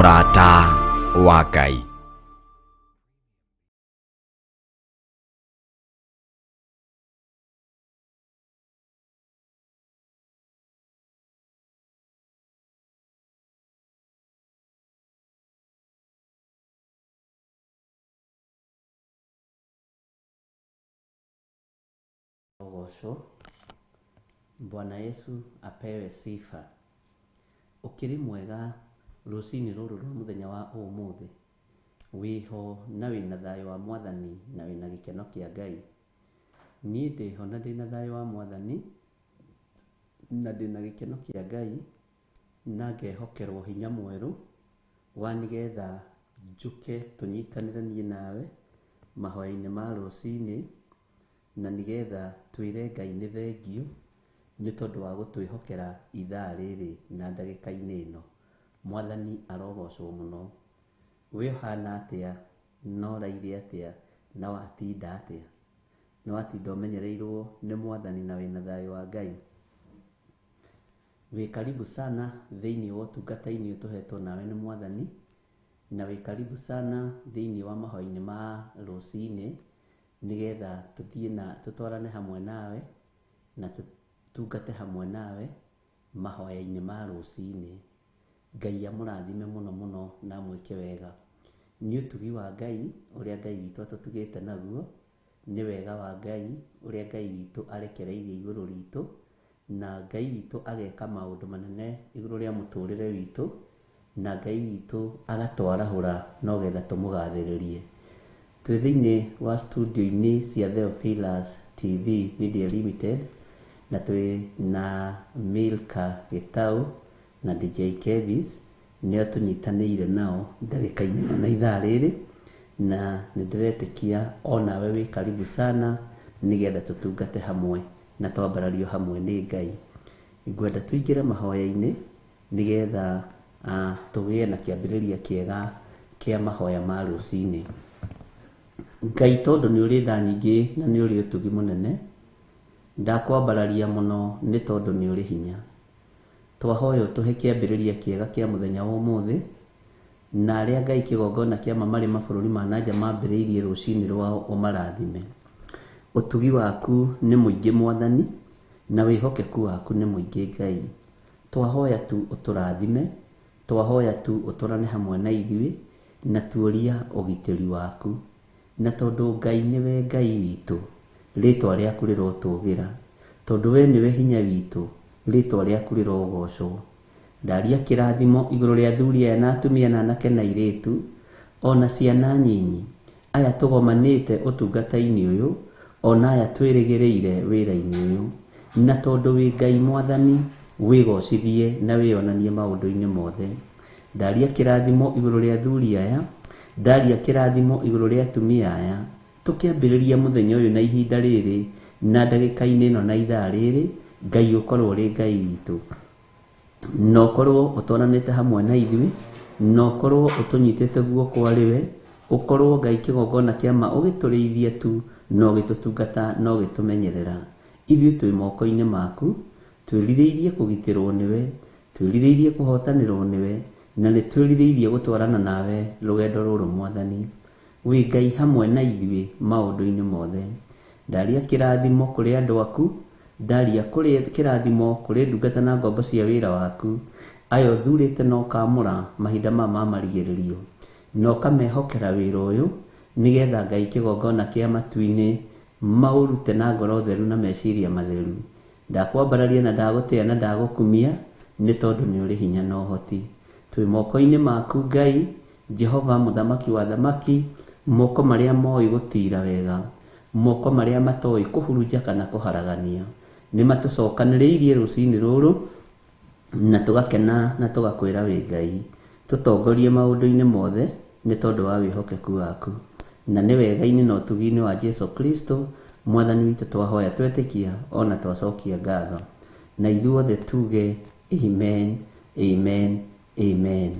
Mũrata wa Ngai. Ũgocwo. Bwana Yesu apewe sifa. Ũkĩrĩ mwega rũcinĩ rũrũ rwa mũthenya wa ũmũthĩ? Wĩho na wĩna thayũ wa Mwathani na wĩna gĩkeno kĩa Ngai? Niĩ ndĩho na ndĩna thayũ wa Mwathani na ndĩna gĩkeno kĩa Ngai na ngehokerwo hinya mwerũ wa nĩgetha njũke tũnyitanĩre niĩ nawe mahoya-inĩ ma rũcinĩ na nĩgetha twĩre Ngai nĩ thengiũ nĩ tondũ wa gũtwĩhokera ithaa rĩrĩ na ndagĩka-inĩ ĩno. Mwathani arogocwo mũno. We ũhana atĩa na ũraire atĩa na watinda atĩa? Nĩ watinda ũmenyereirwo nĩ Mwathani na wĩna thayũ wa Ngai? Wĩ karibu sana thĩinĩ wa ũtungata-inĩ ũyũ tũhetwo nawe nĩ Mwathani, na wĩ karibu sana thĩinĩ wa mahoya-inĩ ma rũcinĩ, nĩgetha tũthiĩ na tũtwarane hamwe nawe na tũtungate hamwe nawe mahoya-inĩ ma rũcinĩ. Ngai amũrathime mũno mũno na amwĩke wega. Nĩ ũtugi wa Ngai ũrĩa Ngai witũ atũtugĩte naguo, nĩ wega wa Ngai ũrĩa Ngai witũ arekereirie igũrũ ritũ, na Ngai witũ ageka maũndũ manene igũrũ rĩa mũtũrĩre witũ, na Ngai witũ agatwarahũra nogetha tũmũgathĩrĩrie. Twĩ thĩinĩ wa studio-inĩ cia Theophilus TV Media Limited, na twĩ na Milka Gĩtaũ na DJ Kevis, nĩo tũnyitanĩire nao ndagĩka-inĩ ĩno na ithaa rĩrĩ, na nĩ ndĩretĩkia onawe wĩ karibu sana nĩgetha tũtungate hamwe na twambarario hamwe nĩ Ngai. Ngwenda tũingĩre mahoya-inĩ nĩgetha tũgĩe na kĩambĩrĩria kĩega kĩa mahoya ma rũcinĩ. Ngai tondũ nĩ ũrĩ tha nyingĩ na nĩ ũrĩ ũtugi mũnene, ndakwambararia mũno nĩ tondũ nĩ ũrĩ hinya. Twahoya ũtũhe kĩambĩrĩria kĩega kĩa mũthenya wa ũmũthĩ, na arĩa Ngai kĩgongona kĩa ma marĩ mabũrũri ma nanja mambĩrĩirie rũcinĩ rwao ũmarathime. Ũtugi waku nĩ mũingĩ Mwathani, na wĩhokeku waku nĩ mũingĩ Ngai. Twahoya tu ũtũrathime, twahoya tu ũtwarane hamwe na ithuĩ, na tuoria ũgitĩri waku. Na tondũ Ngai nĩwe Ngai witũ, rĩtwa rĩaku rĩrotũgĩra. Tondũ we nĩwe hinya witũ, rĩtwa rĩaku rĩrogocwo. Ndaria kĩrathimo igũrũ rĩa athuri aya na atumia na anake na airĩtu, ona ciana nyinyi, aya tũgomanĩte ũtungata-inĩ ũyũ, ona aya twĩrĩgĩrĩire wĩra-inĩ ũyũ. Na tondũ wĩ Ngai Mwathani, wĩgocithie na wĩonanie maũndũ-inĩ mothe. Ndaria kĩrathimo igũrũ rĩa athuri aya, ndaria kĩrathimo igũrũ rĩa atumia aya, tũkĩambĩrĩria mũthenya ũyũ na ihinda rĩrĩ, na ndagĩka-inĩ ĩno na ithaa rĩrĩ, Ngai ũkorwo ũrĩ Ngai witũ. Na ũkorwo ũtwaranĩte hamwe na ithuĩ, na ũkorwo ũtũnyitĩte guoko arĩ we, ũkorwo Ngai kĩgongona kĩa ma ũgĩtũrĩithia tu, na ũgĩtũtungata na ũgĩtũmenyerera. Ithuĩ twĩ moko-inĩ maku, twĩrirĩirie kũgitĩrwo nĩwe, twĩrirĩirie kũhotanĩrwo nĩwe, na nĩ twĩrirĩirie gũtwarana nawe rũgendo rũrũ Mwathani. Wĩ Ngai hamwe na ithuĩ maũndũ-inĩ mothe. Ndaria kĩrathimo kũrĩ andũ aku, ndaria kũrĩ kĩrathimo kũrĩ ndungata na ngombo cia wĩra waku, aya ũthurĩte na ũkamũra mahinda maya ma marigĩrĩrio, na ũkamehokera wĩra ũyũ, nĩgetha Ngai kĩgongona kĩa matu-inĩ maũrute na ngoro theru na meciria matheru. Ndakwambararia na ndagũtĩa na ndagũkumia, nĩ tondũ nĩ ũrĩ hinya na ũhoti. Twĩ moko-inĩ maku Ngai, Jehova mũthamaki wa athamaki, moko marĩa moĩ gũtiira wega, moko marĩa matoĩ kũhurunja kana kũharagania. Nĩ matũcokanĩrĩirie rũcinĩ rũrũ, na tũgakena na tũgakwĩra wĩ Ngai. Tũtongorie maũndũ-inĩ mothe nĩ tondũ wa wĩhokeku waku. Na nĩ wega-inĩ na ũtugi-inĩ wa Jesu Kristo, Mwathani witũ twahoya twetĩkia ona twacokia ngatho. Na ithuothe tuge amen, amen, amen.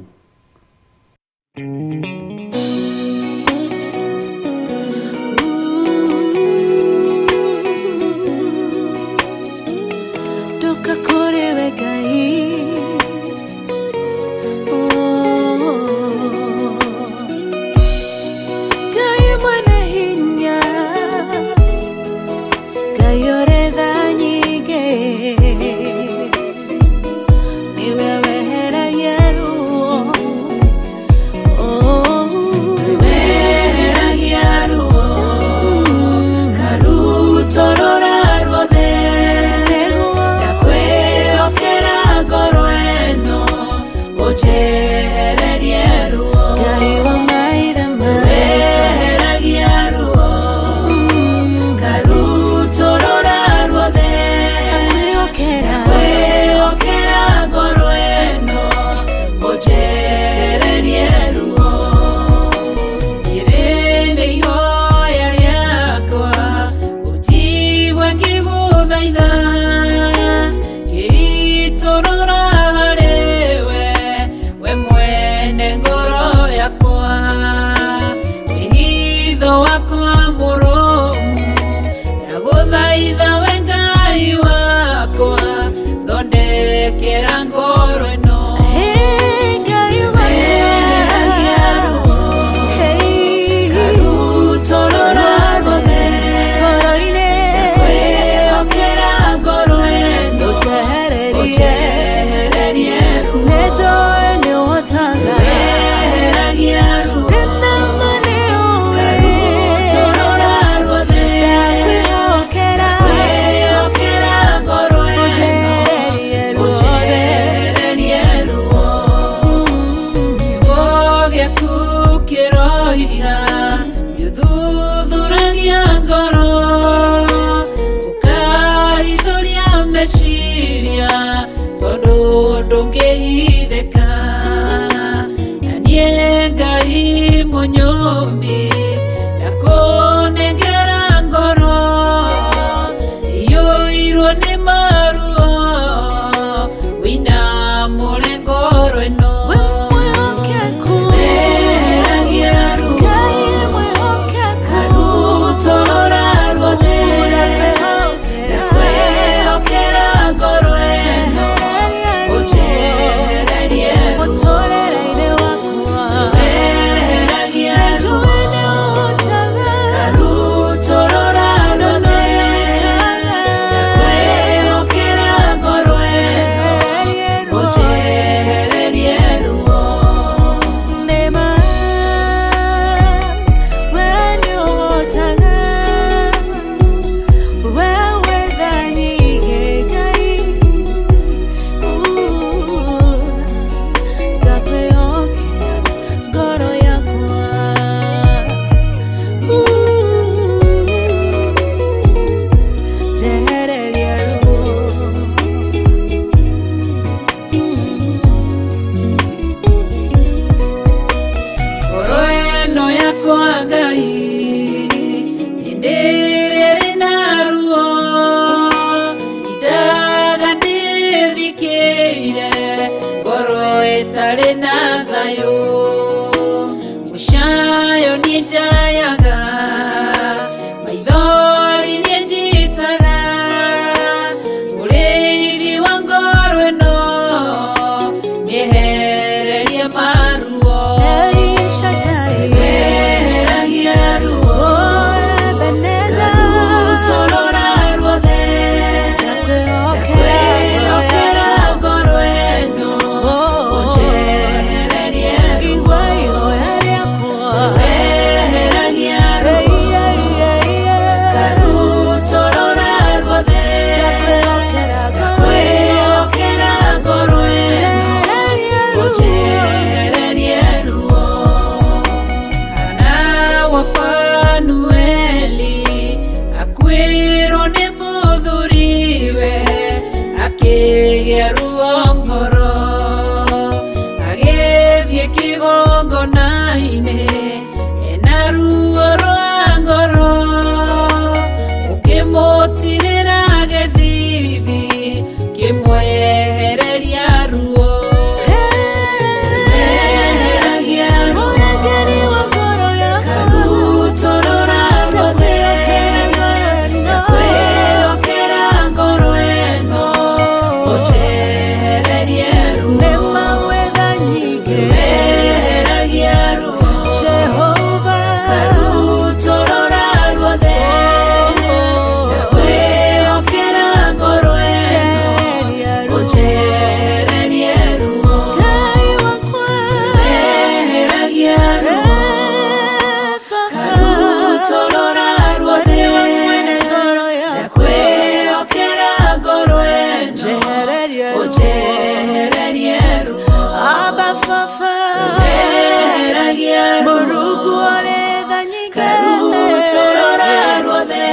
Ndoka kũrĩ we Ngai. Oh. Ũroiga nĩũthuthuragia ngoro, ũkaithũria meciria, tondũ ndũngĩhithĩka. Na niĩ Ngai mũnyũmbi ndakũnengera ngoro iyũirwo nĩ maruo, wĩinamũre ngoro ĩno. Weheragia ruo, karutũrũra ruothe, ndakwĩhokera ngoro ĩno, ũnjehererie ruo. Weheragia ruo, karutũrũra ruothe, ndakwĩhokera ngoro ĩno, ũnjehererie ruo. Ngoro ĩno yakwa Ngai hĩndĩ ĩrĩa ĩrĩ na ruo, indaga ndĩthikĩire, ngoro ĩtarĩ na thayũ, mũcayo niĩ njayaga, maithori niĩ njitaga, mũrĩithi wa ngoro ĩno nĩehererie maruo. Weheragia ruo, karutũrũra ruothe, ndakwĩhokera ngoro ĩno, ũnjehererie ruo. Weheragia ruo, karutũrũra ruothe, ndakwĩhokera ngoro ĩno, ũnjehererie ruo. Hana wa Fanueli akuĩrwo nĩ mũthuriwe, akĩgĩa ruo ngoro, agĩthiĩ kĩgongona-inĩ ena ruo rwa ngoro, ũkĩmũtirĩra gĩthithi kĩmwehereria ruo. Weheragia ruo, karutũrũra ruothe, ndakwĩhokera ngoro ĩno, ũnjehererie ruo. Weheragia ruo, karutũrũra ruothe, ndakwĩhokera ngoro ĩno, ũnjehererie ruo. Weheragia ruo, karutũrũra ruothe, ndakwĩhokera ngoro ĩno, ũnjehererie ruo. Weheragia ruo, karutũrũra ruothe,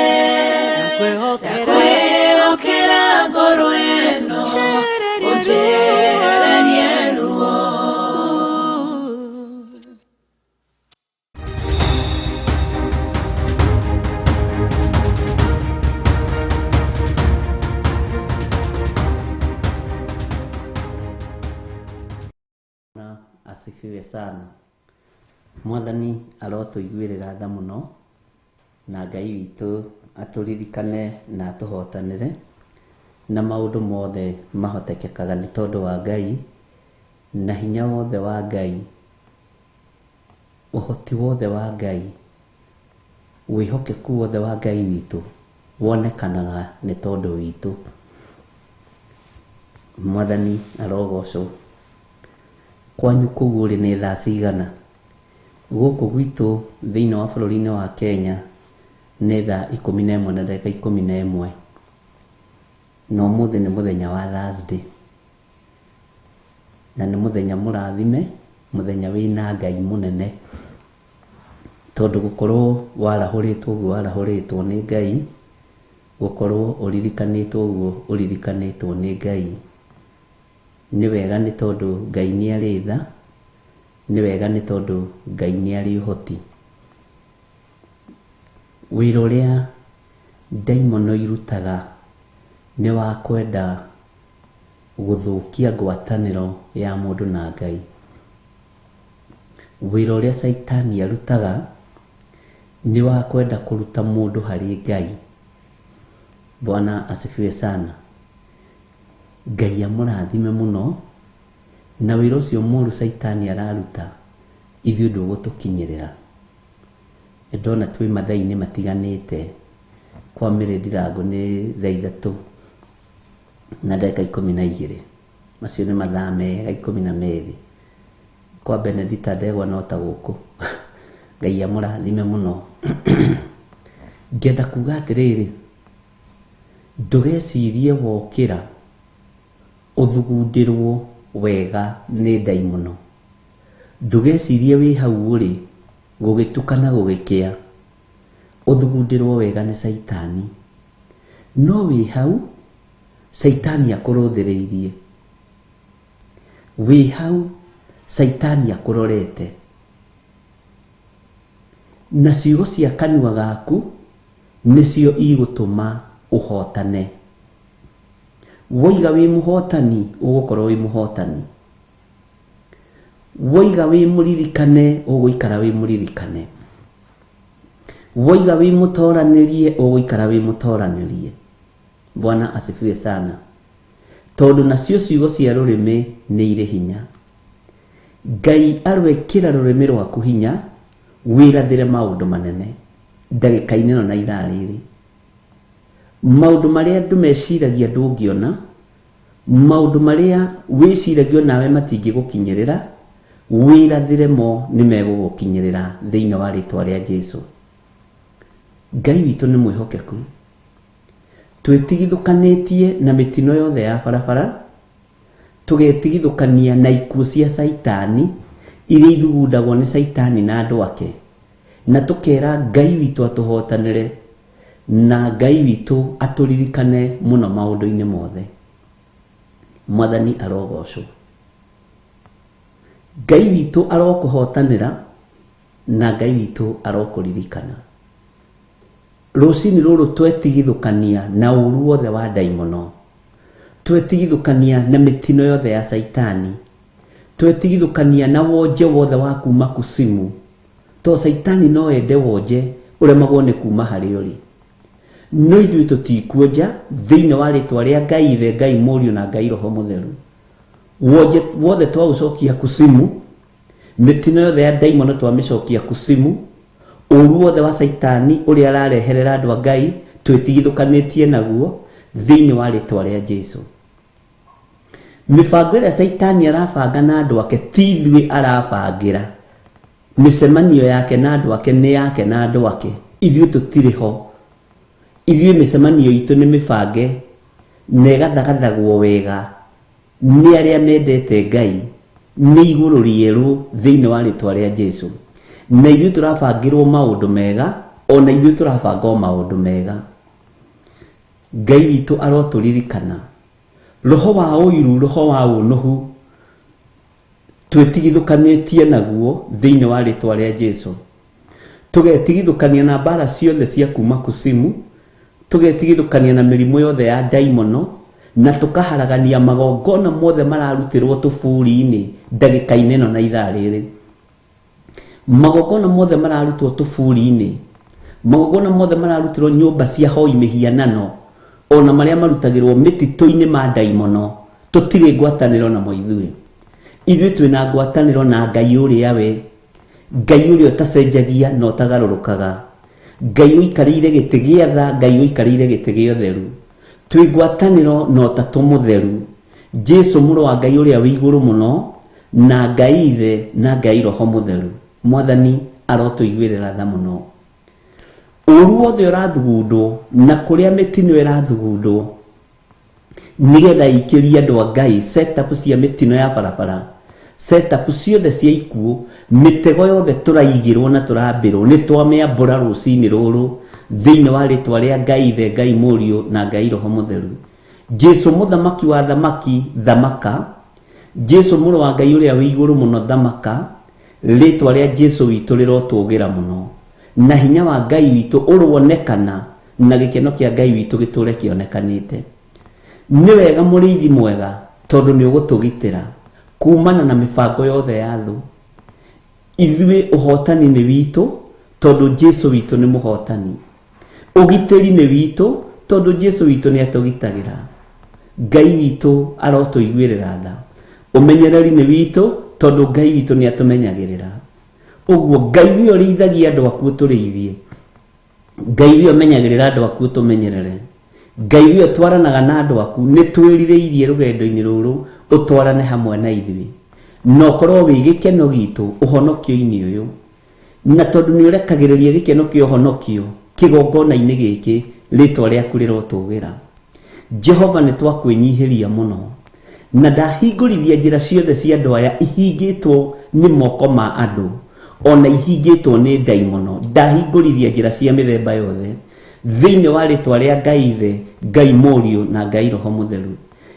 ndakwĩhokera ngoro ĩno, ũnjehererie ruo. Na asifiwe sana. Mwathani arotũiguĩrĩra tha mũno, na Ngai witũ atũririkane na atũhotanĩre, na maũndũ mothe mahotekekaga nĩ tondũ wa Ngai, na hinya wothe wa Ngai, ũhoti wothe wa Ngai, wĩhokeku wothe wa Ngai witũ wonekanaga nĩ tondũ witũ. Mwathani arogocwo. Kwanyu kũu ũrĩ nĩ thaa cigana? Gũkũ gwitũ thĩinĩ wa bũrũri-inĩ wa Kenya nĩ thaa 11 na ndagĩka 11, na ũmũthĩ nĩ mũthenya wa Thursday, na nĩ mũthenya mũrathime, mũthenya wĩna Ngai mũnene. Tondũ gũkorwo warahũrĩtwo ũguo warahũrĩtwo nĩ Ngai, gũkorwo ũririkanĩtwo ũguo ũririkanĩtwo nĩ Ngai, nĩ wega nĩ tondũ Ngai nĩ arĩ tha, nĩ wega nĩ tondũ Ngai nĩ arĩ ũhoti. Wĩra ũrĩa ndaimono irutaga nĩ wa kwenda gũthũkia ngwatanĩro ya mũndũ na Ngai. Wĩra ũrĩa caitani arutaga nĩ wa kwenda kũruta mũndũ harĩ Ngai. Bwana asifiwe sana. Ngai amũrathime mũno, na wĩra ũcio mũru caitani araruta ithuĩ ndũgũtũkinyĩrĩra. Nĩndona twĩ mathaa-inĩ matiganĩte, kwa Mary Ndirango nĩ thaa 3 na ndagĩka 12, macio nĩ mathaa mega 12. Kwa Benedita Ndegwa no ta gũkũ. Ngai amũrathime mũno. Ngenda kuga atĩrĩrĩ, ndũgecirie wokĩra ũthugundĩrwo wega nĩ ndaimono. Ndũgecirie wĩ hau ũrĩ gũgĩtuka na gũgĩkĩa ũthugundĩrwo wega nĩ caitani. No wĩ hau caitani akũrũthĩrĩirie. Wĩ hau caitani akũrorete. Na ciugo cia kanua gaku nĩcio igũtũma ũhotane. Woiga wĩ mũhotani, ũgũkorwo wĩ mũhotani. Woiga wĩ mũririkane, ũgũikara wĩ mũririkane. Woiga wĩ mũtoranĩrie, ũgũikara wĩ mũtoranĩrie. Bwana asifiwe sana. Tondũ nacio ciugo cia rũrĩmĩ nĩ irĩ hinya. Ngai arwekĩra rũrĩmĩ rwaku hinya, wĩrathĩre maũndũ manene ndagĩka-inĩ ĩno na ithaa rĩrĩ. Maũndũ marĩa andũ meciragia ndũngĩona, maũndũ marĩa wĩciragia nawe matingĩgũkinyĩrĩra, wĩrathĩre mo nĩ megũgũkinyĩrĩra thĩinĩ wa rĩtwa rĩa Jesu. Ngai witũ nĩ mwĩhokeku. Twĩtigithũkanĩtie na mĩtino yothe ya barabara, tũgetigithũkania na ikuũ cia caitani iria ithugundagwo nĩ caitani na andũ ake, na tũkera Ngai witũ atũhotanĩre na Ngai witũ atũririkane mũno maũndũ-inĩ mothe. Mwathani arogocwo. Ngai witũ arokũhotanĩra na Ngai witũ arokũririkana. Rũcinĩ rũrũ twetigithũkania na ũru wothe wa ndaimono, twetigithũkania na mĩtino yothe ya caitani, twetigithũkania na wonje wothe wa kuma kusimu, to caitani no ende wonje ũremagwo nĩ kuma harĩ ũrĩ. No ithuĩ tũtikuonja thĩinĩ wa rĩtwa rĩa Ngai Ithe, Ngai Mũriũ na Ngai Roho Mũtheru. Wonje wothe twaũcokia kusimu, mĩtino yothe ya ndaimono twamĩcokia kusimu, ũru wothe wa caitani ũrĩa arareherera andũ a Ngai twĩtigithũkanĩtie naguo thĩinĩ wa rĩtwa rĩa Jesu. Mĩbango ĩrĩa caitani arabanga na andũ ake ti ithuĩ arabangĩra. Mĩcemanio yake na andũ ake nĩ yake na andũ ake, ithuĩ tũtirĩ ho. Ithuĩ mĩcemanio itũ nĩ mĩbange na ĩgathagathagwo wega nĩ arĩa mendete Ngai, nĩ igũrũ rĩerũ thĩinĩ wa rĩtwa rĩa Jesu. Na ithuĩ tũrabangĩrwo maũndũ mega, ona ithuĩ tũrabanga o maũndũ mega. Ngai witũ arotũririkana. Roho wa ũiru, roho wa ũnũhu twĩtigithũkanĩtie naguo thĩinĩ wa rĩtwa rĩa Jesu. Tũgetigithũkania na mbara ciothe cia kuma kusimu, tũgetigithũkania na mĩrimũ yothe ya ndaimono, na tũkaharagania magongona mothe mararutĩrwo tũburi-inĩ ndagĩka-inĩ ĩno na ithaa rĩrĩ. Magongona mothe mararutwo tũburi-inĩ, magongona mothe mararutĩrwo nyũmba cia hoi mĩhianano, ona marĩa marutagĩrwo mĩtitũ-inĩ ma ndaimono, tũtirĩ ngwatanĩro namo ithuĩ. Ithuĩ twĩna ngwatanĩro na Ngai ũrĩa we, Ngai ũrĩa ũtacenjagia na ũtagarũrũkaga, Ngai ũikarĩire gĩtĩ gĩa tha, Ngai ũikarĩire gĩtĩ gĩa ũtheru. Twĩ ngwatanĩro na ũtatũ mũtheru, Jesu mũrũ wa Ngai ũrĩa wĩ igũrũ mũno, na Ngai Ithe na Ngai Roho Mũtheru. Mwathani arotũiguĩrĩra tha mũno. Ũru wothe ũrathugundwo na kũrĩa mĩtino ĩrathugundwo nĩgetha ĩikĩrie andũ a Ngai setup cia mĩtino ya barabara, Setup ciothe cia ikuũ, mĩtego yothe tũraigĩrwo na tũrambĩrwo, nĩ twamĩambũra rũcinĩ rũrũ thĩinĩ wa rĩtwa rĩa Ngai Ithe, Ngai Mũriũ na Ngai Roho Mũtheru. Jesu mũthamaki wa thamaki, thamaka. Jesu mũrũ wa Ngai ũrĩa wĩ igũrũ mũno, thamaka. Rĩtwa rĩa Jesu witũ rĩrotũgĩra mũno, na hinya wa Ngai witũ ũronekana, na gĩkeno kĩa Ngai witũ gĩtũre kĩonekanĩte. Nĩ wega mũrĩithi mwega, tondũ nĩ ũgũtũgitĩra kumana na mĩbango yothe ya thũ. Ithuĩ ũhotani nĩ witũ, tondũ Jesu witũ nĩ mũhotani. Ũgitĩri nĩ witũ, tondũ Jesu witũ nĩ atũgitagĩra. Ngai witũ arotũiguĩrĩra tha. Ũmenyereri nĩ witũ, tondũ Ngai witũ nĩ atũmenyagĩrĩra. Ũguo Ngai ũrĩa ũrĩithagia andũ aku ũtũrĩithie, Ngai ũrĩa ũmenyagĩrĩra andũ aku ũtũmenyerere, Ngai ũrĩa ũtwaranaga na andũ aku, nĩ twĩrirĩirie rũgendo-inĩ rũrũ ũtwarane hamwe na ithuĩ, na ũkorwo wĩ gĩkeno gitũ ũhonokio-inĩ ũyũ. Na tondũ nĩ ũrekagĩrĩria gĩkeno kĩa ũhonokio kĩgongona-inĩ gĩkĩ, rĩtwa rĩaku rĩrotũgĩra. Jehova, nĩ twakwĩnyihĩria mũno, na ndahingũrithia njĩra ciothe cia andũ aya ihingĩtwo nĩ moko ma andũ, ona ihingĩtwo nĩ ndaimono. Ndahingũrithia njĩra cia mĩthemba yothe thĩinĩ wa rĩtwa rĩa Ngai Ithe, Ngai Mũriũ na Ngai Roho Mũtheru.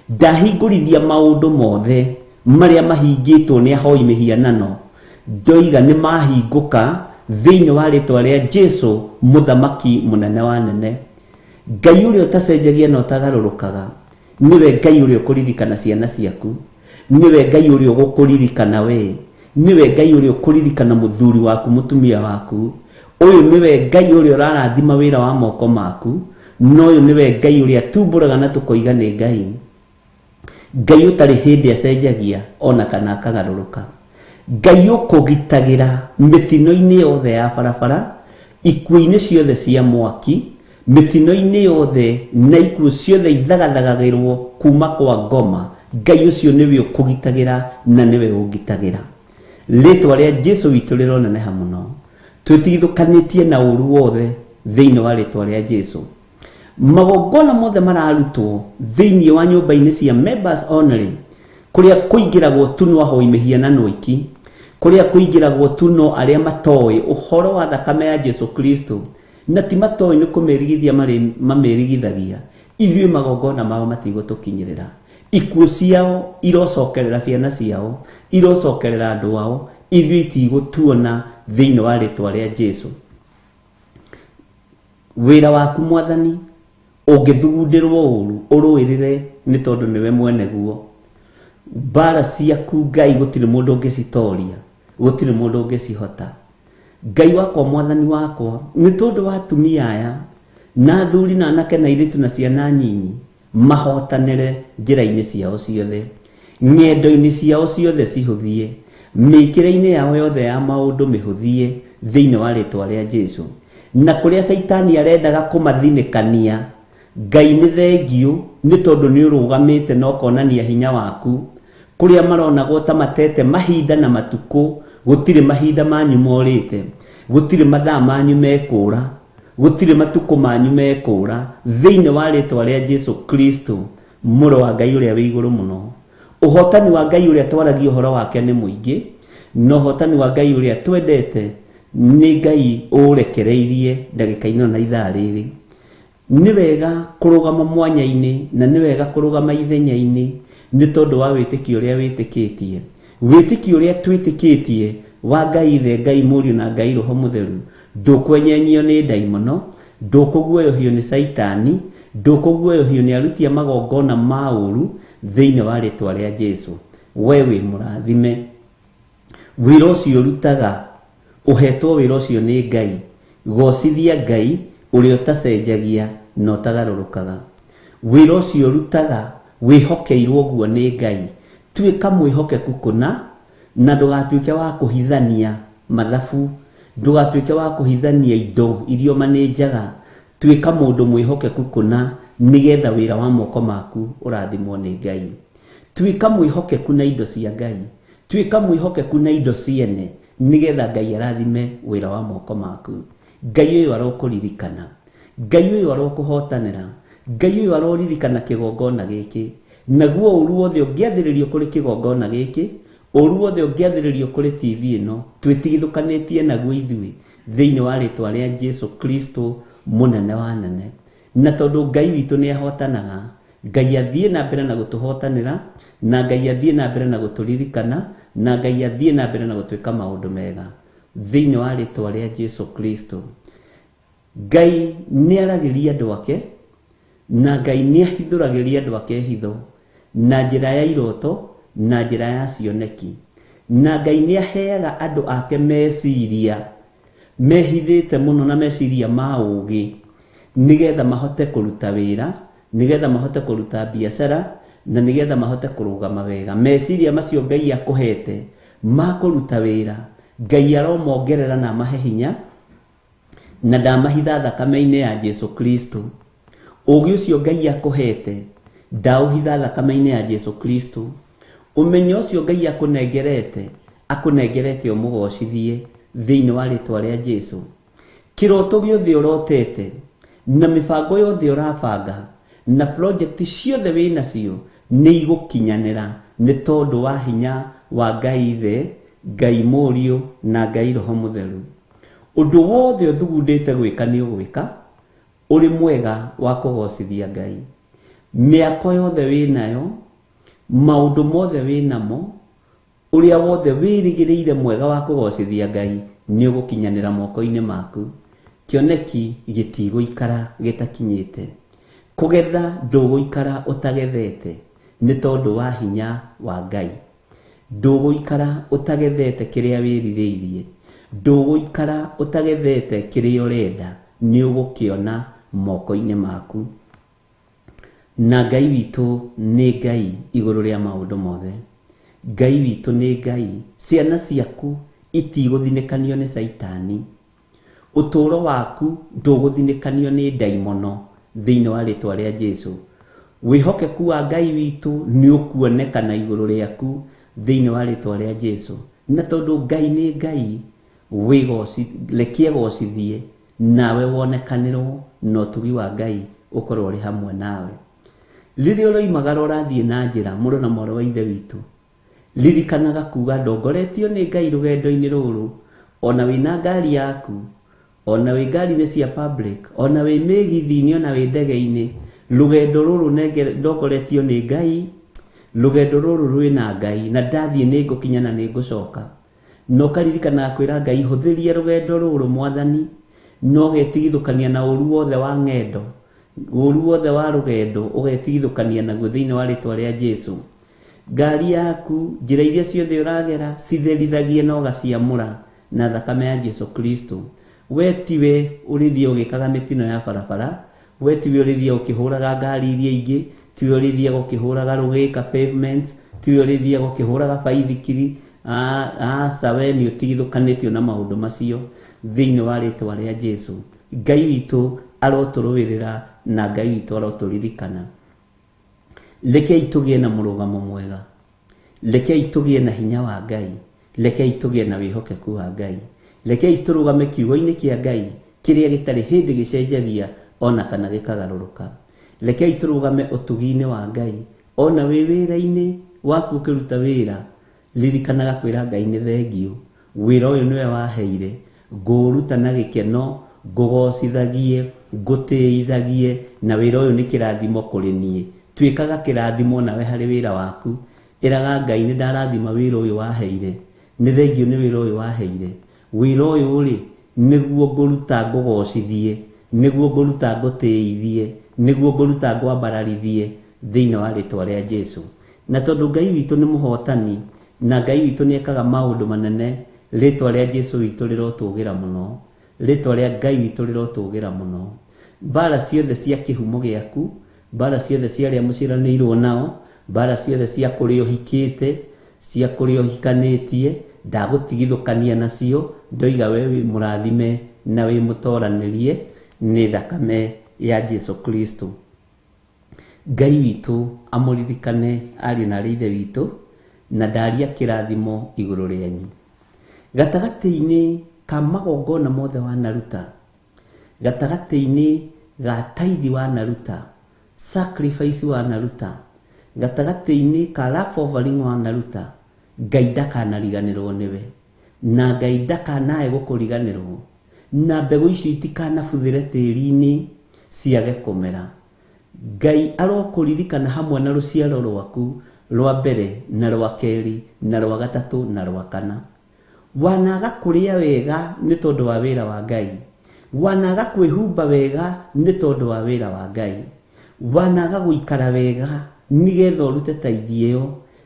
Ndahingũrithia maũndũ mothe marĩa mahingĩtwo nĩ ahoi mĩhianano, ndoiga nĩ mahingũka thĩinĩ wa rĩtwa rĩa Jesu mũthamaki mũnene wa nene. Ngai ũrĩa ũtacenjagia na ũtagarũrũkaga, nĩwe Ngai ũrĩa ũkũririkana ciana ciaku, nĩwe Ngai ũrĩa ũgũkũririkana we, nĩwe Ngai ũrĩa ũkũririkana mũthuri waku, mũtumia waku. Ũyũ nĩwe Ngai ũrĩa ũrarathima wĩra wa moko maku, na ũyũ nĩwe Ngai ũrĩa tumbũraga na tũkoiga nĩ Ngai. Ngai ũtarĩ hĩndĩ acenjagia ona kana akagarũrũka. Ngai ũkũgitagĩra mĩtino-inĩ yothe ya barabara, ikuũ-inĩ ciothe cia mwaki, mĩtino-inĩ yothe na ikuũ ciothe ithagathagagĩrwo kuma kwa ngoma. Ngai ũcio nĩwe ũkũgitagĩra na nĩwe ũngitagĩra. Rĩtwa rĩa Jesu witũ rĩroneneha mũno. Twĩtigithũkanĩtie na ũru wothe thĩinĩ wa rĩtwa rĩa Jesu. Magongona mothe mararutwo thĩinĩ wa nyũmba-inĩ cia members only, kũrĩa kũingĩragwo tu no ahoi mĩhianano iki, kũrĩa kũingĩragwo tu no arĩa matoĩ ũhoro wa thakame ya Jesu Kristo, na ti matoĩ nĩ kũmĩrigithia mamĩrigithagia. Ithuĩ magongona mao matigũtũkinyĩrĩra. Ikuũ ciao irocokerera ciana ciao, irocokerera andũ ao, ithuĩ itigũtuona thĩinĩ wa rĩtwa rĩa Jesu. Wĩra waku Mwathani ũngĩthugundĩrwo ũru, ũrũĩrĩre nĩ tondũ nĩwe mwene guo. Mbara ciaku Ngai gũtirĩ mũndũ ũngĩcitoria, gũtirĩ mũndũ ũngĩcihota. Ngai wakwa, Mwathani wakwa, nĩ tondũ wa atumia aya na athuri na anake na airĩtu na ciana nyinyi, mahotanĩre njĩra-inĩ ciao ciothe, ng'endo-inĩ ciao ciothe cihũthie, mĩkĩre-inĩ yao yothe ya maũndũ mĩhũthie thĩinĩ wa rĩtwa rĩa Jesu. Na kũrĩa Caitani arendaga kũmathinĩkania, Ngai nĩ thengiũ nĩ tondũ nĩ ũrũgamĩte na ũkonania hinya waku. Kũrĩa maronagwo ta matete mahinda na matukũ, gũtirĩ mahinda manyu morĩte, gũtirĩ mathaa manyu mekũra, gũtirĩ matukũ manyu mekũra thĩinĩ wa rĩtwa rĩa Jesu Kristo mũrũ wa Ngai ũrĩa wĩ igũrũ mũno. Ũhotani wa Ngai ũrĩa twaragia ũhoro wake nĩ mũingĩ, na ũhotani wa Ngai ũrĩa twendete nĩ Ngai ũũrekereirie ndagĩka ino na ithaa rĩrĩ. Nĩ wega kũrũgama mwanya-inĩ na nĩ wega kũrũgama ithenya-inĩ nĩ tondũ wa wĩtĩkio ũrĩa wĩtĩkĩtie. Wĩtĩkio ũrĩa twĩtĩkĩtie wa Ngai Ithe, Ngai Mũriũ na Ngai Roho Mũtheru ndũkwenyenyio nĩ ndaimono, ndũkũguoyohio nĩ Caitani, ndũkũguoyohio nĩ aruti a magongona ma ũru thĩinĩ wa rĩtwa rĩa Jesu. We wĩ mũrathime. Wĩra ũcio ũrutaga, ũhetwo wĩra ũcio nĩ Ngai. Gocithia Ngai ũrĩa ũtacenjagia na ũtagarũrũkaga. Wĩra ũcio ũrutaga wĩhokeirwo guo nĩ Ngai. Tuĩka mwĩhokeku kũna, na ndũgatuĩke wa kũhithania mathabu, ndũgatuĩke wa kũhithania indo iria ũmanĩnjaga. Tuĩka mũndũ mwĩhokeku kũna, nĩgetha wĩra wa moko maku ũrathimwo nĩ Ngai. Tuĩka mwĩhokeku na indo cia Ngai, tuĩka mwĩhokeku na indo ciene, nĩgetha Ngai arathime wĩra wa moko maku. Ngai ũyũ arokũririkana, Ngai ũyũ arokũhotanĩra, Ngai ũyũ aroririkana kĩgongona gĩkĩ. Naguo ũru wothe ũngĩathĩrĩrio kũrĩ kĩgongona gĩkĩ, Ũru wothe ũngĩathĩrĩrio kũrĩ TV ĩno, twĩtigithũkanĩtie naguo ithuĩ thĩinĩ wa rĩtwa rĩa Jesu Kristo mũnene wa nene. Na tondũ Ngai witũ nĩ ahotanaga, Ngai athiĩ na mbere na gũtũhotanĩra, na Ngai athiĩ na mbere na gũtũririkana, na Ngai athiĩ na mbere na gũtwĩka maũndũ mega thĩinĩ wa rĩtwa rĩa Jesu Kristo. Ngai nĩ aragĩria andũ ake, na Ngai nĩ ahithũragĩria andũ ake hitho na njĩra ya iroto, na njĩra ya cioneki. Na Ngai nĩ aheaga andũ ake meciria mehithĩte mũno na meciria ma ũũgĩ, nĩgetha mahote kũruta wĩra, nĩgetha mahote kũruta biacara, na nĩgetha mahote kũrũgama wega. Meciria macio Ngai akũhete ma kũruta wĩra, Ngai aromongerera na amahe hinya, na ndamahitha thakame-inĩ ya Jesu Kristo. Ũũgĩ ũcio Ngai akũhete, ndaũhitha thakame-inĩ ya Jesu Kristo. Ũmenyo ũcio Ngai akũnengerete, akũnengerete ũmũgocithie thĩinĩ wa rĩtwa rĩa Jesu. Kĩroto gĩothe ũrotete, na mĩbango yothe ũrabanga, na project ciothe wĩnacio nĩ igũkinyanĩra nĩ tondũ wa hinya wa Ngai Ithe, Ngai Mũriũ na Ngai Roho Mũtheru. Ũndũ wothe ũthugundĩte gwĩka nĩ ũgwĩka, ũrĩ mwega wa kũgocithia Ngai. Mĩako yothe wĩnayo, maũndũ mothe wĩnamo, ũrĩa wothe wĩrĩgĩrĩire mwega wa kũgocithia Ngai nĩ ũgũkinyanĩra moko-inĩ maku. Kĩoneki gĩtigũikara gĩtakinyĩte. Kũgetha ndũgũikara ũtagethete nĩ tondũ wa hinya wa Ngai. Ndũgũikara ũtagethete kĩrĩa wĩrirĩirie. Ndũgũikara ũtagethete kĩrĩa ũrenda, nĩ ũgũkĩona moko-inĩ maku. Na Ngai witũ nĩ Ngai igũrũ rĩa maũndũ mothe. Ngai witũ nĩ Ngai. Ciana ciaku itigũthinĩkanio nĩ Caitani. Ũtũũro waku ndũgũthinĩkanio nĩ ndaimono thĩinĩ wa rĩtwa rĩa Jesu. Wĩhokeku wa Ngai witũ nĩ ũkuonekana igũrũ rĩaku thĩinĩ wa rĩtwa rĩa Jesu. Na tondũ Ngai nĩ Ngai, reke egocithie nawe wonekanĩrwo na ũtugi wa Ngai ũkorwo ũrĩ hamwe nawe. Rĩrĩa ũroimagara ũrathiĩ na njĩra, mũrũ na mwarĩ wa Ithe witũ, ririkanaga kuga ndongoretio nĩ Ngai rũgendo-inĩ rũrũ, ona wĩna ngari yaku, ona wĩ ngari-inĩ cia public, ona wĩ mĩgithi-inĩ, ona wĩ ndege-inĩ, rũgendo rũrũ ndongoretio nĩ Ngai, rũgendo rũrũ rwĩna Ngai, na ndathiĩ nĩ ngũkinya na nĩ ngũcoka. Na ũkaririkanaga kwĩra Ngai, hũthĩria rũgendo rũrũ Mwathani, na ũgetigithũkania na ũru wothe wa ng'endo, ũru wothe wa rũgendo, ũgetigithũkania naguo thĩinĩ wa rĩtwa rĩa Jesu. Ngari yaku, njĩra iria ciothe ũragera, citherithagie na ũgaciamũra na thakame ya Jesu Kristo. We tiwe ũrĩthiĩ ũgĩkaga mĩtino ya barabara, we tiwe ũrĩthiĩ ũkĩhũraga ngari iria ingĩ, tiwe ũrĩthiĩ ũkĩhũraga rũgĩka pavement, tiwe ũrĩthiĩ ũkĩhũraga baithikiri. Aca, we nĩ ũtigithũkanĩtio na maũndũ macio thĩinĩ wa rĩtwa rĩa Jesu. Ngai witũ arotũrũĩrĩra na Ngai witũ arotũririkana. Rekei tũgĩe na mũrũgamo mwega, rekei tũgĩe na hinya wa Ngai, rekei tũgĩe na wĩhokeku wa Ngai, rekei tũrũgame kiugo-inĩ kĩa Ngai kĩrĩa gĩtarĩ hĩndĩ gĩcenjagia ona kana gĩkagarũrũka. Rekei tũrũgame ũtugi-inĩ wa Ngai, ona wĩ wĩra-inĩ waku ũkĩruta wĩra, ririkanaga kwĩra Ngai nĩ thengiũ, wĩra ũyũ nĩwe waheire, ngũũruta na gĩkeno, ngũgocithagie, ngũtĩithagie, na wĩra ũyũ nĩ kĩrathimo kũrĩ niĩ. Tuĩkaga kĩrathimo nawe harĩ wĩra waku. Ĩraga Ngai nĩ ndarathima wĩra ũyũ waheire, nĩ thengiũ nĩ wĩra ũyũ waheire. Wĩra ũyũ rĩ, nĩguo ngũruta ngũgocithie, nĩguo ngũruta ngũtĩithie, nĩguo ngũruta ngwambararithie thĩinĩ wa rĩtwa rĩa Jesu. Na tondũ Ngai witũ nĩ mũhotani, na Ngai witũ nĩ ekaga maũndũ manene, rĩtwa rĩa Jesu witũ rĩrotũgĩra mũno. Rĩtwa rĩa Ngai witũ rĩrotũgĩra mũno. Mbara ciothe cia kĩhumo gĩaku, mbara ciothe cia arĩa mũciaranĩirwo nao, mbara ciothe cia kũrĩa ũhikĩte, cia kũrĩa ũhikanĩtie, ndagũtigithũkania nacio, ndoiga we wĩ mũrathime na wĩ mũtoranĩrie nĩ thakame ya Jesu Kristo. Ngai witũ amũririkane ariũ na arĩ ithe witũ, na ndaria kĩrathimo igũrũ rĩanyu. Gatagatĩ-inĩ ka magongona mothe wanaruta, gatagatĩ-inĩ ga taithi wanaruta, sacrifice wanaruta, gatagatĩ-inĩ ka love offering wanaruta, Ngai ndakanariganĩrwo nĩwe na Ngai ndakanae gũkũriganĩrwo na mbegũ icio itikanabuthĩre tĩri-inĩ ciage kũmera. Ngai arokũririkana hamwe na rũciaro rwaku rwa mbere na rwa kerĩ na rwa gatatũ na rwa kana. Wanaga kũrĩa wega nĩ tondũ wa wĩra wa Ngai, wanaga kwĩhumba wega nĩ tondũ wa wĩra wa Ngai, wanaga gũikara wega nĩgetha ũrute tithe ĩyo,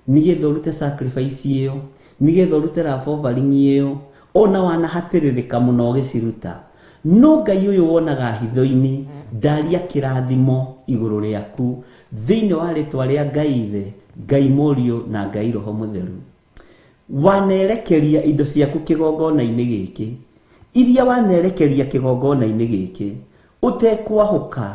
nĩgetha ũrute sacrifice ĩyo, nĩgetha ũrute love offering ĩyo, ona wanahatĩrĩrĩka mũno ũgĩciruta. No Ngai ũyũ wonaga hitho-inĩ ndaria kĩrathimo igũrũ rĩaku thĩinĩ wa rĩtwa rĩa Ngai Ithe, Ngai Mũriũ na Ngai Roho Mũtheru. Wanerekeria indo ciaku kĩgongona-inĩ gĩkĩ, iria wanerekeria kĩgongona-inĩ gĩkĩ ũtekwahũka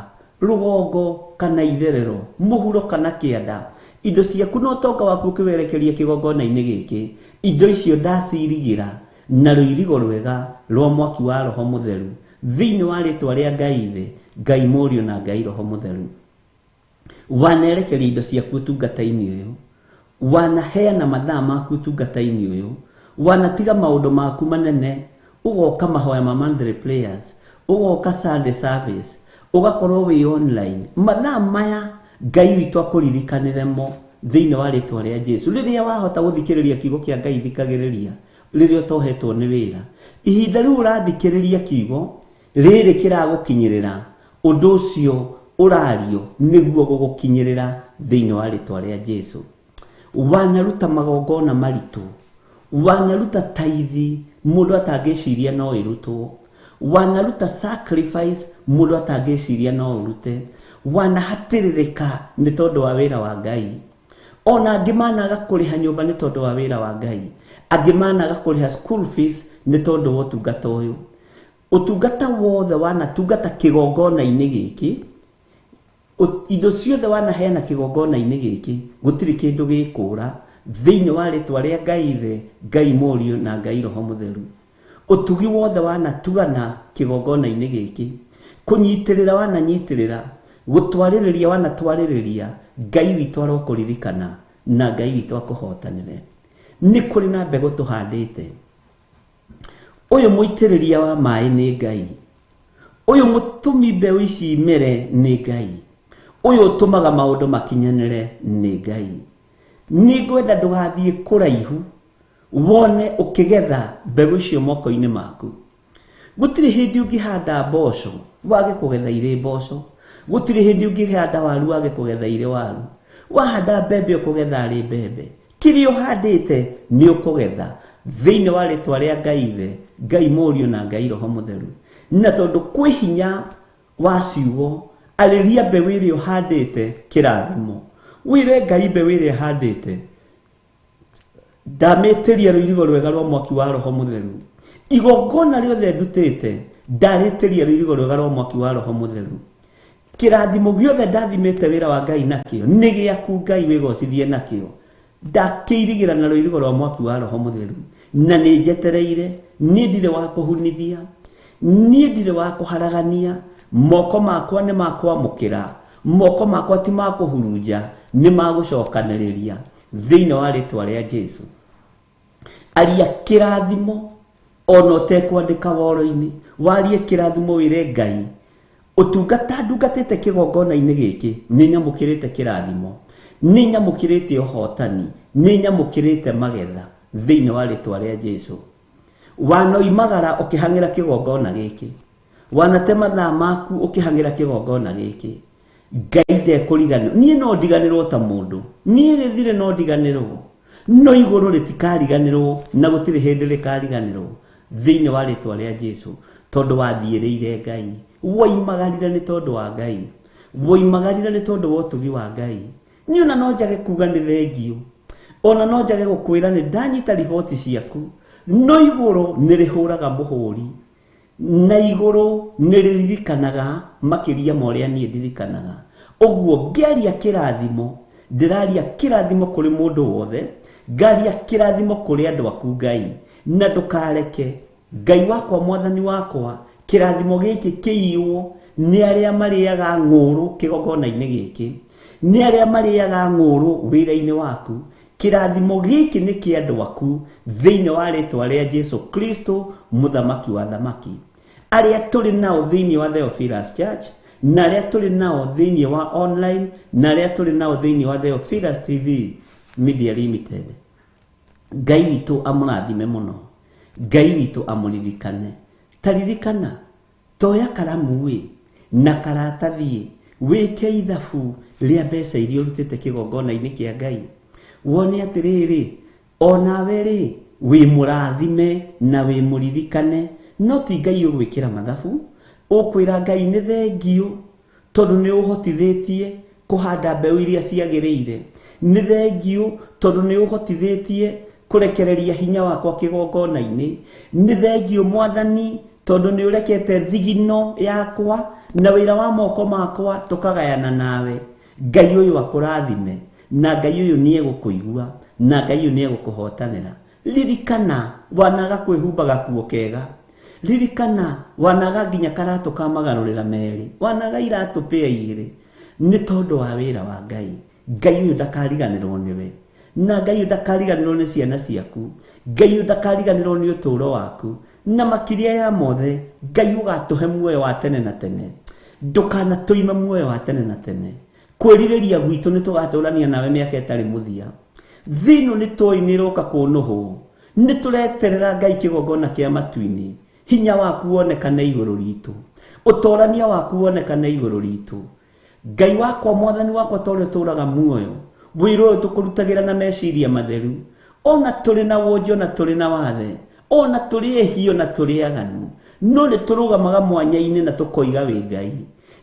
rũgongo kana itherero, mũhuro kana kĩanda, indo ciaku na ũtonga waku ũkĩwerekeria kĩgongona-inĩ gĩkĩ, indo icio ndacirigĩra na rũirigo rwega rwa mwaki wa Roho Mũtheru thĩinĩ wa rĩtwa rĩa Ngai Ithe, Ngai Mũriũ na Ngai Roho Mũtheru. Wanerekeria indo ciaku ũtungata-inĩ ũyũ, wanaheana mathaa maku ũtungata-inĩ ũyũ, wanatiga maũndũ maku manene, ũgoka mahoya ma monthly prayers, ũgoka Sunday service, ũgakorwo wĩ online. Mathaa maya Ngai witũ akũririkanĩre mo thĩinĩ wa rĩtwa rĩa Jesu. Rĩrĩa wahota gũthikĩrĩria kiugo kĩa Ngai, thikagĩrĩria rĩrĩa ũtohetwo nĩ wĩra. Ihinda rĩu ũrathikĩrĩria kiugo rĩrĩ kĩragũkinyĩrĩra, ũndũ ũcio ũrario nĩguo gũgũkinyĩrĩra thĩinĩ wa rĩtwa rĩa Jesu. Wanaruta magongona maritũ, wanaruta taithi mũndũ atangĩciria no ĩrutwo, wanaruta sacrifice mũndũ atangĩciria no ũrute, wanahatĩrĩrĩka nĩ tondũ wa wĩra wa Ngai. Ona angĩ managa kũrĩha nyũmba nĩ tondũ wa wĩra wa Ngai, angĩ managa kũrĩha school fees nĩ tondũ wa ũtungata ũyũ. Ũtungata wothe wanatungata kĩgongona-inĩ gĩkĩ, indo ciothe wanaheana kĩgongona-inĩ gĩkĩ, gũtirĩ kĩndũ gĩkũra thĩinĩ wa rĩtwa rĩa Ngai Ithe, Ngai Mũriũ na Ngai Roho Mũtheru. Ũtugi wothe wanatugana kĩgongona-inĩ gĩkĩ, kũnyitĩrĩra wananyitĩrĩra, gũtwarĩrĩria wanatwarĩrĩria, Ngai witũ arokũririkana na Ngai witũ akũhotanĩre. Nĩ kũrĩ na mbegũ tũhandĩte. Ũyũ mũitĩrĩria wa maĩ nĩ Ngai, ũyũ mũtũmi mbeũ ici imere nĩ Ngai, ũyũ ũtũmaga maũndũ makinyanĩre nĩ Ngai. Nĩ ngwenda ndũgathiĩ kũraihu wone ũkĩgetha mbegũ icio moko-inĩ maku. Gũtirĩ hĩndĩ ũngĩhanda mboco wage kũgetha irĩ mboco, gũtirĩ hĩndĩ ũngĩhanda waru wage kũgetha irĩ waru, wahanda mbembe ũkũgetha arĩ mbembe. Kĩrĩa ũhandĩte nĩ ũkũgetha thĩinĩ wa rĩtwa rĩa Ngai Ithe, Ngai Mũriũ na Ngai Roho Mũtheru. Na tondũ kwĩ hinya wa ciugo, arĩria mbeũ ĩrĩa ũhandĩte kĩrathimo, wĩre Ngai mbeũ ĩrĩa handĩte ndamĩtĩria rũirigo rwega rwa mwaki wa Roho Mũtheru. Igongona rĩothe ndutĩte ndarĩtĩria rũirigo rwega rwa mwaki wa Roho Mũtheru. Kĩrathimo gĩothe ndathimĩte wĩra wa Ngai nakĩo nĩ gĩaku Ngai wĩgocithie nakĩo, ndakĩirigĩra na rũirigo rwa mwaki wa Roho Mũtheru. Na nĩ njetereire, niĩ ndirĩ wa kũhunithia, niĩ ndirĩ wa kũharagania, moko makwa nĩ ma kwamũkĩra, moko makwa ti ma kũhurunja, nĩ ma gũcokanĩrĩria thĩinĩ wa rĩtwa rĩa Jesu. Aria kĩrathimo ona ũtekwandĩka woro-inĩ, warie kĩrathimo wĩre Ngai ũtungata ndungatĩte kĩgongona-inĩ gĩkĩ nĩ nyamũkĩrĩte kĩrathimo, nĩ nyamũkĩrĩte ũhotani, nĩ nyamũkĩrĩte magetha thĩinĩ wa rĩtwa rĩa Jesu. Wanoimagara ũkĩhang'ĩra kĩgongona gĩkĩ, wanate mathaa maku ũkĩhang'ĩra kĩgongona gĩkĩ, Ngai ndekũriganĩrwo. Niĩ no ndiganĩrwo ta mũndũ, niĩ gĩthire no ndiganĩrwo, no igũrũ rĩtikariganĩrwo na gũtirĩ hĩndĩ rĩkariganĩrwo thĩinĩ wa rĩtwa rĩa Jesu. Tondũ wathiĩrĩire Ngai, woimagarire nĩ tondũ wa Ngai, woimagarire nĩ tondũ wa ũtugi wa Ngai. Niĩ ona no njage kuga nĩ thengiũ, ona no njage gũkwĩra nĩ ndanyita riboti ciaku, no igũrũ nĩ rĩhũraga mũhũri, na igũrũ nĩ rĩririkanaga makĩria ma ũrĩa niĩ ndirikanaga. Ũguo ngĩaria kĩrathimo, ndĩraria kĩrathimo kũrĩ mũndũ wothe, ngaria kĩrathimo kũrĩ andũ aku Ngai, na ndũkareke Ngai wakwa mwathani wakwa kĩrathimo gĩkĩ kĩiywo nĩ arĩa marĩaga ng'ũrũ kĩgongona-inĩ gĩkĩ, nĩ arĩa marĩaga ng'ũrũ wĩra-inĩ waku. Kĩrathimo gĩkĩ nĩ kĩa andũ aku thĩinĩ wa rĩtwa rĩa Jesu Kristo mũthamaki wa thamaki. Arĩa tũrĩ nao thĩinĩ wa Theophilus Church na arĩa tũrĩ nao thĩinĩ wa online na arĩa tũrĩ nao thĩinĩ wa Theophilus TV Media Limited. Ngai witũ amũrathime mũno, Ngai witũ amũririkane. Ta ririkana, toya karamu ĩ na karatathi wĩke ithabu rĩa mbeca iria ũrutĩte kĩgongona-inĩ kĩa Ngai, wone atĩrĩrĩ, onawe rĩ wĩ mũrathime na wĩ mũririkane. No ti Ngai ũgwĩkĩra mathabu, ũkwĩra Ngai nĩ thengiũ tondũ nĩ ũhotithĩtie kũhanda mbeũ iria ciagĩrĩire, nĩ thengiũ tondũ nĩ ũhotithĩtie kũrekereria hinya wakwa kĩgongona-inĩ, nĩ thengiũ Mwathani tondũ nĩ ũrekete thigino yakwa na wĩra wa moko makwa tũkagayana nawe. Ngai ũyũ akũrathime, na Ngai ũyũ nĩ egũkũigua, na Ngai ũyũ nĩ egũkũhotanĩra. Ririkana wanaga kwĩhumba gakuo kega, ririkana wanaga nginya karatũ ka magarũrĩra merĩ, wanaga iratũ pĩa igĩrĩ, nĩ tondũ wa wĩra wa Ngai. Ngai ũyũ ndakariganĩrwo nĩwe, na Ngai ũyũ ndakariganĩrwo nĩ ciana ciaku, Ngai ũyũ ndakariganĩrwo nĩ ũtũũro waku, na makĩria ya mothe Ngai ũgatũhe muoyo wa tene na tene. Ndũkanatũime muoyo wa tene na tene. Kwĩrirĩria gwitũ nĩ tũgatũrania nawe mĩaka ĩtarĩ mũthia. Thĩ ĩno nĩ tũĩ nĩ ĩroka kũnũhwo, nĩ tũreterera Ngai kĩgongona kĩa matu-inĩ. Hinya waku wonekane igũrũ ritũ, ũtorania waku wonekane igũrũ ritũ. Ngai wakwa, Mwathani wakwa, ta ũrĩa ũtũũraga muoyo, wĩra ũyũ tũkũrutagĩra na meciria matheru, ona tũrĩ na wonje, ona tũrĩ na wathe, ona tũrĩ ehia, ona tũrĩ aganu, no nĩ tũrũgamaga mwanya-inĩ na tũkoiga wĩ Ngai.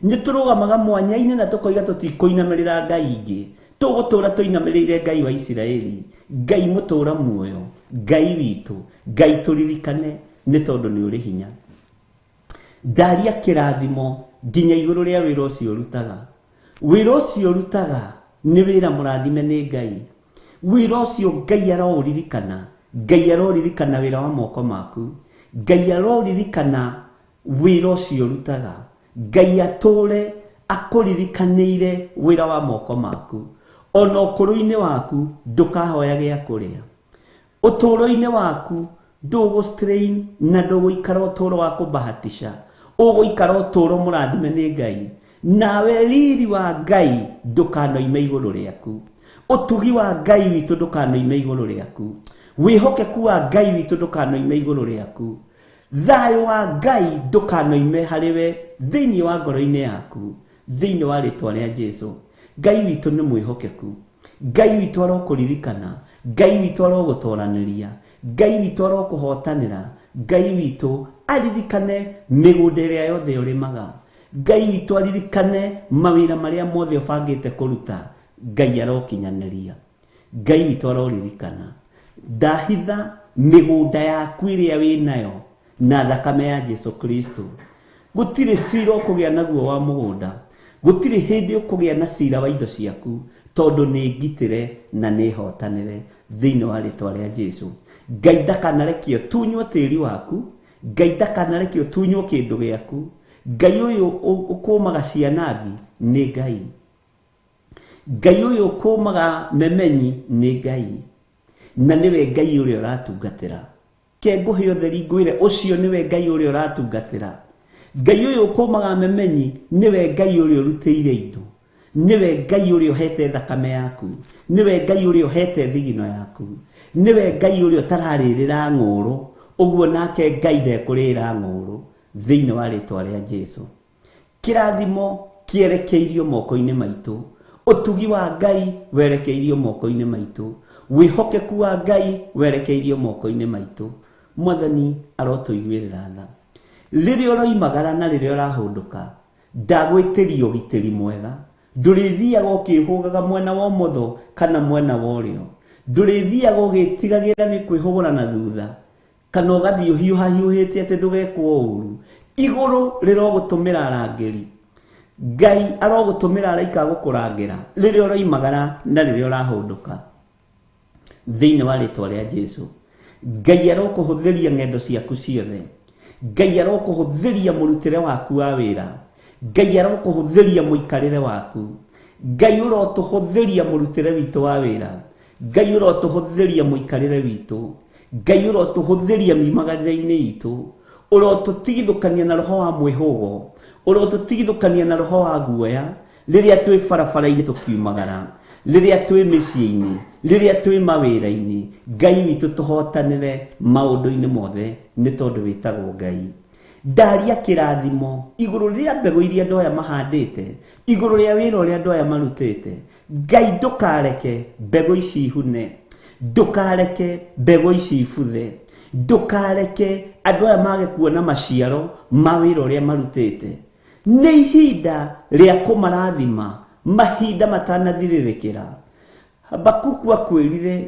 Nĩ tũrũgamaga mwanya-inĩ na tũkoiga tũtikũinamĩrĩra Ngai ingĩ, tũgũtũũra tũinamĩrĩire Ngai wa Isiraeli, Ngai mũtũũra muoyo, Ngai witũ, Ngai tũririkane nĩ tondũ nĩ ũrĩ hinya. Ndaria kĩrathimo nginya igũrũ rĩa wĩra ũcio ũrutaga. Wĩra ũcio ũrutaga nĩ wĩra mũrathime nĩ Ngai. Wĩra ũcio Ngai aroũririkana, Ngai aroririkana wĩra wa moko maku, Ngai aroririkana wĩra ũcio ũrutaga, Ngai atũre akũririkanĩire wĩra wa moko maku. Ona ũkũrũ-inĩ waku ndũkahoya gĩa kũrĩa, ũtũũro-inĩ waku ndũgũ strain na ndũgũikara ũtũũro wa kũbahatisha, ũgũikara ũtũũro mũrathime nĩ Ngai. Nawe riri wa Ngai ndũkanoime igũrũ rĩaku, ũtugi wa Ngai witũ ndũkanoime igũrũ rĩaku, wĩhokeku wa Ngai witũ ndũkanoime igũrũ rĩaku, thayũ wa Ngai ndũkanoime harĩ we thĩinĩ wa ngoro-inĩ yaku, thĩinĩ wa rĩtwa rĩa Jesu. Ngai witũ nĩ mwĩhokeku, Ngai witũ arokũririkana, Ngai witũ arogũtoranĩria, Ngai witũ arokũhotanĩra, Ngai witũ aririkane mĩgũnda ĩrĩa yothe ũrĩmaga, Ngai witũ aririkane mawĩra marĩa mothe ũbangĩte kũruta, Ngai arokinyanĩria, Ngai witũ aroririkana. Ndahitha mĩgũnda yaku ĩrĩa wĩnayo na thakame ya Jesu Kristo. Gũtirĩ cira ũkũgĩa naguo wa mũgũnda, gũtirĩ hĩndĩ ũkũgĩa na cira wa indo ciaku, tondũ nĩ ngitĩre na nĩ hotanĩre thĩinĩ wa rĩtwa rĩa Jesu. Ngai ndakanarekie ũtunywo tĩri waku, Ngai ndakanarekie ũtunywo kĩndũ gĩaku. Ngai ũyũ ũkũmaga cianangi nĩ Ngai, Ngai ũyũ ũkũmaga memenyi nĩ Ngai, na nĩwe Ngai ũrĩa ũratungatĩra. Ke ngũhe ũtheri ngwĩre ũcio nĩwe Ngai ũrĩa ũratungatĩra. Ngai ũyũ ũkũmaga memenyi nĩwe Ngai ũrĩa ũrutĩire indo, nĩwe Ngai ũrĩa ũhete thakame yaku, nĩwe Ngai ũrĩa ũhete thigino yaku, nĩwe Ngai ũrĩa ũtararĩrĩra ng'ũũrũ, ũguo nake Ngai ndekũrĩra ng'ũũrũ thĩinĩ wa rĩtwa rĩa Jesu. Kĩrathimo kĩerekeirio moko-inĩ maitũ, ũtugi wa Ngai werekeirio moko-inĩ maitũ, wĩhokeku wa Ngai werekeirio moko-inĩ maitũ. Mwathani arotũiguĩrĩra tha. Rĩrĩa ũroimagara na rĩrĩa ũrahũndũka, ndagwĩtĩria ũgitĩri mwega. Ndũrĩthiaga ũkĩhũgaga mwena wa ũmotho kana mwena wa ũrĩo, ndũrĩthiaga ũgĩtigagĩra nĩ kwĩhũgũra na thutha, kana ũgathiĩ ũhiũhahiũhĩte atĩ ndũgekwo ũru. Igũrũ rĩrogũtũmĩra arangĩri, Ngai arogũtũmĩra araika a gũkũrangĩra rĩrĩa ũroimagara na rĩrĩa ũrahũndũka thĩinĩ wa rĩtwa rĩa Jesu. Ngai arokũhũthĩria ng'endo ciaku ciothe, Ngai arokũhũthĩria mũrutĩre waku wa wĩra, Ngai arokũhũthĩria mũikarĩre waku, Ngai ũrotũhũthĩria mũrutĩre witũ wa wĩra, Ngai ũrotũhũthĩria mũikarĩre witũ, Ngai ũrotũhũthĩria miumagarĩre-inĩ itũ, ũrotũtigithũkania na roho wa mwĩhũgo, ũrotũtigithũkania na roho wa guoya rĩrĩa twĩ barabara-inĩ tũkiumagara, rĩrĩa twĩ mĩciĩ-inĩ, rĩrĩa twĩ mawĩra-inĩ. Ngai witũ tũhotanĩre maũndũ-inĩ mothe nĩ tondũ wĩtagwo Ngai. Ndaria kĩrathimo igũrũ rĩa mbegũ iria andũ aya mahandĩte, igũrũ rĩa wĩra ũrĩa andũ aya marutĩte. Ngai ndũkareke mbegũ ici ihune, ndũkareke mbegũ ici ibuthe, ndũkareke andũ aya mage kuona maciaro ma wĩra ũrĩa marutĩte. Nĩ ihinda rĩa kũmarathima mahinda matanathirĩrĩkĩra. Habakuku akwĩrire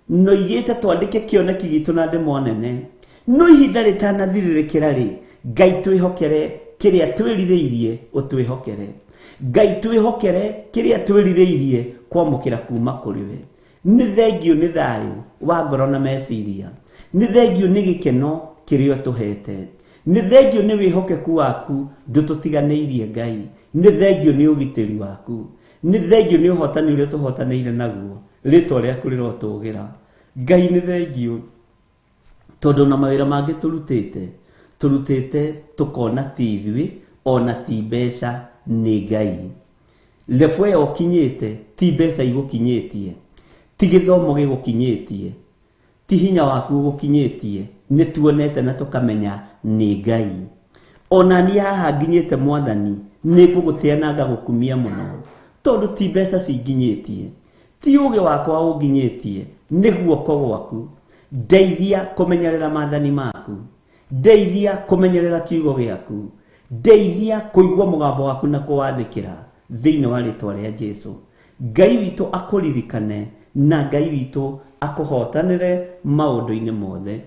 noigĩte twandĩke kĩoneki gitũ na ndemwa nene, no ihinda rĩtanathirĩrĩkĩra rĩ, Ngai twĩhokere kĩrĩa twĩrirĩirie ũtwĩhokere. Ngai twĩhokere kĩrĩa twĩrirĩirie kwamũkĩra kuma kũrĩ we. Nĩ thengio nĩ thayũ wa ngoro na meciria, nĩ thengio nĩ gĩkeno kĩrĩa ũtũhete, nĩ thengio nĩ wĩhokeku waku ndũtũtiganĩirie Ngai, nĩ thengio nĩ ũgitĩri waku, nĩ thengio nĩ ũhotani ũrĩa tũhotanĩire naguo, rĩtwa rĩaku rĩrotũgĩra. Ngai nĩ thengio tondũ na mawĩra mangĩ tũrutĩte, tũrutĩte tũkona ti ithuĩ ona ti mbeca, nĩ Ngai. Lebu ĩyo ũkinyĩte ti mbeca igũkinyĩtie, ti gĩthomo gĩgũkinyĩtie, ti hinya waku ũgũkinyĩtie, nĩ tuonete na tũkamenya nĩ Ngai. Ona niĩ haha nginyĩte Mwathani, nĩ ngũgũtĩa na ngagũkumia mũno, tondũ ti mbeca cinginyĩtie, ti ũgĩ wakwa ũnginyĩtie, nĩ guoko gwaku. Ndeithia kũmenyerera maathani maku, ndeithia kũmenyerera kiugo gĩaku, ndeithia kũigua mũgambo waku na kũwathĩkĩra thĩinĩ wa rĩtwa rĩa Jesu. Ngai witũ akũririkane na Ngai witũ akũhotanĩre maũndũ-inĩ mothe.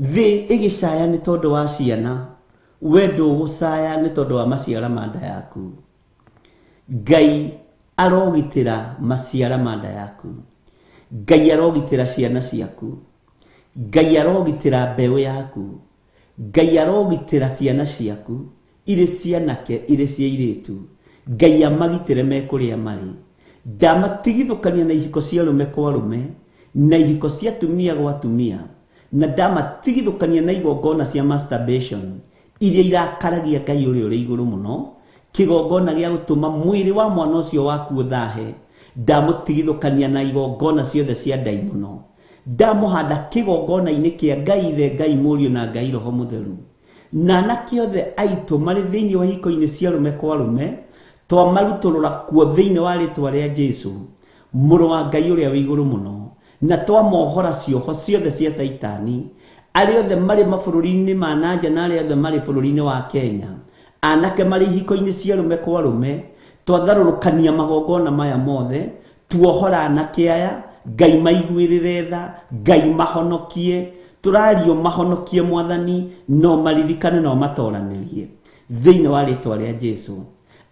Thĩ ĩgĩcaya nĩ tondũ wa ciana, we ndũgũcaya nĩ tondũ wa maciara ma nda yaku. Ngai arogitĩra maciara ma nda yaku, Ngai arogitĩra ciana ciaku, Ngai arogitĩra mbeũ yaku, Ngai arogitĩra ciana ciaku irĩ cianake irĩ cia airĩtu. Ngai amagitĩre me kũrĩa marĩ. Ndamatigithũkania na ihiko cia arũme kwa arũme na ihiko cia atumia gwa atumia, na ndamatigithũkania na igongona cia masturbation iria irakaragia Ngai ũrĩa ũrĩ igũrũ mũno, kĩgongona gĩa gũtũma mwĩrĩ wa mwana ũcio waku ũthahe. Ndamũtigithũkania na igongona ciothe cia ndaimono. Ndamũhanda kĩgongona-inĩ kĩa Ngai Ithe, Ngai Mũriũ na Ngai Roho Mũtheru. Na anake othe aitũ marĩ thĩinĩ wa ihiko-inĩ cia arũme kwa arũme, twamarutũrũra kuo thĩinĩ wa rĩtwa rĩa Jesu, mũrũ wa Ngai ũrĩa wĩ igũrũ mũno, na twamohora cioho ciothe cia Caitani. Arĩa othe marĩ mabũrũri-inĩ ma nanja na arĩa othe marĩ bũrũri-inĩ wa Kenya, anake marĩ ihiko-inĩ cia arũme kwa arũme, twatharũrũkania magongona maya mothe, tuohora anake aya, Ngai maiguĩrĩre tha, Ngai mahonokie, tũrario mahonokie Mwathani, no maririkane no matoranĩrie thĩinĩ wa rĩtwa rĩa Jesu.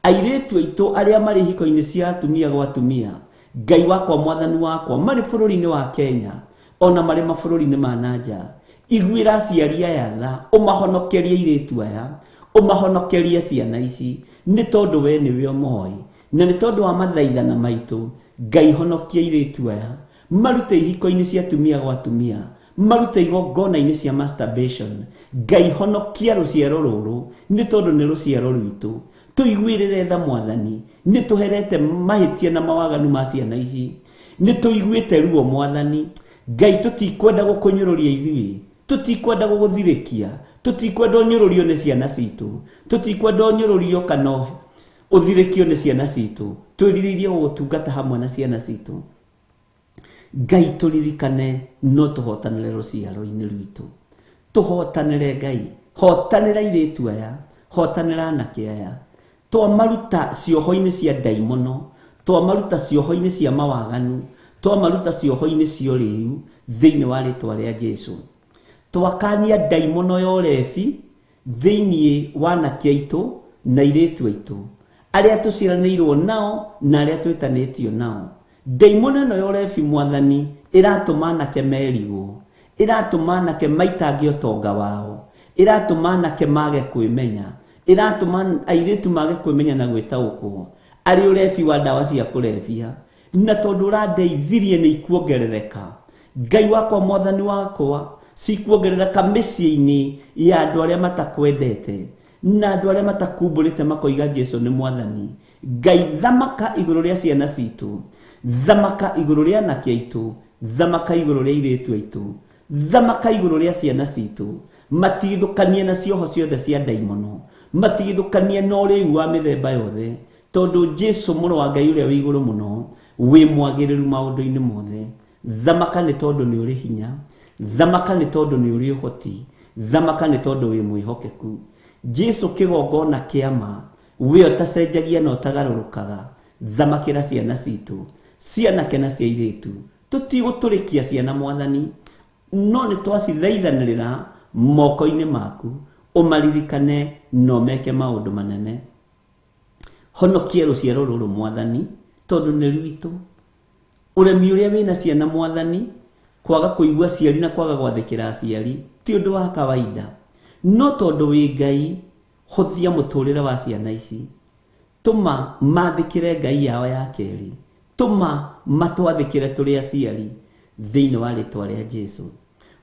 Airĩtu aitũ arĩa marĩ ihiko-inĩ cia atumia gwa atumia, Ngai wakwa Mwathani wakwa, marĩ bũrũri-inĩ wa Kenya ona marĩ mabũrũri-inĩ ma nanja, iguĩra aciari aya tha, ũmahonokerie airĩtu aya, ũmahonokerie ciana ici, nĩ tondũ we nĩwe ũmoĩ, na nĩ tondũ wa mathaithana maitũ. Ngai honokia airĩtu aya, marute ihiko-inĩ cia atumia gwa atumia, marute igongona-inĩ cia masturbation. Ngai honokia rũciaro rũrũ, nĩ tondũ nĩ rũciaro rwitũ. Tũiguĩrĩre tha Mwathani, nĩ tũherete mahĩtia na mawaganu ma ciana ici, nĩ tũiguĩte ruo Mwathani. Ngai tũtikwenda gũkũnyũrũria ithuĩ, tũtikwenda gũgũthirĩkia, tũtikwenda ũnyũrũrio nĩ ciana citũ, tũtikwenda ũnyũrũrio kana ũthirĩkio nĩ ciana citũ, twĩrirĩirie gũgũtungata hamwe na ciana citũ. Ngai tũririkane no tũhotanĩre rũciaro-inĩ rwitũ, tũhotanĩre Ngai, hotanĩra airĩtu aya, hotanĩra anake aya, twamaruta cioho-inĩ cia ndaimono, twamaruta cioho-inĩ cia mawaganu, twamaruta cioho-inĩ cia ũrĩu thĩinĩ wa rĩtwa rĩa Jesu. Twakania ndaimono ya ũrebi thĩinĩ wa anake aitũ na airĩtu aitũ, arĩa tũciaranĩirwo nao na arĩa twĩtanĩtio nao. Ndaimono ĩno ya ũrebi Mwathani ĩratũma anake merigwo, ĩratũma anake maitange ũtonga wao, ĩratũma anake mage kwĩmenya, ĩratũma airĩtu mage kwĩmenya na gwĩtaũkwo, arĩ ũrebi wa ndawa cia kũrebia. Na tondũ ũrandeithirie nĩ ikuongerereka. Ngai wakwa, mwathani wakwa, cikuongerereka mĩciĩ-inĩ ya andũ arĩa matakwendete na andũ arĩa matakumbũrĩte makoiga Jesu nĩ mwathani. Ngai, thamaka igũrũ rĩa ciana citũ, thamaka igũrũ rĩa anake aitũ, thamaka igũrũ rĩa airĩtu aitũ, thamaka igũrũ rĩa ciana citũ, matigithũkanie na cioho ciothe cia ndaimono, matigithũkanie na ũrĩu wa mĩthemba yothe, tondũ Jesu mũrũ wa Ngai ũrĩa wĩ igũrũ mũno wĩ mwagĩrĩru maũndũ-inĩ mothe. Thamaka nĩ tondũ nĩ ũrĩ hinya, thamaka nĩ tondũ nĩ ũrĩ ũhoti, thamaka nĩ tondũ wĩ mwĩhokeku. Jesu kĩgongona kĩa ma, we ũtacenjagia na ũtagarũrũkaga, thamakĩra ciana citũ, cianake na cia airĩtu. Tũtigũtũrĩkia ciana mwathani, no nĩ twacithaithanĩrĩra moko-inĩ maku, ũmaririkane na ũmeke maũndũ manene. Honokia rũciaro rũrũ mwathani, tondũ nĩ rwitũ. Ũremi ũrĩa wĩna ciana mwathani, kwaga kũigua aciari na kwaga gwathĩkĩra aciari ti ũndũ wa kawaida, no tondũ wĩ Ngai, hũthia mũtũrĩre wa ciana ici, tũma mathĩkĩre Ngai yao ya kerĩ, tũma matwathĩkĩre tũrĩ aciari thĩinĩ wa rĩtwa rĩa Jesu.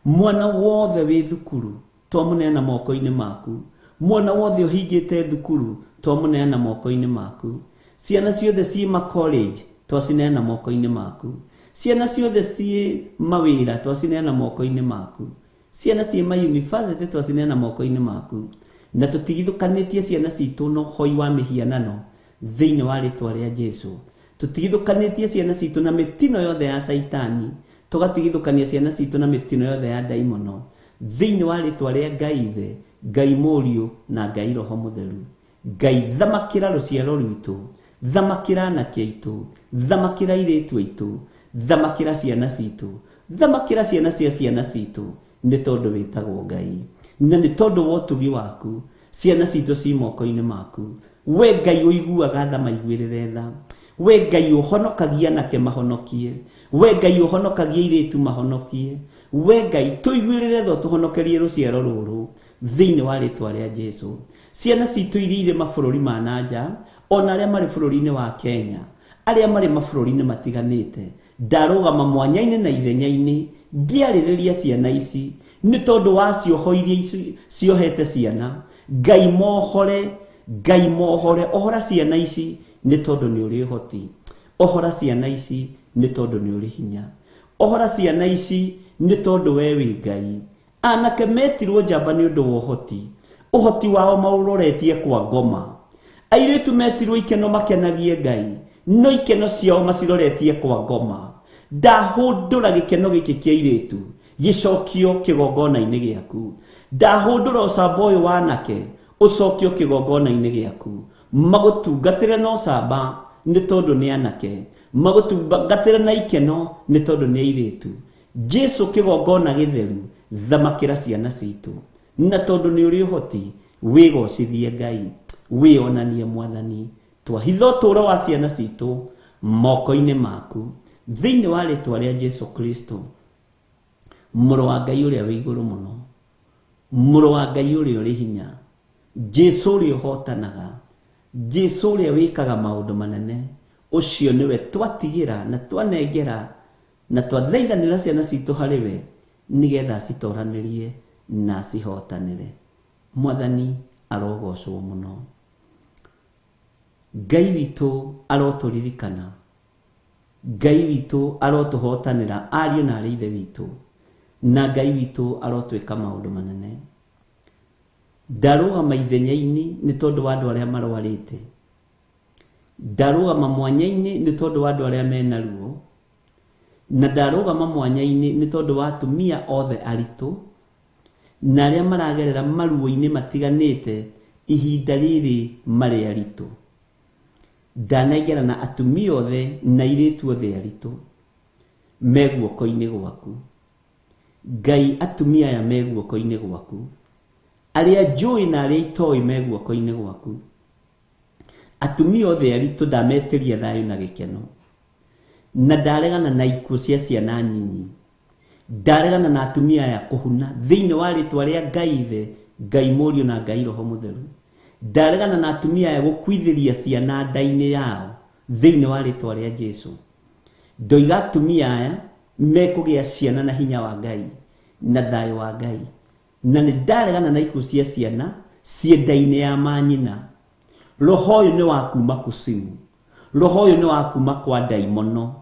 Mwana wothe wĩ thukuru twamũneana moko-inĩ maku, mwana wothe ũhingĩte thukuru twamũneana moko-inĩ maku, ciana ciothe ciĩ ma college twacineana moko-inĩ maku, ciana ciothe ciĩ mawĩra twacineana moko-inĩ maku, ciana ciĩ ma university twacineana moko-inĩ maku, na tũtigithũkanĩtie ciana citũ na ũhoi wa mĩhianano thĩinĩ wa rĩtwa rĩa Jesu. Tũtigithũkanĩtie ciana citũ na mĩtino yothe ya Caitani, tũgatigithũkania ciana citũ na mĩtino yothe ya ndaimono thĩinĩ wa rĩtwa rĩa Ngai Ithe, Ngai Mũriũ na Ngai Roho Mũtheru. Ngai, thamakĩra rũciaro rwitũ, thamakĩra anake aitũ, thamakĩra airĩtu aitũ, thamakĩra ciana citũ, thamakĩra ciana cia ciana citũ, nĩ tondũ wĩtagwo Ngai, na nĩ tondũ wa ũtugi waku ciana citũ ci moko-inĩ maku. We Ngai ũiguaga tha, maiguĩrĩre tha. We Ngai ũhonokagia anake, mahonokie. We Ngai ũhonokagia airĩtu, mahonokie. We Ngai tũiguĩrĩre tha, ũtũhonokerie rũciaro rũrũ thĩinĩ wa rĩtwa rĩa Jesu. Ciana citũ iria irĩ mabũrũri ma na nja, ona arĩa marĩ bũrũri-inĩ wa Kenya, arĩa marĩ mabũrũri-inĩ matiganĩte, ndarũgama mwanya-inĩ na ithenya-inĩ ngĩarĩrĩria ciana ici nĩ tondũ wa cioho iria ciohete ciana. Ngai mohore, Ngai mohore, ohora ciana ici nĩ tondũ nĩ ũrĩ ũhoti, ohora ciana ici nĩ tondũ nĩ ũrĩ hinya, ohora ciana ici nĩ tondũ we wĩ Ngai. Anake metirwo njamba nĩ ũndũ wa ũhoti, ũhoti wao maũroretie kwa ngoma. Airĩtu metirwo ikeno makenagie Ngai, no ikeno ciao maciroretie kwa ngoma. Ndahũndũra gĩkeno gĩkĩ kĩa airĩtu gĩcokio kĩgongona-inĩ gĩaku, ndahũndũra ũcamba ũyũ wa anake ũcokio kĩgongona-inĩ gĩaku, magũtungatĩre na ũcamba nĩ tondũ nĩ anake, magũtungatĩre na ikeno nĩ tondũ nĩ airĩtu. Jesu kĩgongona gĩtheru, thamakĩra ciana citũ, na tondũ nĩ ũrĩ ũhoti, wĩgocithie Ngai, wĩonanie mwathani. Twahitha ũtũũro wa ciana citũ moko-inĩ maku thĩinĩ wa rĩtwa rĩa Jesu Kristo, mũrũ wa Ngai ũrĩa wĩ igũrũ mũno, mũrũ wa Ngai ũrĩa ũrĩ hinya, Jesu ũrĩa ũhotanaga, Jesu ũrĩa wĩkaga maũndũ manene, ũcio nĩwe twatigĩra na twanengera na twathaithanĩra ciana citũ harĩ we, nĩgetha acitoranĩrie na acihotanĩre. Mwathani arogocwo mũno. Ngai witũ arotũririkana, Ngai witũ arotũhotanĩra ariũ na arĩ ithe witũ, na Ngai witũ arotwĩka maũndũ manene. Ndarũgama ithenya-inĩ nĩ tondũ wa andũ arĩa marwarĩte, ndarũgama mwanya-inĩ nĩ tondũ wa andũ arĩa mena ruo, na ndarũgama mwanya-inĩ nĩ tondũ wa atumia othe aritũ na arĩa maragerera maruo-inĩ matiganĩte ihinda rĩrĩ marĩ aritũ. Ndanengera na atumia othe na airĩtu othe aritũ me guoko-inĩ gwaku. Ngai, atumia aya me guoko-inĩ gwaku, arĩa njũĩ na arĩa itoĩ me guoko-inĩ gwaku. Atumia othe aritũ ndametĩria thayũ na gĩkeno, na ndaregana na ikuũ cia ciana nyinyi, ndaregana na atumia aya kũhuna thĩinĩ wa rĩtwa rĩa Ngai Ithe, Ngai Mũriũ na Ngai Roho Mũtheru. Ndaregana na atumia aya gũkuithĩria ciana nda-inĩ yao thĩinĩ wa rĩtwa rĩa Jesu. Ndoiga atumia aya mekũgĩa ciana na hinya wa Ngai na thayũ wa Ngai, na nĩ ndaregana na ikuũ cia ciana ciĩ nda-inĩ ya manyina. Roho ũyũ nĩ wa kuma kusimu, roho ũyũ nĩ wa kuma kwa ndaimono,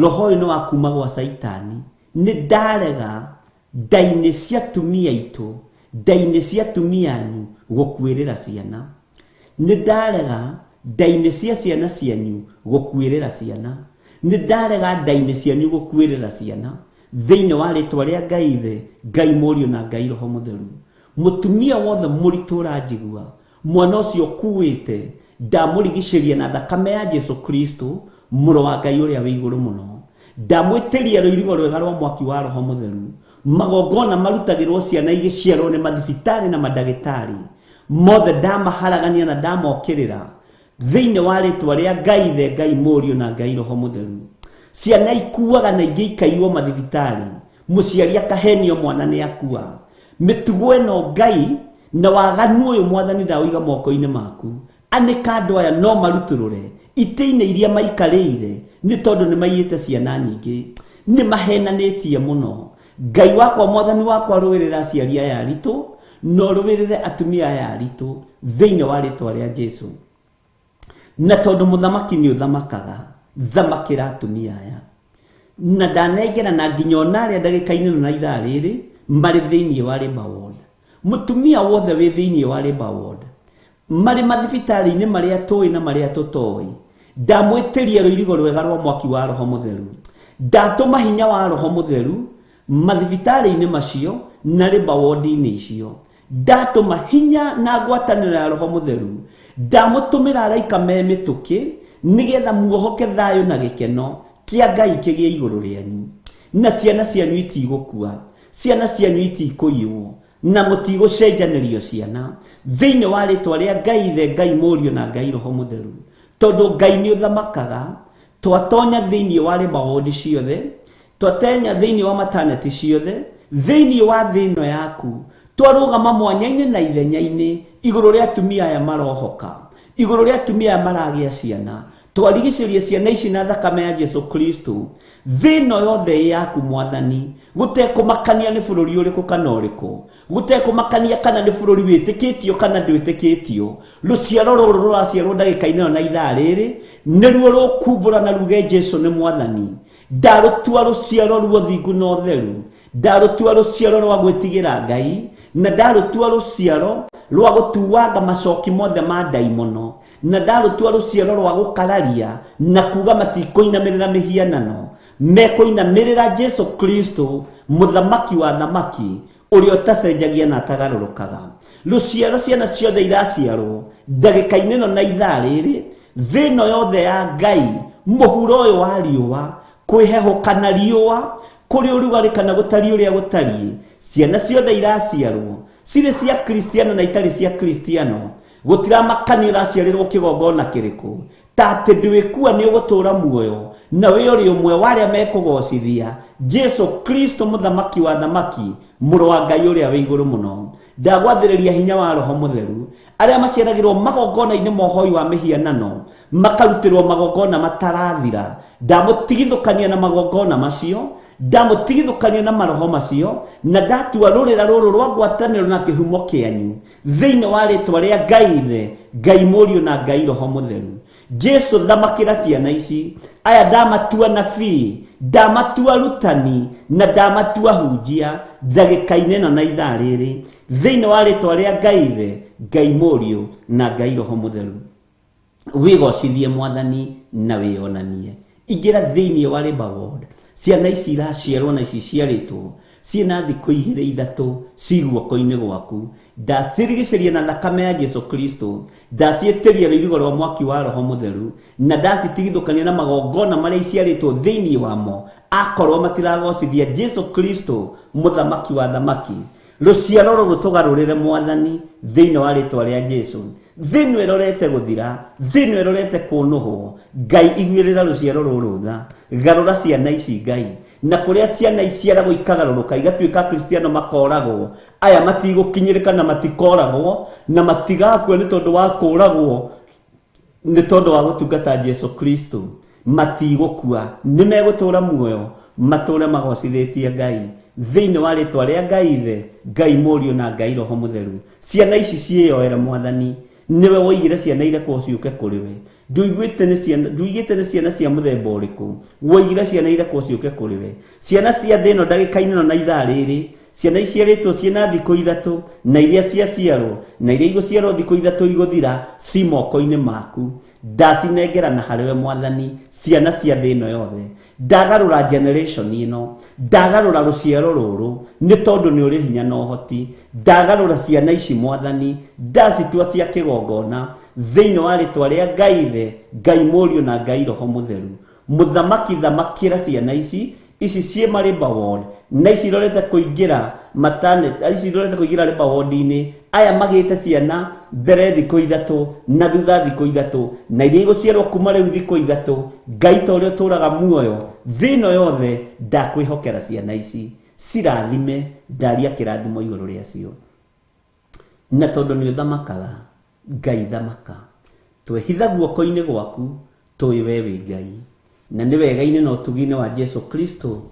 roho ũyũ nĩ wa kuma gwa caitani. Nĩ ndarega nda-inĩ cia atumia aitũ, nda-inĩ cia atumia anyu gũkuĩrĩra ciana. Nĩ ndarega nda-inĩ cia ciana cianyu gũkuĩrĩra ciana. Nĩ ndarega nda-inĩ cianyu gũkuĩrĩra ciana thĩinĩ wa rĩtwa rĩa Ngai Ithe, Ngai Mũriũ na Ngai Roho Mũtheru. Mũtumia wothe mũritũ ũranjigua, mwana ũcio ũkuĩte, ndamũrigicĩria na thakame ya Jesu Kristo, mũrũ wa Ngai ũrĩa wĩ igũrũ mũno. Ndamwĩtĩria rũirigo rwega rwa mwaki wa Roho Mũtheru. Magongona marutagĩrwo ciana igĩciarwo nĩ mathibitarĩ na mandagĩtarĩ mothe, ndamaharagania na ndamokĩrĩra thĩinĩ wa rĩtwa rĩa Ngai Ithe, Ngai Mũriũ na Ngai Roho Mũtheru. Ciana ikuaga na ingĩ ikaiywo mathibitarĩ, mũciari akahenio mwana nĩ akua. Mĩtugo ĩno Ngai na waganu ũyũ Mwathani ndaũiga moko-inĩ maku. Anĩka andũ aya no marutũrũre itĩ-inĩ iria maikarĩire, nĩ tondũ nĩ maiyĩte ciana nyingĩ, nĩ mahenanĩtie mũno. Ngai wakwa, Mwathani wakwa, rũĩrĩra aciari aya aritũ na ũrũĩrĩre atumia aya aritũ thĩinĩ wa rĩtwa rĩa Jesu. Na tondũ mũthamaki nĩ ũthamakaga, thamakĩra atumia aya. Na ndanengera na nginya ona arĩa ndagĩka-inĩ ĩno na ithaa rĩrĩ marĩ thĩinĩ wa labour ward. Mũtumia wothe wĩ thĩinĩ wa labour ward, marĩ mathibitarĩ-inĩ marĩa tũĩ na marĩa tũtoĩ, ndamwĩtĩria rũirigo rwega rwa mwaki wa Roho Mũtheru. Ndatũma hinya wa Roho Mũtheru mathibitarĩ-inĩ macio na labour ward-inĩ icio. Ndatũma hinya na ngwatanĩro ya Roho Mũtheru. Ndamũtũmĩra araika me mĩtũkĩ nĩgetha muohoke thayũ na gĩkeno kĩa Ngai kĩgĩe igũrũ rĩanyu. Na ciana cianyu itigũkua, ciana cianyu itikũiywo, na mũtigũcenjanĩrio ciana thĩinĩ wa rĩtwa rĩa Ngai Ithe, Ngai Mũriũ na Ngai Roho Mũtheru. Tondũ Ngai nĩ ũthamakaga, twatonya thĩinĩ wa labour ward ciothe, twatenya thĩinĩ wa maternity ciothe, thĩinĩ wa thĩ ĩno yaku, twarũgama mwanya-inĩ na ithenya-inĩ igũrũ rĩa atumia aya marohoka, igũrũ rĩa atumia aya maragĩa ciana, twarigicĩria ciana ici na thakame ya Jesu Kristo. Thĩ ĩno yothe ĩ yaku Mwathani, gũtekũmakania nĩ bũrũri ũrĩkũ kana ũrĩkũ, gũtekũmakania kana nĩ bũrũri wĩtĩkĩtio kana ndwĩtĩkĩtio. Rũciaro rũrũ rũraciarwo ndagĩka-inĩ ĩno na ithaa rĩrĩ nĩruo rũkumbũra na ruge Jesu nĩ Mwathani. Ndarũtua rũciaro rwa ũthingu na ũtheru, ndarũtua rũciaro rwa gwĩtigĩra Ngai, na ndarũtua rũciaro rwa gũtuanga macoki mothe ma ndaimono, na ndarũtua rũciaro rwa gũkararia na kuga matikũinamĩrĩra mĩhianano, mekũinamĩrĩra Jesu Kristo, mũthamaki wa thamaki, ũrĩa ũtacenjagia na atagarũrũkaga. Rũciaro ciana ciothe iraciarwo ndagĩka-inĩ ĩno na ithaa rĩrĩ, thĩ ĩno yothe ya Ngai, mũhuro ũyũ wa riũa, kwĩhehũka na riũa, kũrĩ ũrugarĩ kana gũtariĩ ũrĩa gũtariĩ, ciana ciothe iraciarwo cirĩ cia Kristiano na itarĩ cia Kristiano, gũtiramakania ũraciarĩrwo kĩgongona kĩrĩkũ, ta atĩ ndwĩkua nĩ ũgũtũũra muoyo na wĩ ũrĩ ũmwe wa arĩa mekũgocithia Jesu Kristo, mũthamaki wa thamaki, mũrũ wa Ngai ũrĩa wĩ igũrũ mũno. Ndagwathĩrĩria hinya wa Roho Mũtheru arĩa maciaragĩrwo magongona-inĩ ma ũhoi wa mĩhianano, makarutĩrwo magongona matarathira. Ndamũtigithũkania na magongona macio, ndamũtigithũkania na maroho macio, na ndatua rũrĩra rũrũ rwa ngwatanĩro na kĩhumo kĩanyu thĩinĩ wa rĩtwa rĩa Ngai Ithe, Ngai Mũriũ na Ngai Roho Mũtheru. Jesu, thamakĩra ciana ici. Aya ndamatua nabii, ndamatua rutani, na ndamatua hunjia ndagĩka-inĩ ĩno na ithaa rĩrĩ thĩinĩ wa rĩtwa rĩa Ngai Ithe, Ngai Mũriũ na Ngai Roho Mũtheru. Wĩgocithie Mwathani na wĩonanie. Ingĩra thĩinĩ wa labour ward, ciana ici iraciarwo na ici iciarĩtwo ciĩna thikũ igĩrĩ ithatũ ci guoko-inĩ gwaku. Ndacirigicĩria na thakame ya Jesu Kristo, ndaciĩtĩria rũirigo rwa mwaki wa Roho Mũtheru, na ndacitigithũkania na magongona marĩa iciarĩtwo thĩinĩ wamo, akorwo matiragocithia Jesu Kristo, mũthamaki wa thamaki. Rũciaro rũrũ tũgarũrĩre Mwathani thĩinĩ wa rĩtwa rĩa Jesu. Thĩ ĩno ĩrorete gũthira, thĩ ĩno ĩrorete kũnũhwo. Ngai, iguĩrĩra rũciaro rũrũ tha, garũra ciana ici Ngai. Na kũrĩa ciana iciaragwo ikagarũrũka igatuĩka Kristiano makoragwo, aya matigũkinyĩrĩka na matikoragwo na matigakua nĩ tondũ wa kũragwo nĩ tondũ wa gũtungata Jesu Kristo. Matigũkua, nĩ megũtũũra muoyo, matũũre magocithĩtie Ngai thĩinĩ wa rĩtwa rĩa Ngai Ithe, Ngai Mũriũ na Ngai Roho Mũtheru. Ciana ici ciĩyoere Mwathani, nĩwe woigire ciana irekwo ciũke kũrĩ we. Nduiguĩte nĩ ciana, nduigĩte nĩ ciana cia mũthemba ũrĩkũ, woigire ciana irekwo ciũke kũrĩ we. Ciana cia thĩ ĩno ndagĩka-inĩ ĩno na ithaa rĩrĩ, ciana iciarĩtwo ciĩna thikũ ithatũ, na iria ciaciarwo, na iria igũciarwo thikũ ithatũ igũthira, ci moko-inĩ maku. Ndacinengera na harĩ we Mwathani, ciana cia thĩ ĩno yothe. Ndagarũra generation ĩno, ndagarũra rũciaro rũrũ, nĩ tondũ nĩ ũrĩ hinya na ũhoti. Ndagarũra ciana ici Mwathani, ndacitua cia kĩgongona, thĩinĩ wa rĩtwa rĩa Ngai Ithe, Ngai Mũriũ na Ngai Roho Mũtheru. Mũthamaki thamakĩra ciana ici, ici ciĩ Mariba ward, na ici irorete kũingĩra maternity, ici irorete kũingĩra Labour ward-inĩ, aya magĩte ciana mbere thikũ ithatũ na thutha thikũ ithatũ, na iria igũciarwo kuma rĩu thikũ ithatũ. Ngai ta ũrĩa ũtũũraga muoyo thĩ ĩno yothe, ndakwĩhokera ciana ici, cirathime, ndaria kĩrathimo igũrũ rĩacio. Na tondũ nĩ ũthamakaga, Ngai thamaka, twehitha guoko-inĩ gwaku, tũĩ we wĩ Ngai. Na nĩ wega-inĩ na ũtugi-inĩ wa Jesu Kristo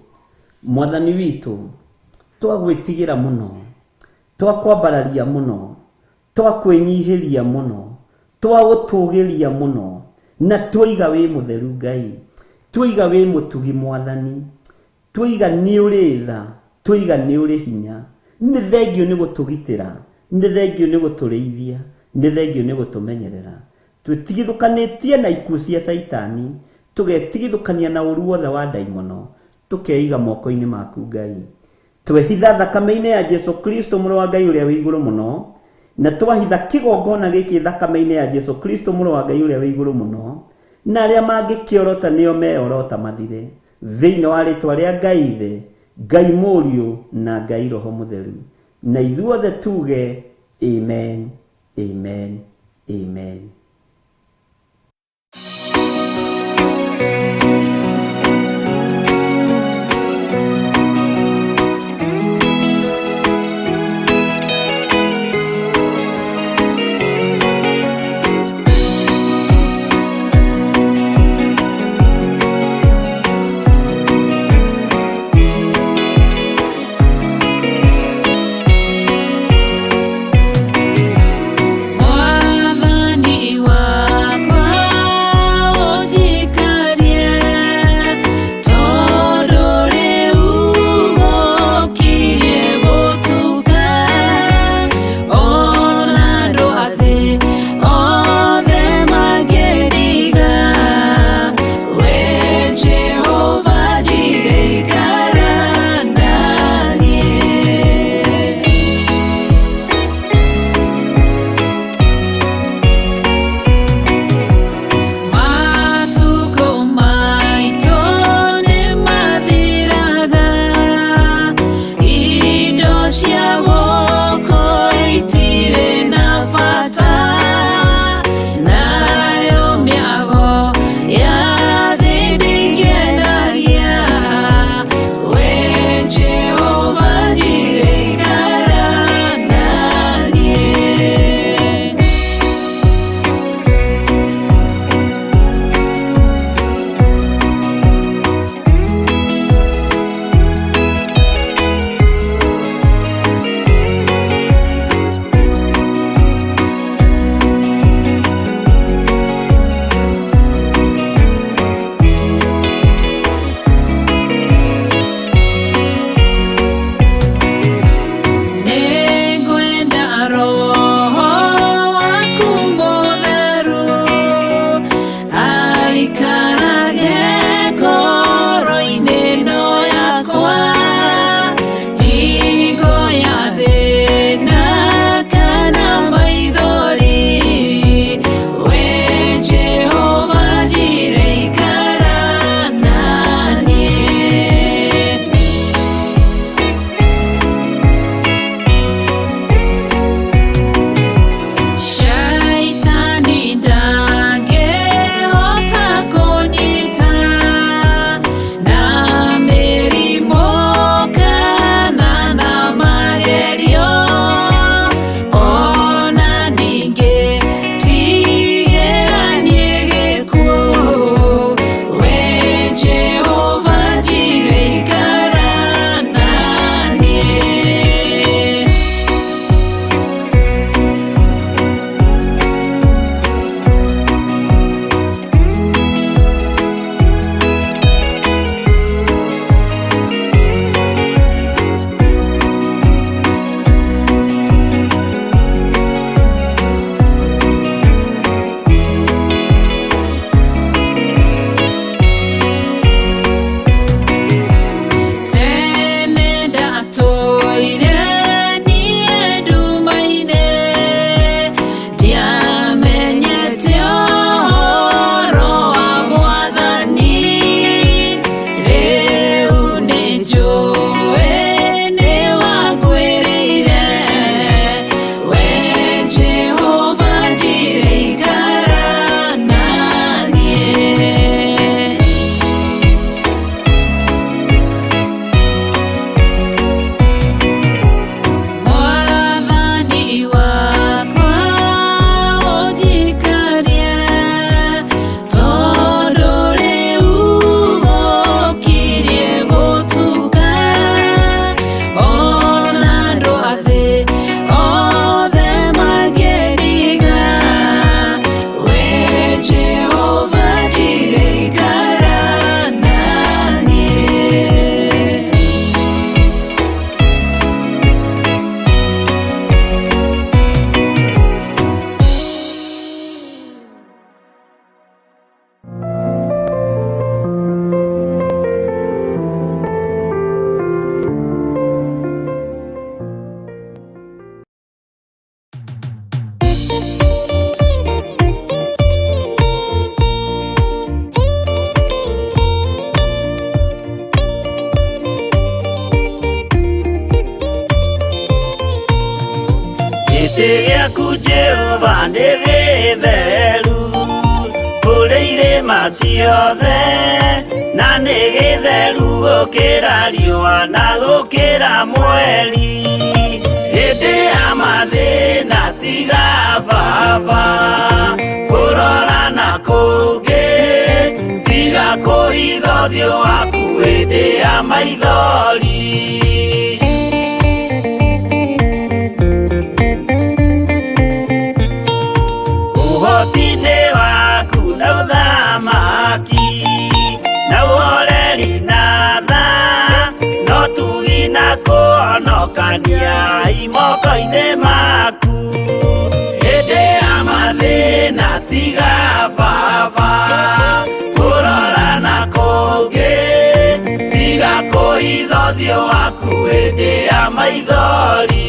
Mwathani witũ, twagwĩtigĩra mũno, twakwambararia mũno, twakwĩnyihĩria mũno, twagũtũgĩria mũno, na twoiga wĩ mũtheru Ngai, twoiga wĩ mũtugi Mwathani, twoiga nĩ ũrĩ tha, twoiga nĩ ũrĩ hinya. Nĩ thengio nĩ gũtũgitĩra, nĩ thengio nĩ gũtũrĩithia, nĩ thengio nĩ gũtũmenyerera. Twĩtigithũkanĩtie na ikuũ cia Caitani, tũgetigithũkania na ũru wothe wa ndaimono, tũkeiga moko-inĩ maku Ngai. Twehitha thakame-inĩ ya Jesu Kristo mũrũ wa Ngai ũrĩa wĩ igũrũ mũno, na twahitha kĩgongona gĩkĩ thakame-inĩ ya Jesu Kristo mũrũ wa Ngai ũrĩa wĩ igũrũ mũno, na arĩa mangĩkĩorota nĩo meorota mathire, thĩinĩ wa rĩtwa rĩa Ngai Ithe, Ngai Mũriũ na Ngai Roho Mũtheru. Na ithuothe tuge amen, amen, amen. Mwathani. Gĩtĩ gĩaku Jehova nĩ gĩtheru kũrĩ irĩma ciothe, na nĩ gĩtheru gũkĩra riũa na gũkĩra mweri. Hĩndĩ ya mathĩna tiga baba kũrora na kũngĩ, tiga kũhitha ũthiũ waku hĩndĩ ya maithori. Ũhoti-inĩ waku na ũthamaki na ũhoreri na tha, no tugi na kũhonokania imoko-inĩ maku. Hĩndĩ ya mathĩna tiga baba kũrora na kũngĩ, tiga kũhitha ũthiũ waku hĩndĩ ya maithori.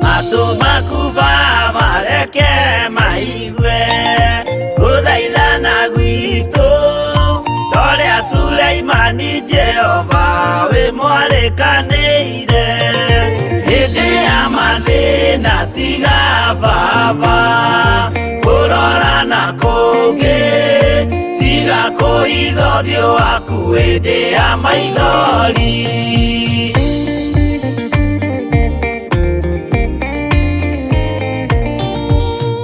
Matũ maku baba reke maigue gũthaithana gwitũ, torĩa Suleimani Jehova wĩ mwarĩkanĩire. Hĩndĩ ya mathĩna tiga baba kũrora na kũngĩ, tiga kũhitha ũthiũ waku hĩndĩ ya maithori.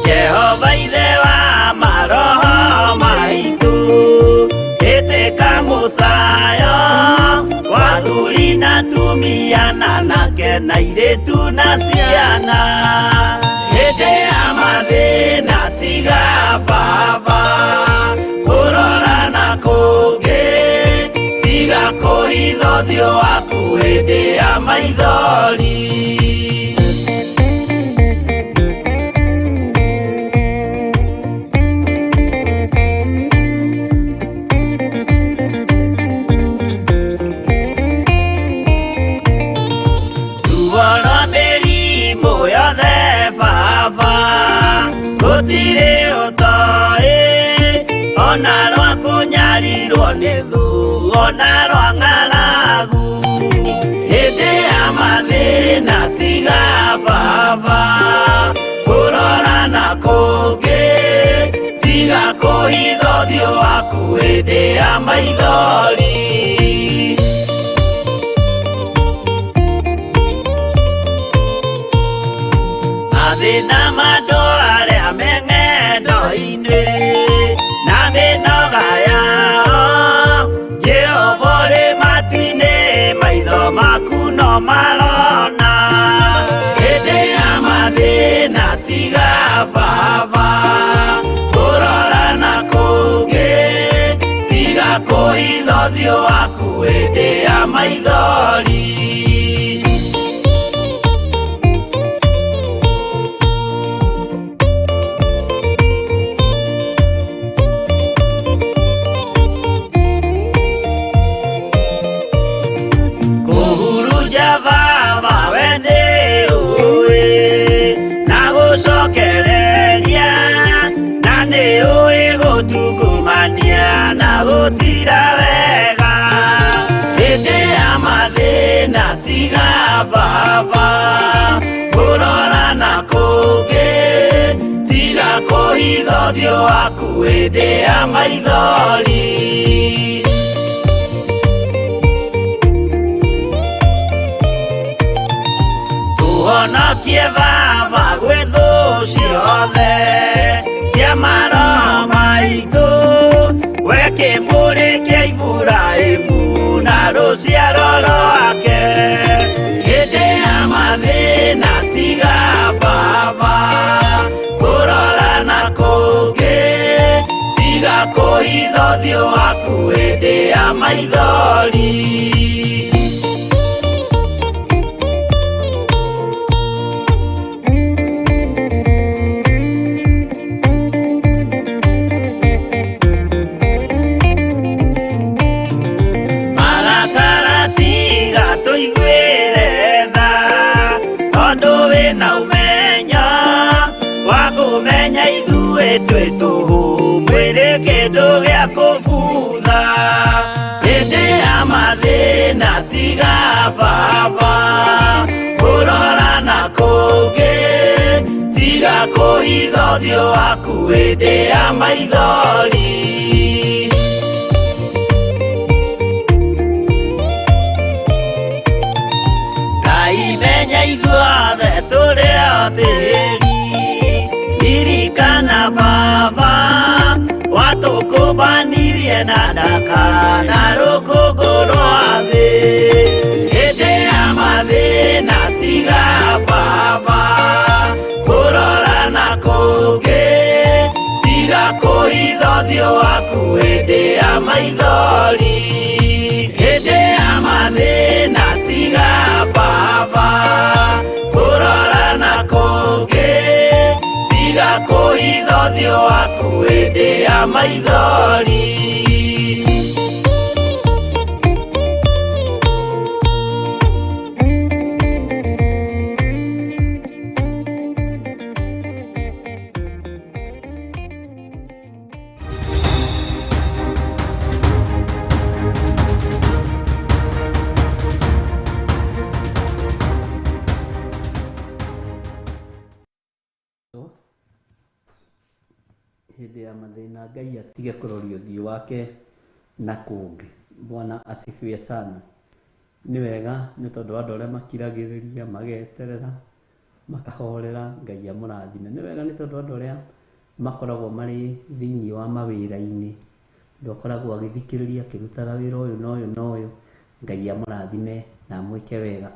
Jehova ithe wa maroho maitũ, ĩtĩka mũcayo wa athuri na atumia na anake na airĩtu na ciana. Hĩndĩ ya mathĩna tiga baba kũrora na kũngĩ, tiga kũhitha ũthiũ waku hĩndĩ ya maithori. Ruo rwa mĩrimũ yothe baba gũtirĩ ũtoĩ, ona rwa kũnyarirwo nĩ thũ, ona rwa ng'aragu. Hĩndĩ ya mathĩna tiga baba kũrora na kũngĩ, tiga kũhitha ũthiũ waku hĩndĩ ya maithori. Mathĩna ma andũ arĩa me ng'endo-inĩ na mĩnoga yao, Jehova ũrĩ matu-inĩ, maitho maku no marona. Hĩndĩ ya mathĩna tiga baba kũrora na kũngĩ, tiga kũhitha ũthiũ waku hĩndĩ ya maithori. Kũhurunja baba we nĩ ũĩ, na gũcokereria, na nĩ ũĩ gũtungumania na gũtira wega. Hĩndĩ ya mathĩna tiga baba kũrora na kũngĩ, tiga kũhitha ũthiũ waku hĩndĩ ya maithori. Tũhonokie baba gwĩ thũ ciothe cia maroho maitũ, we kĩmũrĩ kĩa Iburahĩmu na rũciaro rwake. Hĩndĩ ya mathĩna tiga baba kũrora na kũngĩ, tiga kũhitha ũthiũ waku hĩndĩ ya maithori. Marakara tiga tũiguĩre tha, tondũ wĩna ũmenyo wa Twĩ tũhũ mwĩrĩ kĩndũ gĩa kũbutha hĩndĩ ya mathĩna tiga baba kũrora na kũngĩ tiga kũhitha ũthiũ waku hĩndĩ ya maithori. Ngai menya ithuothe tũrĩ o tĩri ririkana baba watũkũmbanirie na ndaka na rũkũngũ rwa thĩ hĩndĩ ya mathĩna tiga baba kũrora na kũngĩ tiga kũhitha ũthiũ waku hĩndĩ ya maithori hĩndĩ ya mathĩna tiga baba kũrora na kũngĩ tiga kũhitha ũthiũ waku hĩndĩ ya maithori. Hĩndĩ ya mathĩna Ngai atige kũroria ũthiũ wake na kũngĩ. Bwana asifiwe sana. Nĩ wega nĩ tondũ andũ arĩa makiragĩrĩria mageterera makahorera Ngai amũrathime. Nĩ wega nĩ tondũ andũ arĩa makoragwo marĩ thĩinĩ wa mawĩra-inĩ, mũndũ akoragwo agĩthikĩrĩria akĩrutaga wĩra ũyũ na ũyũ na ũyũ, Ngai amũrathime na amwĩke wega.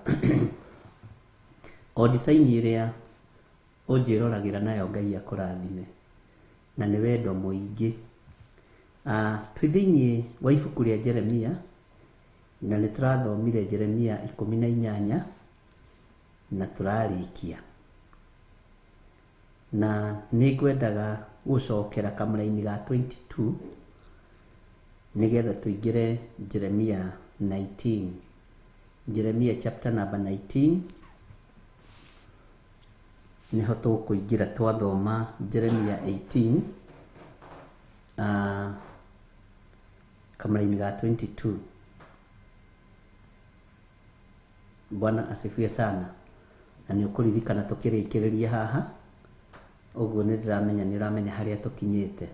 O design ĩrĩa ũnjĩroragĩra nayo Ngai akũrathime na nĩ wendo mũingĩ. Twĩ thĩinĩ wa ibuku rĩa Jeremia na nĩ tũrathomire Jeremia 18 na tũrarĩkia. Na nĩ ngwendaga gũcokera kamũraini ga 22 nĩgetha tũingĩre Jeremia 19. Jeremia chapter number 19 nĩho tũkũingĩra twathoma Jeremia 18 kamũraini ga 22. Bwana asifiwe sana. Na nĩ ũkũririkana tũkĩrĩkĩrĩria haha ũguo nĩ ndĩramenya nĩ ũramenya harĩa tũkinyĩte.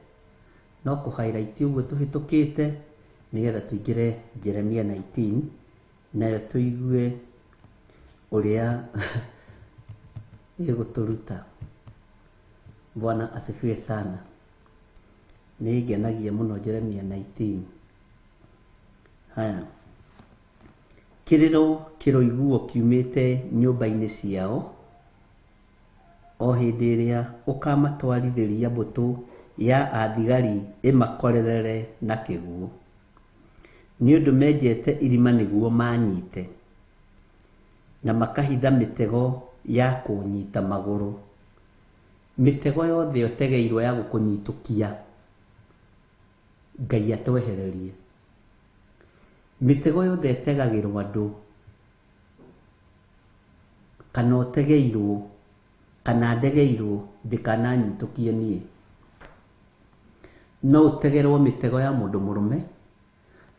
No kũ highlight ũguo tũhĩtũkĩte nĩgetha tũingĩre Jeremia 19 nayo tũigue ũrĩa ĩgũtũruta. Bwana asifiwe sana. Nĩ ngenagia mũno Jeremia 19. Haya, kĩrĩro kĩroiguo kiumĩte nyũmba-inĩ ciao o hĩndĩ ĩrĩa ũkamatwarithĩria mbũtũ ya athigari ĩmakorerere na kĩguũ. Nĩ ũndũ menjete irima nĩguo manyite na makahitha mĩtego ya kũnyita magũrũ. Mĩtego yothe ũtegeirwo ya gũkũnyitũkia Ngai atwehererie. Mĩtego yothe ĩtegagĩrwo andũ kana ũtegeirwo kana ndegeirwo ndĩkananyitũkie niĩ. No ũtegerwo mĩtego ya mũndũ mũrũme,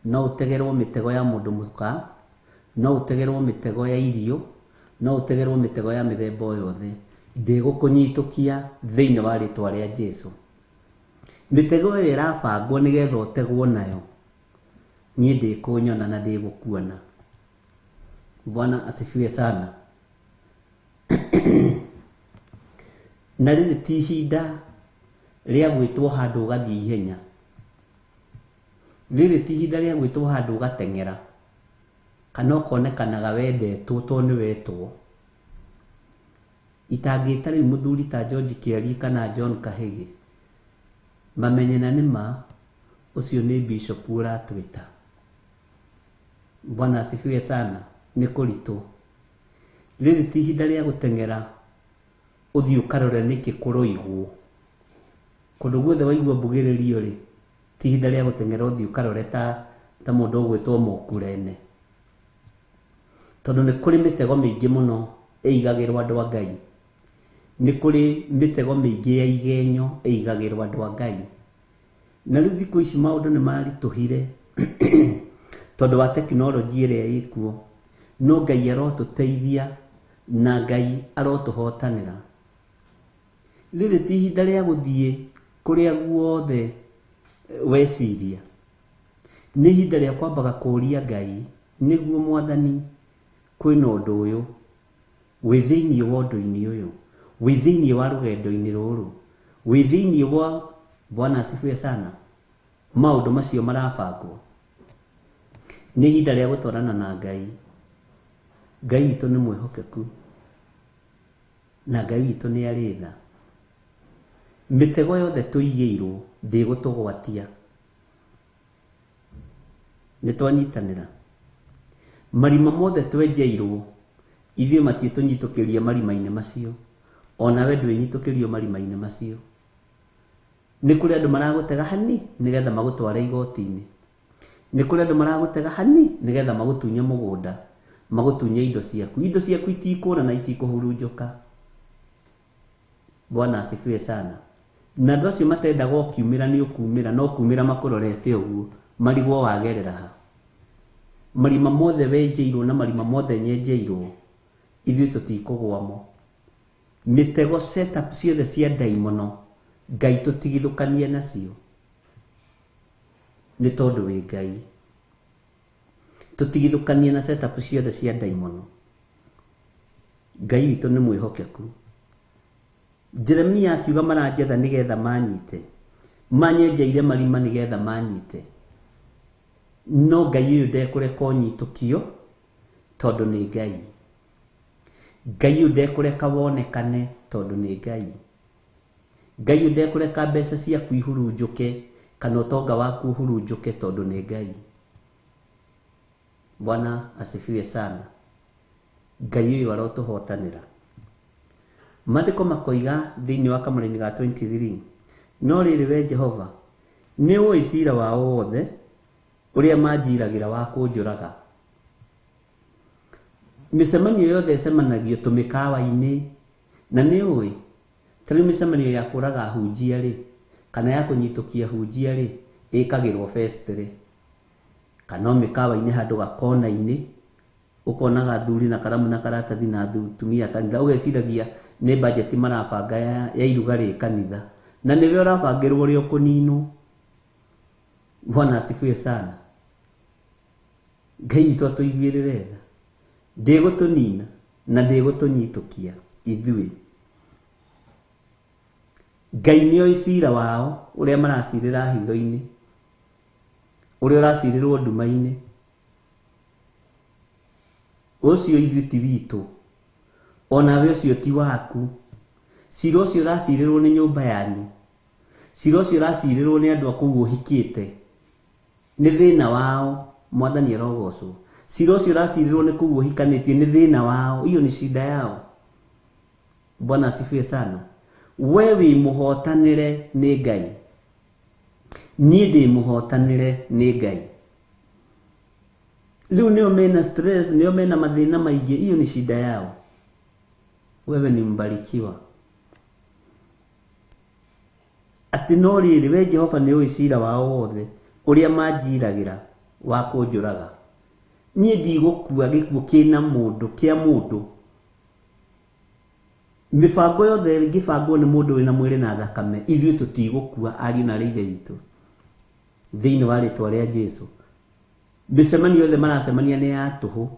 no ũtegerwo mĩtego ya mũndũ mũka, no ũtegerwo mĩtego ya irio, no ũtegerwo mĩtego ya mĩthemba o yothe. Ndĩgũkũnyitũkia thĩinĩ wa rĩtwa rĩa Jesũ. Mĩtego ĩyo ĩrabangwo nĩgetha ũtegwo nayo. Niĩ ndĩkũnyona na ndĩgũkuona. Bwana asifiwe sana. Na rĩrĩ ti ihinda rĩa gwĩtwo handũ ũgathiĩ ihenya. Rĩrĩ ti ihinda rĩa gwĩtwo handũ ũgateng'era kana ũkonekanaga wendetwo tondũ nĩ wetwo. Itangĩta rĩu mũthuri ta George Kĩarie kana John Kahĩgĩ mamenye na nĩma ũcio nĩ bishop ũratwĩta. Bwana asifiwe sana. Nĩ kũritũ. Rĩrĩ ti ihinda rĩa gũteng'era ũthiĩ ũkarore nĩkĩ kũroigwo. Kũndũ guothe waigua mbugĩrĩrio rĩ, ti ihinda rĩa gũteng'era ũthiĩ ũkarore ta mũndũ ũgwĩtwo Mokurene. Tondũ nĩ kũrĩ mĩtego mĩingĩ mũno ĩigagĩrwo andũ a Ngai. Nĩ kũrĩ mĩtego mĩingĩ ya igenyo ĩigagĩrwo andũ a Ngai. Na rĩu thikũ ici maũndũ nĩ maritũhire tondũ wa tekinoronjĩ ĩrĩa ĩkuo. No Ngai arotũteithia na Ngai arotũhotanĩra. Rĩrĩ ti ihinda rĩa gũthiĩ kũrĩa guothe weciria. Nĩ ihinda rĩa kwambaga kũũria Ngai nĩguo Mwathani kwĩna ũndũ ũyũ wĩ thĩinĩ wa ũndũ-inĩ ũyũ, wĩ thĩinĩ wa rũgendo-inĩ rũrũ, wĩ thĩinĩ wa Bwana asifiwe sana, maũndũ macio marabangwo. Nĩ ihinda rĩa gũtwarana na Ngai. Ngai witũ nĩ mwĩhokeku na Ngai witũ nĩ arĩ tha. Mĩtego yothe tũigĩirwo ndĩgũtũgwatia. Nĩ twanyitanĩra. Marima mothe twenjeirwo ithuĩ matiĩtũnyitũkĩria marima-inĩ macio, onawe ndwĩnyitũkĩrio marima-inĩ macio. Nĩ kũrĩ andũ maragũtega hani nĩgetha magũtware igoti-inĩ. Nĩ kũrĩ andũ maragũtega hani nĩgetha magũtunye mũgũnda, magũtunye indo ciaku. Indo ciaku itikũra na itikũhurunjũka. Bwana asifiwe sana. Na andũ acio matendaga ũkiumĩra nĩ ũkumĩra, no kumĩra makũrorete ũguo, marigwo wagerera ha. Marima mothe wenjeirwo na marima mothe nyenjeirwo, ithuĩ tũtikũgwamo. Mĩtego setup ciothe cia ndaimono, Ngai tũtigithũkanie nacio. Nĩ tondũ wĩ Ngai. Tũtigithũkanie na setup ciothe cia ndaimono. Ngai witũ nĩ mwĩhokeku. Jeremia akiuga maranjetha nĩgetha manyite. Manyenjeire marima nĩgetha manyite. No Ngai ũyũ ndekũreka ũnyitũkio tondũ nĩ Ngai. Ngai ũyũ ndekũreka wonekane tondũ nĩ Ngai. Ngai ũyũ ndekũreka mbeca ciaku ihurunjũke kana ũtonga waku ũhurunjũke tondũ nĩ Ngai. Bwana asifiwe sana. Ngai ũyũ arotũhotanĩra. Maandĩko makoiga thĩinĩ wa kamũraini ga 23, no rĩrĩ we Jehova nĩ ũĩ cira wao wothe ũrĩa manjiragĩra wa kũnjũraga. Mĩcemanio yothe ĩcemanagio tũmĩkawa-inĩ, na nĩ ũĩ ta rĩu mĩcemanio ya kũraga hunjia rĩ, kana ya kũnyitũkia hunjia rĩ, ĩkagĩrwo festĩrĩ kana o mĩkawa-inĩ handũ gakona-inĩ, ũkonaga athuri na karamu na karatathi na atumia a kanitha, ũgeciragia nĩ bajeti marabanga ya iruga rĩ kanitha, na nĩwe ũrabangĩrwo ũrĩa ũkũninwo. Bwana asifiwe sana. Ngai witũ atũiguĩrĩre tha. Ndĩgũtũnina na ndĩgũtũnyitũkia ithuĩ. Ngai nĩoĩ cira wao ũrĩa maracirĩra hitho-inĩ, ũrĩa ũracirĩrwo nduma-inĩ. Ũcio ithuĩ ti witũ, onawe ũcio ti waku. Cira ũcio ũracirĩrwo nĩ nyũmba yanyu, cira ũcio ũracirĩrwo nĩ andũ a kũu ũhikĩte, nĩ thĩna wao. Mwathani arogocwo. Cira ũcio ũracirĩrwo nĩ kũu ũhikanĩtie nĩ thĩna wao, hiyo ni shida yao. Bwana asifiwe sana. We wĩ mũhotanĩre nĩ Ngai, niĩ ndĩ mũhotanĩre nĩ Ngai. Rĩu nĩo mena stress, nĩo mena mathĩna maingĩ, hiyo ni shida yao. Wewe ni mbarikiwa. Atĩ no rĩrĩ we Jehova nĩ ũĩ cira wao wothe ũrĩa manjiragĩra wa kũnjũraga. Niĩ ndigũkua gĩkuũ kĩna mũndũ kĩa mũndũ. Mĩbango yothe ĩngĩbangwo nĩ mũndũ wĩna mwĩrĩ na thakame, ithuĩ tũtigũkua ariũ na arĩ ithe witũ thĩinĩ wa rĩtwa rĩa Jesu. Mĩcemanio yothe maracemania nĩ ya tũhũ,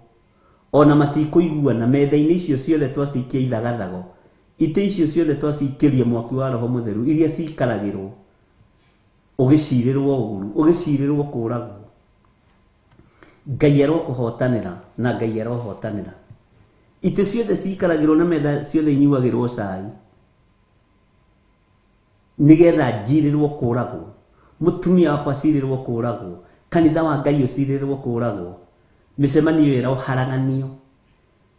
ona matikũiguana. Metha-inĩ icio ciothe twacikia ithagathago, itĩ icio ciothe twacikĩria mwaki wa Roho Mũtheru, iria cikaragĩrwo ũgĩcirĩrwo ũru, ũgĩcirĩrwo kũragwo. Ngai arokũhotanĩra na Ngai arohotanĩra. Itĩ ciothe cikaragĩrwo na metha ciothe inyuagĩrwo cai nĩgetha njirĩrwo kũragwo, mũtumia wakwa acirĩrwo kũragwo, kanitha wa Ngai ũcirĩrwo kũragwo. Mĩcemanio ĩroharaganio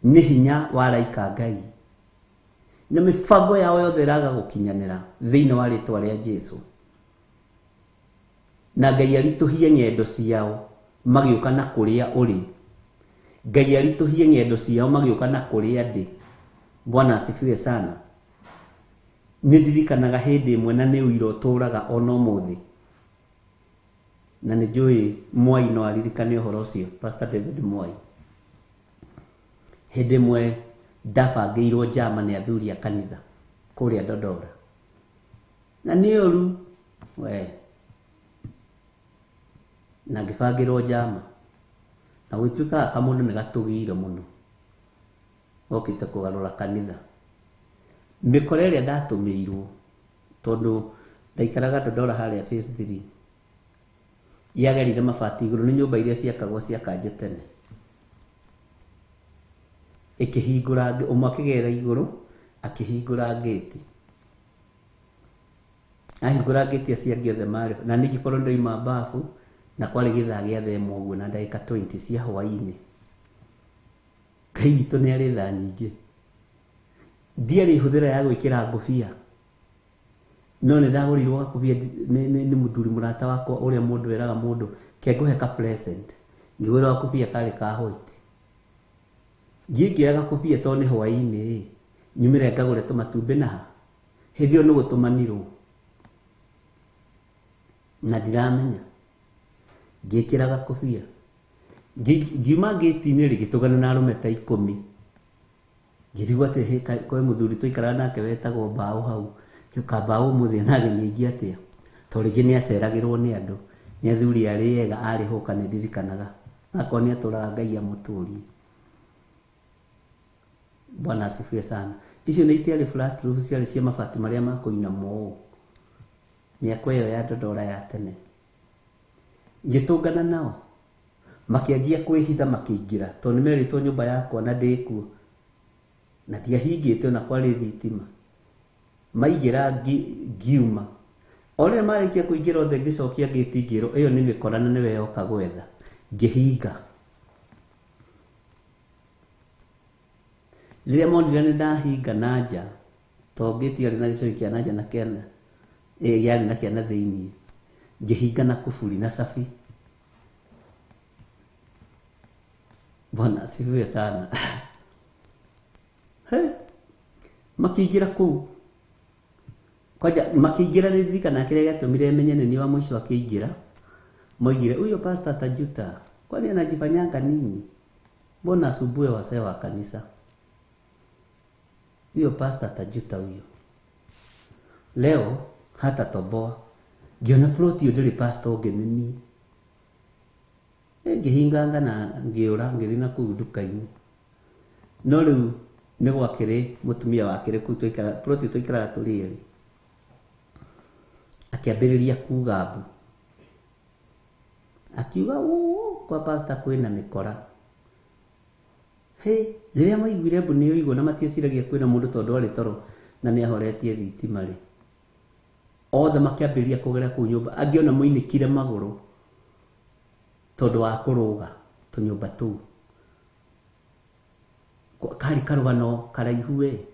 nĩ hinya wa araika Ngai, na mĩbango yao yothe ĩraga gũkinyanĩra thĩinĩ wa rĩtwa rĩa Jesu. Na Ngai aritũhie ng'endo ciao magĩũka na kũrĩa ũrĩ. Ngai aritũhie ng'endo ciao magĩũka na kũrĩa ndĩ. Bwana asifiwe sana. Nĩ ndirikanaga hĩndĩ ĩmwe na nĩ ũira ũtũraga ona ũmũthĩ, na nĩ njũĩ Mwai no aririkane ũhoro ũcio, Pastor David Mwai. Hĩndĩ ĩmwe ndabangĩirwo njama nĩ athuri a kanitha kũrĩa Dodora, na nĩ ũru we, na ngĩbangĩrwo njama, na gũtuĩkaga kamũndũ nĩ gatũgĩire mũno, gokĩte kũgarũra kanitha. Mĩkora ĩrĩa ndatũmĩirwo, tondũ ndaikaraga Dodora harĩa phase 3, yagerire mabati igũrũ, nĩ nyũmba iria ciakagwo cia kanjũ tene, ĩkĩhingũra, ũmwe akĩgera igũrũ akĩhingũra ngĩti, ahingũra ngĩti acio angĩ othe marĩ na niĩ ngĩkorwo ndoima bafu, na kwarĩ gĩthaa gĩa thaa ĩmwe ũguo na ndagĩka 20 cia hwaĩ-inĩ. Ngai witũ nĩ arĩ tha nyingĩ. Ndiarĩ hũthĩra ya gwĩkĩra ngũbia, no nĩ ndagũrĩirwo gakũbia nĩ mũthuri mũrata wakwa ũrĩa mũndũ eraga mũndũ kengũhe ka present, ngĩgũrĩrwo gakũbia karĩ ka white. Ngiĩ ngĩoya gakũbia tondũ nĩ hwaĩ-inĩ, nyumĩre ngagũre tũmatumbĩ naha, hĩndĩ ĩyo nĩ gũtũmanirwo na ndiramenya. Ngĩkĩra gakũbia, ngiuma ngĩti-inĩ rĩ, ngĩtũngana na arũme ta 10. Ngĩrigwo atĩ hĩ, kwĩ mũthuri twaikaraga nake wetagwo Mbaũ hau, ngĩũka Mbaũ ũmũthĩ na ageni aingĩ atĩa, tondũ rĩngĩ nĩ aceragĩrwo nĩ andũ, nĩ athuri arĩ ega arĩ hũka nĩ ndirikanaga, akorwo nĩ atũraga Ngai amũtũrie. Bwana asifiwe sana. Icio nĩ itiarĩ flat roof, ciarĩ cia mabati marĩa ma kũinamwo ũũ, mĩako ĩyo ya Dodora ya tene. Ngĩtũngana nao, makĩanjia kwĩhitha makĩingĩra, tondũ nĩ merĩtwo nyũmba yakwa na ndĩkuo, na ndiahingĩte ona kwarĩ thitima. Maingĩra ngiuma. O rĩrĩa marĩkia kũingĩra othe ngĩcokia ngĩti ngĩrwo ĩyo nĩ mĩkora na nĩwe yoka gwetha. Ngĩhinga. Rĩrĩa monire nĩ ndahinga na nja, tondũ ngĩti yarĩ na gĩcũhĩ kĩa na nja na kĩa yarĩ na kĩa na thĩiniĩ, ngĩhinga na kuburi na cabi. Bwana asifiwe sana. He, makĩingĩra kũu. Kwanja makĩingĩra nĩ ndirikanaga kĩrĩa gĩatũmire menye nĩ niĩ wa mũico akĩingĩra. Moigire huyo pastor atajuta, kwani anajifanyanga nini? Mbona asumbue wasee wa kanisa? Huyo pastor atajuta huyo. Leo hata toboa. Ngiona plot hiyo ndĩrĩ pastor ũngĩ nĩ niĩ. Ngĩhinganga na ngĩũra ngĩthiĩ na kũu nduka-inĩ. No rĩu nĩ gwakĩrĩ mũtumia wakĩrĩ kũu twaikara, plot ĩyo twaikaraga tũrĩ erĩ. Akĩambĩrĩria kuga mbu. Akiuga ũũ kwa pastor kwĩna mĩkora. Hĩ, rĩrĩa maiguire mbu nĩ yoigwo na matieciragia kwĩna mũndũ tondũ arĩ toro na nĩ ahoretie thitima rĩ, othe makĩambĩrĩria kũgera kũu nyũmba. Angĩ ona moinĩkire magũrũ tondũ wa kũrũga tũnyũmba tũu. Karĩ karũgano karaihu we,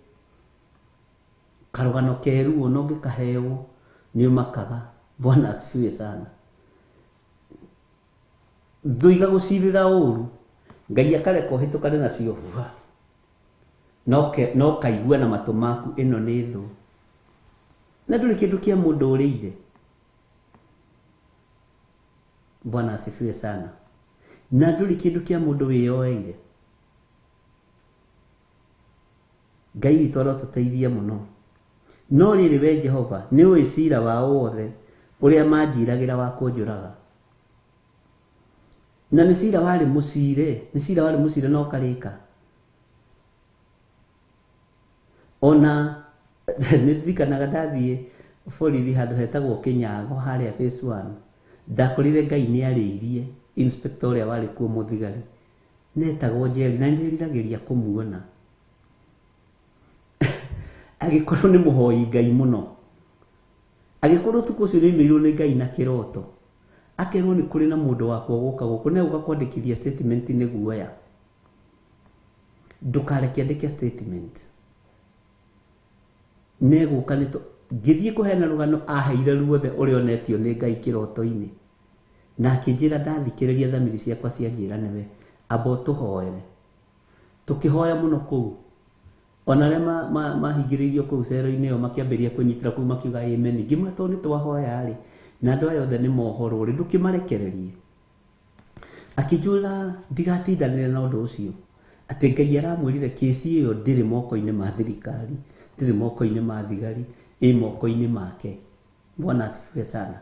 karũgano keruo na ũngĩkaheo nĩ ũmakaga. Bwana asifiwe sana. Thũ igagũcirĩra ũru, Ngai akareka ũhĩtũkane nacio hua, no kaigua na matũ maku ĩno nĩ thũ, na ndũrĩ kĩndũ kĩa mũndũ ũrĩire. Bwana asifiwe sana. Na ndũrĩ kĩndũ kĩa mũndũ wĩyoeire. Ngai witũ arotũteithia mũno. No rĩrĩ we Jehova, nĩ ũĩ cira wao wothe ũrĩa manjiragĩra wa kũnjũraga. Na nĩ cira warĩ mũcire, nĩ cira warĩ mũcire na ũkarĩka. Ona nĩ ndirikanaga ndathiĩ borithi handũ hetagwo Kĩnyago harĩa phase 1, ndakorire Ngai nĩ arĩirie inspector ũrĩa warĩ kuo mũthigari, netagwo Njeri, na nĩndĩriragĩria kũmuona. Agĩkorwo nĩ mũhoi Ngai mũno, agĩkorwo ũtukũ ũcio nĩoimĩrirwo nĩ Ngai na kĩroto, akerwo nĩ kũrĩ na mũndũ wakwa gũka gũkũ, na egũka kwandĩkithia statement nĩ guoya. Ndũkareke andĩke statement, negũka nĩ ngĩthiĩ kũheana rũgano aheire ruothe ũrĩa onetio nĩ Ngai kĩroto-inĩ, na akĩnjĩra ndathikĩrĩria thamiri ciakwa cianjĩra nĩwe, amba ũtũhoere. Tũkĩhoya mũno kũu, Ona arĩa mahingĩrĩirio kũu cero-inĩ ĩyo makĩambĩrĩria kwĩnyitĩra kũu makiuga amen. Ngĩmwĩra tondũ nĩ twahoya rĩ, na andũ aya othe nĩ mohorwo rĩ, ndũkĩmarekererie. Akĩnjũra ndigatindanĩre na ũndũ ũcio, atĩ Ngai aramwĩrire kĩci ĩyo ndĩrĩ moko-inĩ ma thirikari, ndĩrĩ moko-inĩ ma thigari, ĩ moko-inĩ make. Bwana asifiwe sana.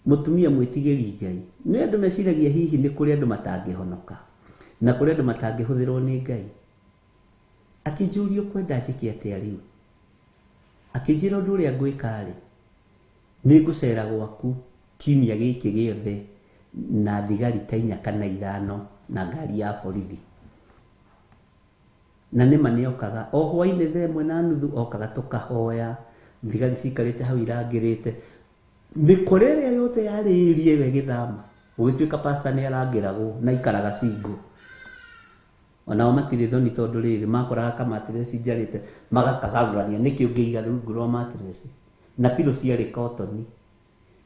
Mũtumia mwĩtigĩri Ngai. Nĩ andũ meciragia hihi nĩ kũrĩ andũ matangĩhonoka na kũrĩ andũ matangĩhũthĩrwo nĩ Ngai. Akĩnjũria ũkwenda njĩke atĩa rĩu. Akĩnjĩra ũndũ ũrĩa ngwĩka rĩ, nĩ ngũcera gwaku kiumia gĩkĩ gĩothe na thigari ta 4 kana 5 na ngari ya borithi. Na nĩma nĩokaga o hwainĩ thaa 1:30 okaga tũkahoya, thigari cikarĩte hau irangĩrĩte. Mĩkora ĩrĩa yothe yarĩ ĩria ĩyo ĩgĩthama, gũgĩtuĩka pastor nĩ arangĩragwo na aikaraga single. Onao matirĩ thoni tondũ rĩrĩ makoraga kamatireci njarĩte magakagarũrania nĩkĩ ũngĩiga rungu rwa matireci, na pillow ciarĩ kotoni.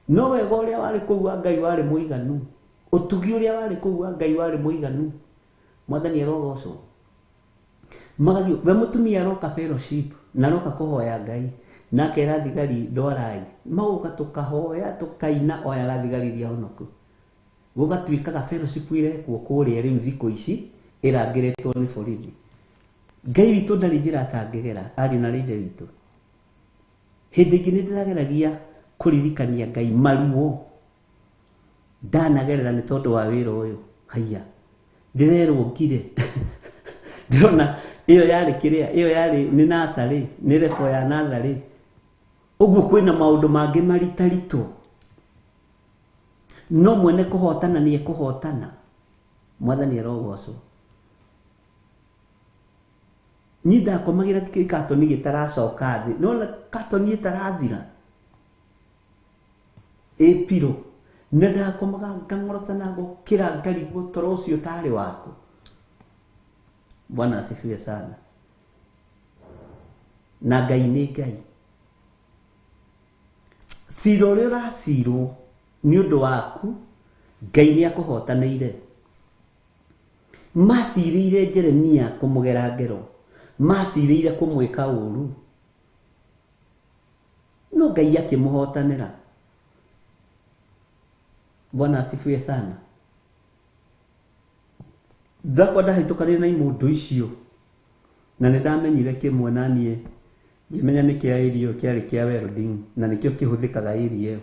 No wega ũrĩa warĩ kũu wa Ngai warĩ mũiganu, ũtugi ũrĩa warĩ kũu wa Ngai warĩ mũiganu. Mwathani arogocwo. Magathiĩ, we mũtumia aroka fellowship na aroka kũhoya Ngai, na akera thigari ndwarai, magoka tũkahoya tũkaina oyaga thigari iria honoku. Gũgatuĩkaga fellowship irekwo kũrĩa rĩu thikũ ici ĩrangĩrĩtwo nĩ borithi. Ngai witũ ndarĩ njĩra atangĩgera, ariũ na ithe witũ. Hĩndĩ ĩngĩ nĩ ndĩrageragia kũririkania Ngai maruo ndanagerera nĩ tondũ wa wĩra ũyũ. Haiya, ndĩrerwo ngire. Ndĩrona ĩyo yarĩ kĩrĩa, ĩyo yarĩ nĩ nursery, nĩ level ya natharĩ. Ũguo kwĩna maũndũ mangĩ maritaritũ. No mwene kũhotana nĩ ekũhotana. Mwathani arogocwo. Niĩ ndakomagĩra katoni gĩtaracoka thĩ. Nĩwona katoni ĩtarathira ĩ pillow. Na ndakomaga ngang'orota na ngokĩra ngarigwo toro ũcio ũtarĩ waku. Bwana asifiwe sana. Na Ngai nĩ Ngai. Cira ũrĩa ũracirwo nĩ ũndũ waku, Ngai nĩ akũhotanĩire. Macirĩire Jeremia kũmũgera ngero, macirĩire kũmwĩka ũru, no Ngai akĩmũhotanĩra. Bwana asifiwe sana. Ndakwa ndahĩtũkanire na imũndũ icio na nĩ ndamenyire kĩmwe na niĩ ngĩmenya nĩ kĩa area ĩyo kĩarĩ kĩa welding na nĩkĩo kĩhũthĩkaga area ĩyo.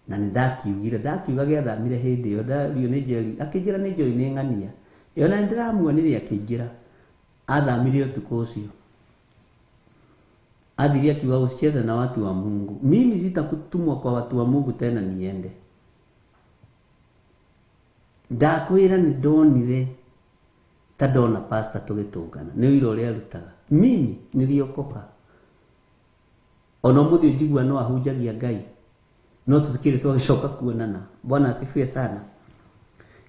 Na nĩ ndakiugire, ndakiuga gĩathamire hĩndĩ ĩyo, ndario nĩ Jerry, akĩnjĩra nĩ njũĩ nĩ ng'ania. Ĩyo na nĩ ndĩramuonire akĩingĩra, athamire ũtukũ ũcio. Athire akiuga usicheze na watu wa Mungu. Mimi sitakutumwa kwa watu wa Mungu tena niende. Ndakwĩra nĩ ndonire ta ndona pastor tũgĩtũngana, nĩ wĩra ũrĩa arutaga. Mimi niliokoka. Ona ũmũthĩ njigua no ahunjagia Ngai, no tũtikĩrĩ twagĩcoka kuonana. Bwana asifiwe sana.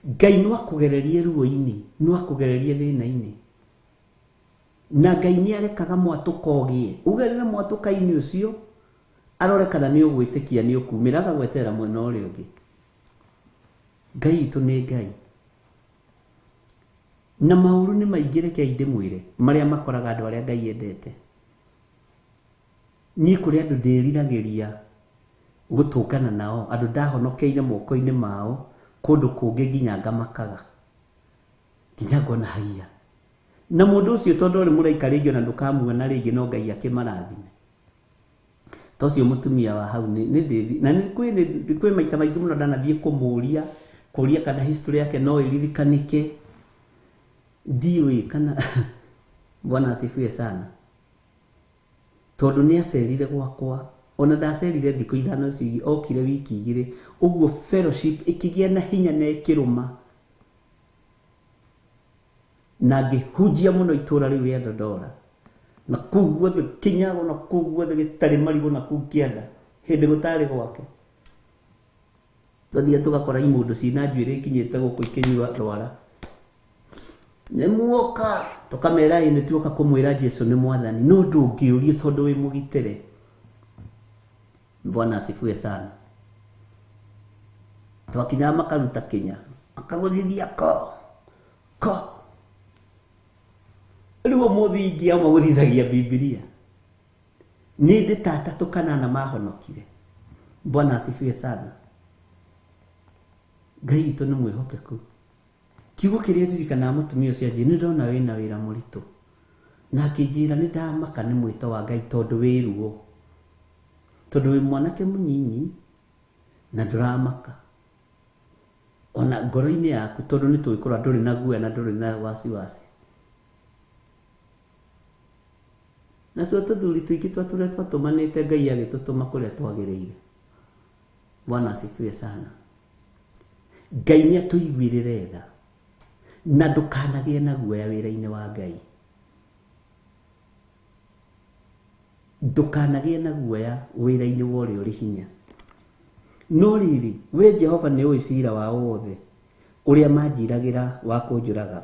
Ngai no akũgererie ruo-inĩ, no akũgererie thĩna-inĩ. Na Ngai nĩ arekaga mwatũka ũgĩe. Ũgerere mwatũka-inĩ ũcio, arore kana nĩ ũgwĩtĩkia nĩ ũkumĩra, agagweterera mwena ũrĩa ũngĩ. Ngai witũ nĩ Ngai. Na maũru nĩ maingĩ, rekei ndĩmwĩre, marĩa makoraga andũ arĩa Ngai endete. Niĩ kũrĩ andũ ndĩriragĩria gũtũngana nao, andũ ndahonokeire moko-inĩ mao, kũndũ kũngĩ nginya ngamakaga. Nginya ngona haiya. Na mũndũ ũcio tondũ ũrĩ mũraika rĩngĩ ona ndũkamuona rĩngĩ, no Ngai akĩmarathime. Ta ũcio mũtumia wa hau nĩ ndĩthi, na nĩ kwĩ maita maingĩ mũno ndanathiĩ kũmũria, kũria kana history yake no ĩririkanĩke. Ndiũĩ kana Bwana asifiwe sana. Tondũ nĩ acerire gwakwa, ona ndacerire thikũ 5 icio ingĩ, okire wiki 2, ũguo fellowship ĩkĩgĩa na hinya na ĩkĩrũma. Na ngĩhunjia mũno itũũra rĩu rĩa Dodora. Na kũu guothe Kinyago, na kũu guothe gĩtarĩ marigũ, na kũu kĩanda, hĩndĩ gũtarĩ gwake. Twathiĩ tũgakora imũndũ ciĩna njuĩrĩ ikinyĩte gũkũ ikĩnyua rwara. Nĩ muoka, tũkamera ĩ nĩ tuoka kũmwĩra Jesu nĩ mwathani, no ndũngĩũrio tondũ wĩ mũgitĩre. Bwana asifiwe sana. Twakinyaga makaruta kinya, makagũthithia ko ko. Rĩu ũmũthĩ ingĩamua gũthithagia Bibilia, nĩ ndĩ ta atatũ kana ana mahonokire. Bwana asifiwe sana. Ngai witũ nĩ mwĩhokeku. Kiugo kĩrĩa ndirikanaga mũtumia ũcio anjĩra, nĩ ndona wĩna wĩra mũritũ. Na akĩnjĩra nĩ ndamaka nĩ mwĩto wa Ngai tondũ wĩ ruo. Tondũ wĩ mwanake mũnyinyi na ndũramaka. Ona ngoro-inĩ yaku tondũ nĩ tũĩ kũrora ndũrĩ na guoya na ndũrĩ na wasiwasi. Natuo tũthuri tũingĩ twa tũrĩa twatũmanĩte Ngai agĩtũtũma kũrĩa twagĩrĩire. Bwana asifiwe sana. Ngai nĩ atũiguĩrĩre tha na ndũkanagĩe na guoya wĩra-inĩ wa Ngai. Ndũkanagĩe na guoya wĩra-inĩ wa ũrĩa ũrĩ hinya. No rĩrĩ, we Jehova nĩ ũĩ cira wao wothe ũrĩa manjiragĩra wa kũnjũraga.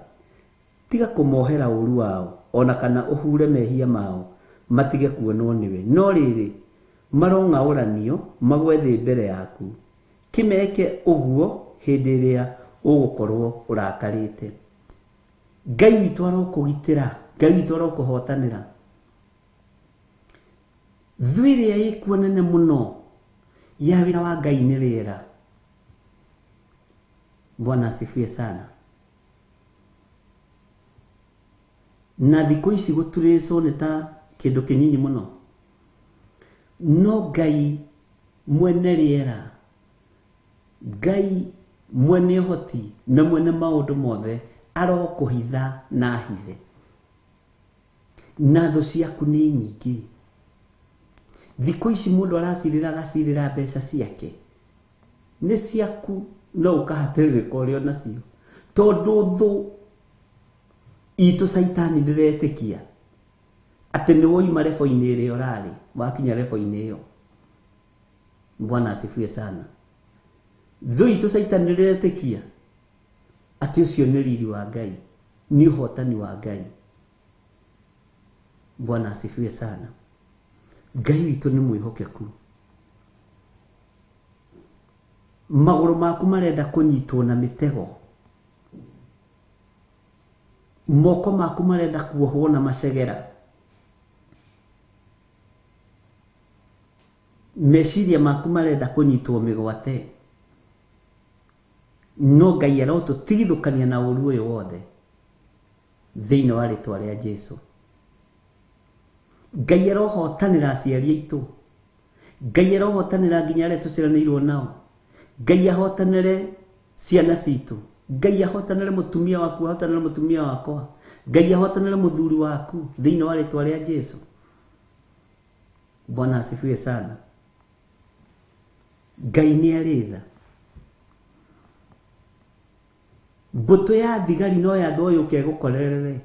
Tiga kũmohera ũũru wao, o na kana ũhuure mehia mao matige kuonwo nĩwe. No rĩrĩ, marong'aũranio magwe thĩ mbere yaku. Kĩmeke ũguo hĩndĩ ĩrĩa ũgũkorwo ũrakarĩte. Ngai witũ arokũgitĩra, Ngai witũ arokũhotanĩra. Thũ ĩrĩa ĩkuo nene mũno ya wĩra wa Ngai nĩ rĩera. Bwana asifiwe sana. Na thikũ ici gũturĩcwo nĩ ta kĩndũ kĩnyinyi mũno. No Ngai mwene rĩera, Ngai mwene ũhoti na mwene maũndũ mothe arokũhitha na hithe. Na thũ ciaku nĩ nyingĩ. Thikũ ici mũndũ aracirĩra agacirĩra mbeca ciake. Nĩ ciaku no ũkahatĩrĩrĩka ũrĩ o nacio. Tondũ thũ itũ caitani ndĩretĩkia atĩ nĩ woima rebo-inĩ ĩrĩa ũrarĩ, wakinya rebo-inĩ ĩyo. Bwana asifiwe sana. Thũ itũ caitani ndĩretĩkia atĩ ũcio nĩ riri wa Ngai, nĩ ũhotani wa Ngai. Bwana asifiwe sana. Ngai witũ nĩ mwĩhokeku. Magũrũ maku marenda kũnyitwo na mĩtego. Moko maku marenda kuohwo na macegera. Meciria maku marenda kũnyitwo mĩgwate. No Ngai arotũtigithũkania na ũũru ũyũ wothe thĩinĩ wa rĩtwa rĩa Jesu. Ngai arohotanĩra aciari aitũ. Ngai arohotanĩra nginya arĩa tũciaranĩirwo nao. Ngai ahotanĩre ciana citũ. Ngai ahotanĩre mũtumia waku, ahotanĩre mũtumia wakwa. Ngai ahotanĩre mũthuri waku thĩinĩ wa rĩtwa rĩa Jesu. Bwana asifiwe sana. Ngai nĩ arĩ tha. Mbũtũ ya thigari no yathwo yũke ĩgũkorerere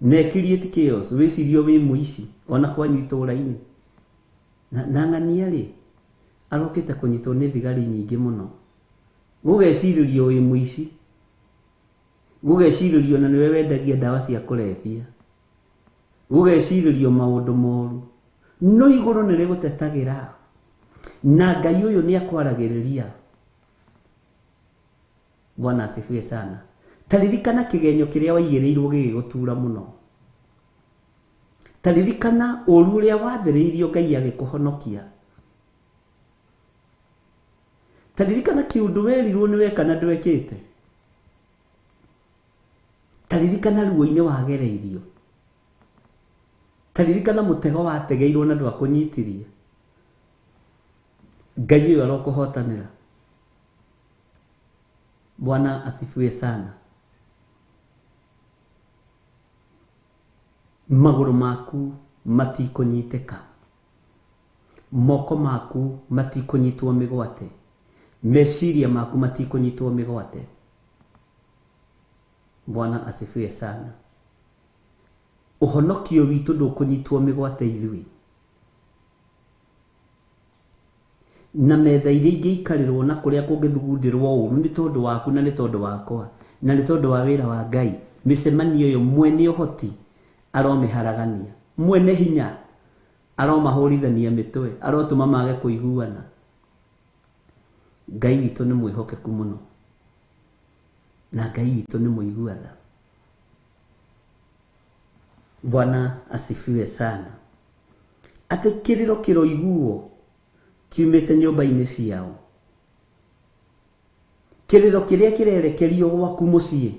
na ĩcreate chaos, wĩcirio wĩ mũici ona kwanyu itũũra-inĩ. Na ng'ania rĩ, arokĩte kũnyitwo nĩ thigari nyingĩ mũno. Gũgecirĩrio wĩ mũici, gũgecirĩrio na nĩwe wendagia ndawa cia kũrebia, gũgecirĩrio maũndũ moru. No igũrũ nĩ rĩgũtetagĩra na Ngai ũyũ nĩ akwaragĩrĩria. Bwana asifiwe sana. Taririkana kĩgenyo kĩrĩa waigĩrĩirwo gĩgĩgũtura mũno. Taririkana ũũru ũrĩa wathĩrĩirio Ngai agĩkũhonokia. Taririkana kĩũndũ werirwo nĩ weka na ndwekĩte. Taririkana ruo-inĩ wagereirio. Taririkana mũtego wategeirwo na ndwakũnyitirie. Ngai ũyũ arokũhotanĩra. Bwana asifiwe sana. Magũrũ maku matikũnyitĩka. Moko maku matikũnyitwo mĩgwate. Meciria maku matikũnyitwo mĩgwate. Bwana asifiwe sana. Ũhonokio witũ ndũkũnyitwo mĩgwate ithuĩ. Na metha iria ingĩikarĩrwo na kũrĩa kũngĩthugundĩrwo ũũru nĩ tondũ waku na nĩ tondũ wakwa na nĩ tondũ wa wĩra wa Ngai. Mĩcemanio ĩyo mwene ũhoti aromĩharagania, mwene hinya aromahũrithania mĩtwe, arotũma mage kũiguana. Ngai witũ nĩ mwĩhokeku mũno na Ngai witũ nĩ mũigua tha. Bwana asifiwe sana. Atĩ kĩrĩro kĩroiguo kiumĩte nyũmba-inĩ ciao. Kĩrĩro kĩrĩa kĩrerekerio gwaku mũciĩ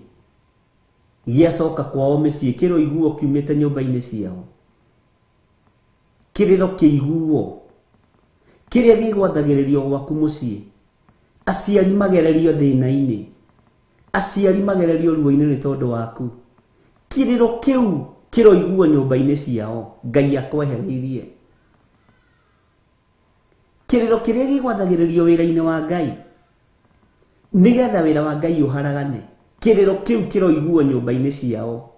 gĩacoka kwao mĩciĩ kĩroiguo kiumĩte nyũmba-inĩ ciao. Kĩrĩro kĩiguo kĩrĩa gĩgwathagĩrĩrio gwaku mũciĩ. Aciari magererio thĩna-inĩ, aciari magererio ruo-inĩ nĩ tondũ waku. Kĩrĩro kĩu kĩroiguo nyũmba-inĩ ciao Ngai akwehereirie. Kĩrĩro kĩrĩa gĩgwathagĩrĩrio wĩra-inĩ wa Ngai nĩgetha wĩra wa Ngai ũharagane, kĩrĩro kĩu kĩroiguo nyũmba-inĩ ciao.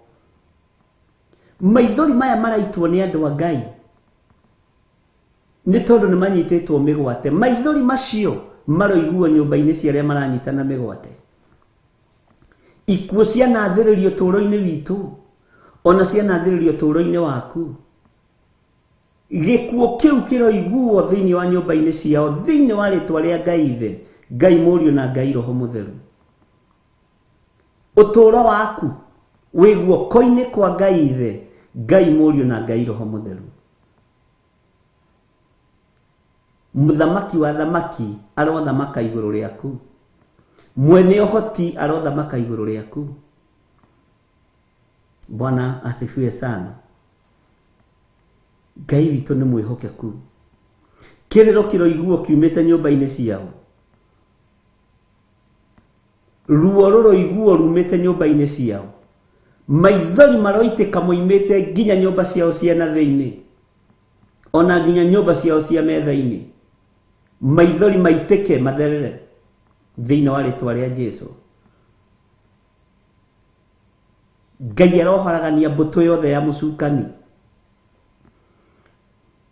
Maithori maya maraitwo nĩ andũ a Ngai nĩ tondũ nĩ manyitĩtwo mĩgwate. Maithori macio maroiguo nyũmba-inĩ cia arĩa maranyitana mĩgwate. Ikuũ cianathĩrĩrio ũtũũro-inĩ witũ, ona cianathĩrĩrio ũtũũro-inĩ waku. Gĩkuũ kĩu kĩroiguo thĩinĩ wa nyũmba-inĩ ciao, thĩinĩ wa rĩtwa rĩa Ngai Ithe, Ngai Mũriũ na Ngai Roho Mũtheru. Ũtũũro waku wĩ guoko-inĩ kwa Ngai Ithe, Ngai Mũriũ na Ngai Roho Mũtheru. Mũthamaki wa thamaki arothamaka igũrũ rĩaku. Mwene ũhoti arothamaka igũrũ rĩaku. Bwana asifiwe sana. Ngai witũ nĩ mwĩhokeku. Kĩrĩro kĩroiguo kiumĩte nyũmba-inĩ ciao. Ruo rũroiguo rumĩte nyũmba-inĩ ciao. Maithori maroitĩka moimĩte nginya nyũmba ciao cia na thĩinĩ, ona nginya nyũmba ciao cia metha-inĩ. Maithori maitĩke matherere thĩinĩ wa rĩtwa rĩa Jesu. Ngai aroharagania mbũtũ yothe ya mũcukani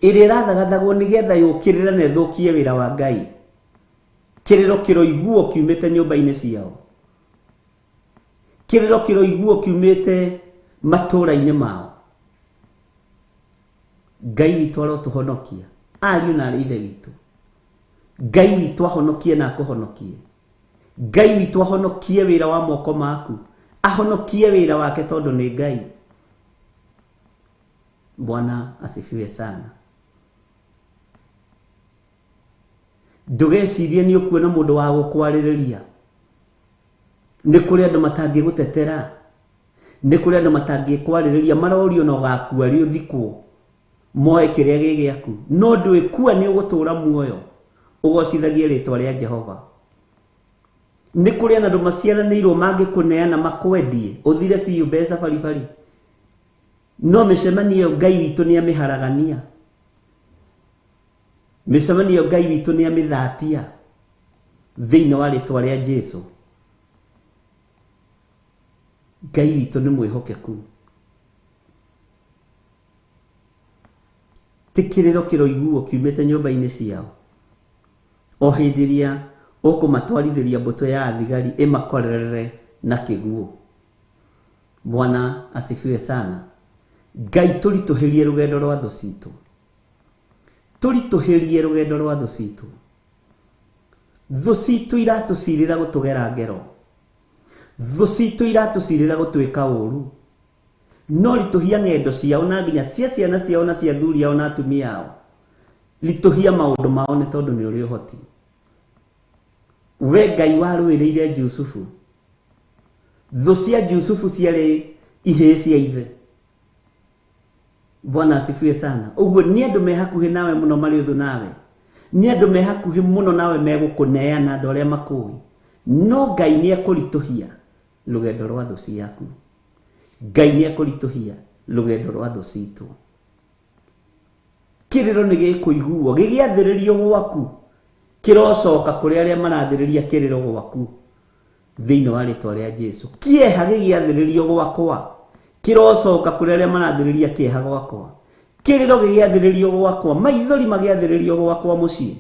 ĩrĩa ĩrathagathagwo nĩgetha yũkĩrĩre na ĩthũkie wĩra wa Ngai. Kĩrĩro kĩroiguo kiumĩte nyũmba-inĩ ciao. Kĩrĩro kĩroiguo kiumĩte matũũra-inĩ mao. Ngai witũ arotũhonokia, ariũ na arĩ ithe witũ. Ngai witũ ahonokie na akũhonokie. Ngai witũ ahonokie wĩra wa moko maku, ahonokie wĩra wake tondũ nĩ Ngai. Bwana asifiwe sana. Ndũgecirie nĩ ũkuona mũndũ wa gũkwarĩrĩria. Nĩ kũrĩ andũ matangĩgũtetera, nĩ kũrĩ andũ matangĩkwarĩrĩria, marorio na ũgakua rĩ ũthikwo, moe kĩrĩa gĩ gĩaku. No ndwĩkua nĩ ũgũtũũra muoyo, ũgocithagie rĩtwa rĩa Jehova. Nĩ kũrĩ andũ maciaranĩirwo mangĩkũneana makwendie, ũthire biũ mbeca baribari. No mĩcemanio ĩyo Ngai witũ nĩ amĩharagania. Mĩcemanio ĩyo Ngai witũ nĩ amĩthatia thĩinĩ wa rĩtwa rĩa Jesu. Ngai witũ nĩ mwĩhokeku. Ti kĩrĩro kĩroiguo kiumĩte nyũmba-inĩ ciao. O hĩndĩ ĩrĩa ũkũmatwarithĩria mbũtũ ya athigari ĩmakorerere na kĩguũ. Bwana asifiwe sana. Ngai tũritũhĩrie rũgendo rwa thũ citũ. Tũritũhĩrie rũgendo rwa thũ citũ. Thũ citũ iratũcirĩra gũtũgera ngero. Thũ citũ iratũcirĩra gũtwĩka ũru. No ritũhia ng'endo ciao na nginya cia ciana ciao na cia athuri ao na atumia ao. Ritũhia maũndũ mao nĩ tondũ nĩ ũrĩ ũhoti. We Ngai warũĩrĩire Jusufu. Thũ cia Jusufu ciarĩ ihĩĩ cia ithe. Bwana asifiwe sana. Ũguo nĩ andũ me hakuhĩ nawe mũno marĩ ũthũ nawe. Nĩ andũ me hakuhĩ mũno nawe megũkũneana andũ arĩa makũĩ. No Ngai nĩ ekũritũhia rũgendo rwa thũ ciaku. Ngai nĩ ekũritũhia rũgendo rwa thũ citũ. Kĩrĩro nĩ gĩkũiguo gĩgĩathĩrĩrio gwaku, kĩrocoka kũrĩ arĩa marathĩrĩria kĩrĩro gwaku thĩinĩ wa rĩtwa rĩa Jesu. Kĩeha gĩgĩathĩrĩrio gwakwa, kĩrocoka kũrĩ arĩa marathĩrĩria kĩeha gwakwa. Kĩrĩro gĩgĩathĩrĩrio gwakwa, maithori magĩathĩrĩrio gwakwa mũciĩ,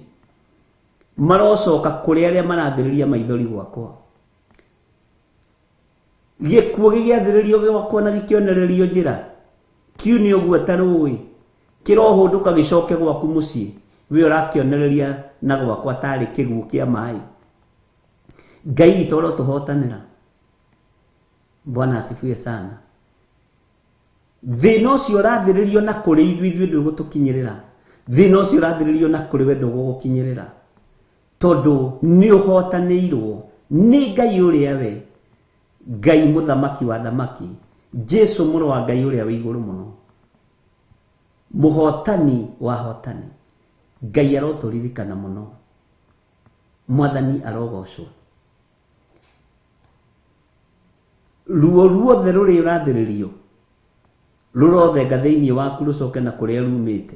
marocoka kũrĩ arĩa marathĩrĩria maithori gwakwa. Gĩkuũ gĩgĩathĩrĩrio gwakwa na gĩkĩonererio njĩra, kiu nĩ ũguo ta rũĩ, kĩrohũndũka gĩcoke gwaku mũciĩ, we ũrakĩonereria na gwakwa tarĩ kĩguũ kĩa maĩ. Ngai witũ arotũhotanĩra. Bwana asifiwe sana. Thĩna ũcio ũrathĩrĩrio na kũrĩ ithuĩ ithuĩ ndũgũtũkinyĩrĩra. Thĩna ũcio ũrathĩrĩrio na kũrĩ we ndũgũgũkinyĩrĩra. Tondũ nĩ ũhotanĩirwo nĩ Ngai ũrĩa we Ngai mũthamaki wa thamaki, Jesu mũrũ wa Ngai ũrĩa wĩ igũrũ mũno, mũhotani wa hotani. Ngai arotũririkana mũno, Mwathani arogocwo. Ruo ruothe rũrĩa ũrathĩrĩrio rũrothenga thĩinĩ waku rũcoke na kũrĩa rumĩte.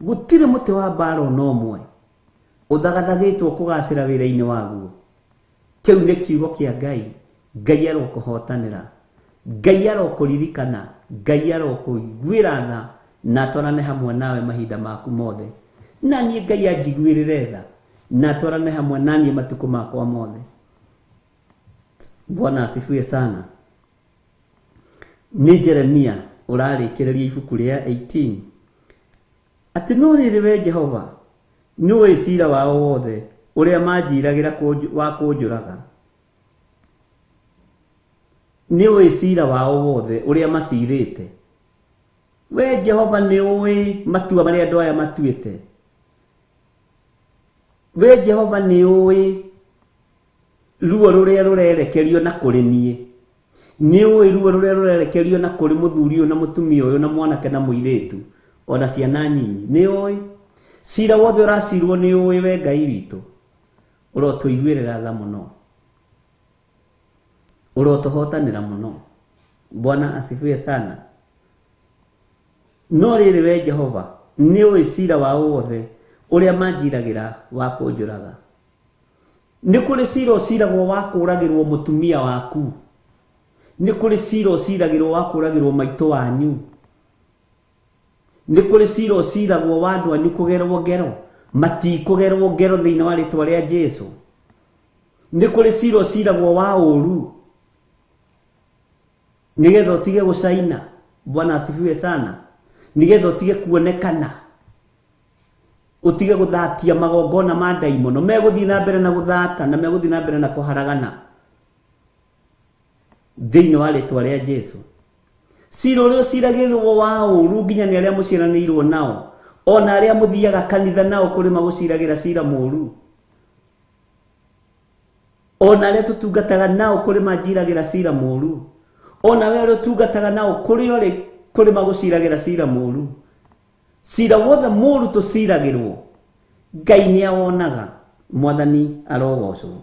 Gũtirĩ mũtĩ wa mbara ona ũmwe ũthagathagĩtwo kũgacĩra wĩra-inĩ waguo. Kĩu nĩ kiugo kĩa Ngai. Ngai arokũhotanĩra, Ngai arokũririkana, Ngai arokũiguĩra tha na atwarane hamwe nawe mahinda maku mothe. Na niĩ Ngai anjiguĩrĩre tha na atwarane hamwe na niĩ matukũ makwa mothe. Bwana asifiwe sana. Nĩ Jeremia ũrarĩkĩrĩria ibuku rĩa 18 atĩ no rĩrĩ we Jehova nĩũĩ cira wao wothe ũrĩa manjiragĩra wa kũnjũraga. Nĩũĩ cira wao wothe ũrĩa macirĩte. We Jehova nĩũĩ matua marĩa andũ aya matuĩte. We Jehova nĩũĩ ruo rũrĩa rũrerekerio na kũrĩ niĩ. Nĩũĩ ruo rũrĩa rũrerekerio na kũrĩ mũthuri ũyũ na mũtumia ũyũ na mwanake na mũirĩtu ona ciana nyinyi. Nĩũĩ cira wothe ũracirwo, nĩũĩ we Ngai witũ. Ũrotũiguĩrĩra tha mũno, ũrotũhotanĩra mũno. Bwana asifiwe sana. No rĩrĩ we Jehova nĩũĩ cira wao wothe ũrĩa manjiragĩra wa kũnjũraga. Nĩ kũrĩ cira ũciragwo wa kũũragĩrwo mũtumia waku. Nĩ kũrĩ cira ũciragĩrwo wa kũũragĩrwo maitũ wanyu. Nĩ kũrĩ cira ũciragwo wa andũ anyu kũgerwo ngero. Matikũgerwo ngero thĩinĩ wa rĩtwa rĩa Jesu. Nĩ kũrĩ cira ũciragwo wa ũũru nĩgetha ũtige gũcaina. Bwana asifiwe sana. Nĩgetha ũtige kuonekana, ũtige gũthatia magongona ma ndaimono. Megũthiĩ na mbere na gũthata na megũthiĩ na mbere na kũharagana thĩinĩ wa rĩtwa rĩa Jesu. Cira ũrĩa ũciragĩrwo wa ũũru nginya nĩ arĩa mũciaranĩirwo nao, ona arĩa mũthiaga kanitha nao kũrĩ magũciragĩra cira mũũru, ona arĩa tũtungataga nao kũrĩ manjiragĩra cira mũũru, ona we ũrĩa ũtungataga nao kũrĩ ũrĩ kũrĩ magũciragĩra cira mũũru. Cira wothe mũũru tũciragĩrwo, Ngai nĩ awonaga. Mwathani arogocwo.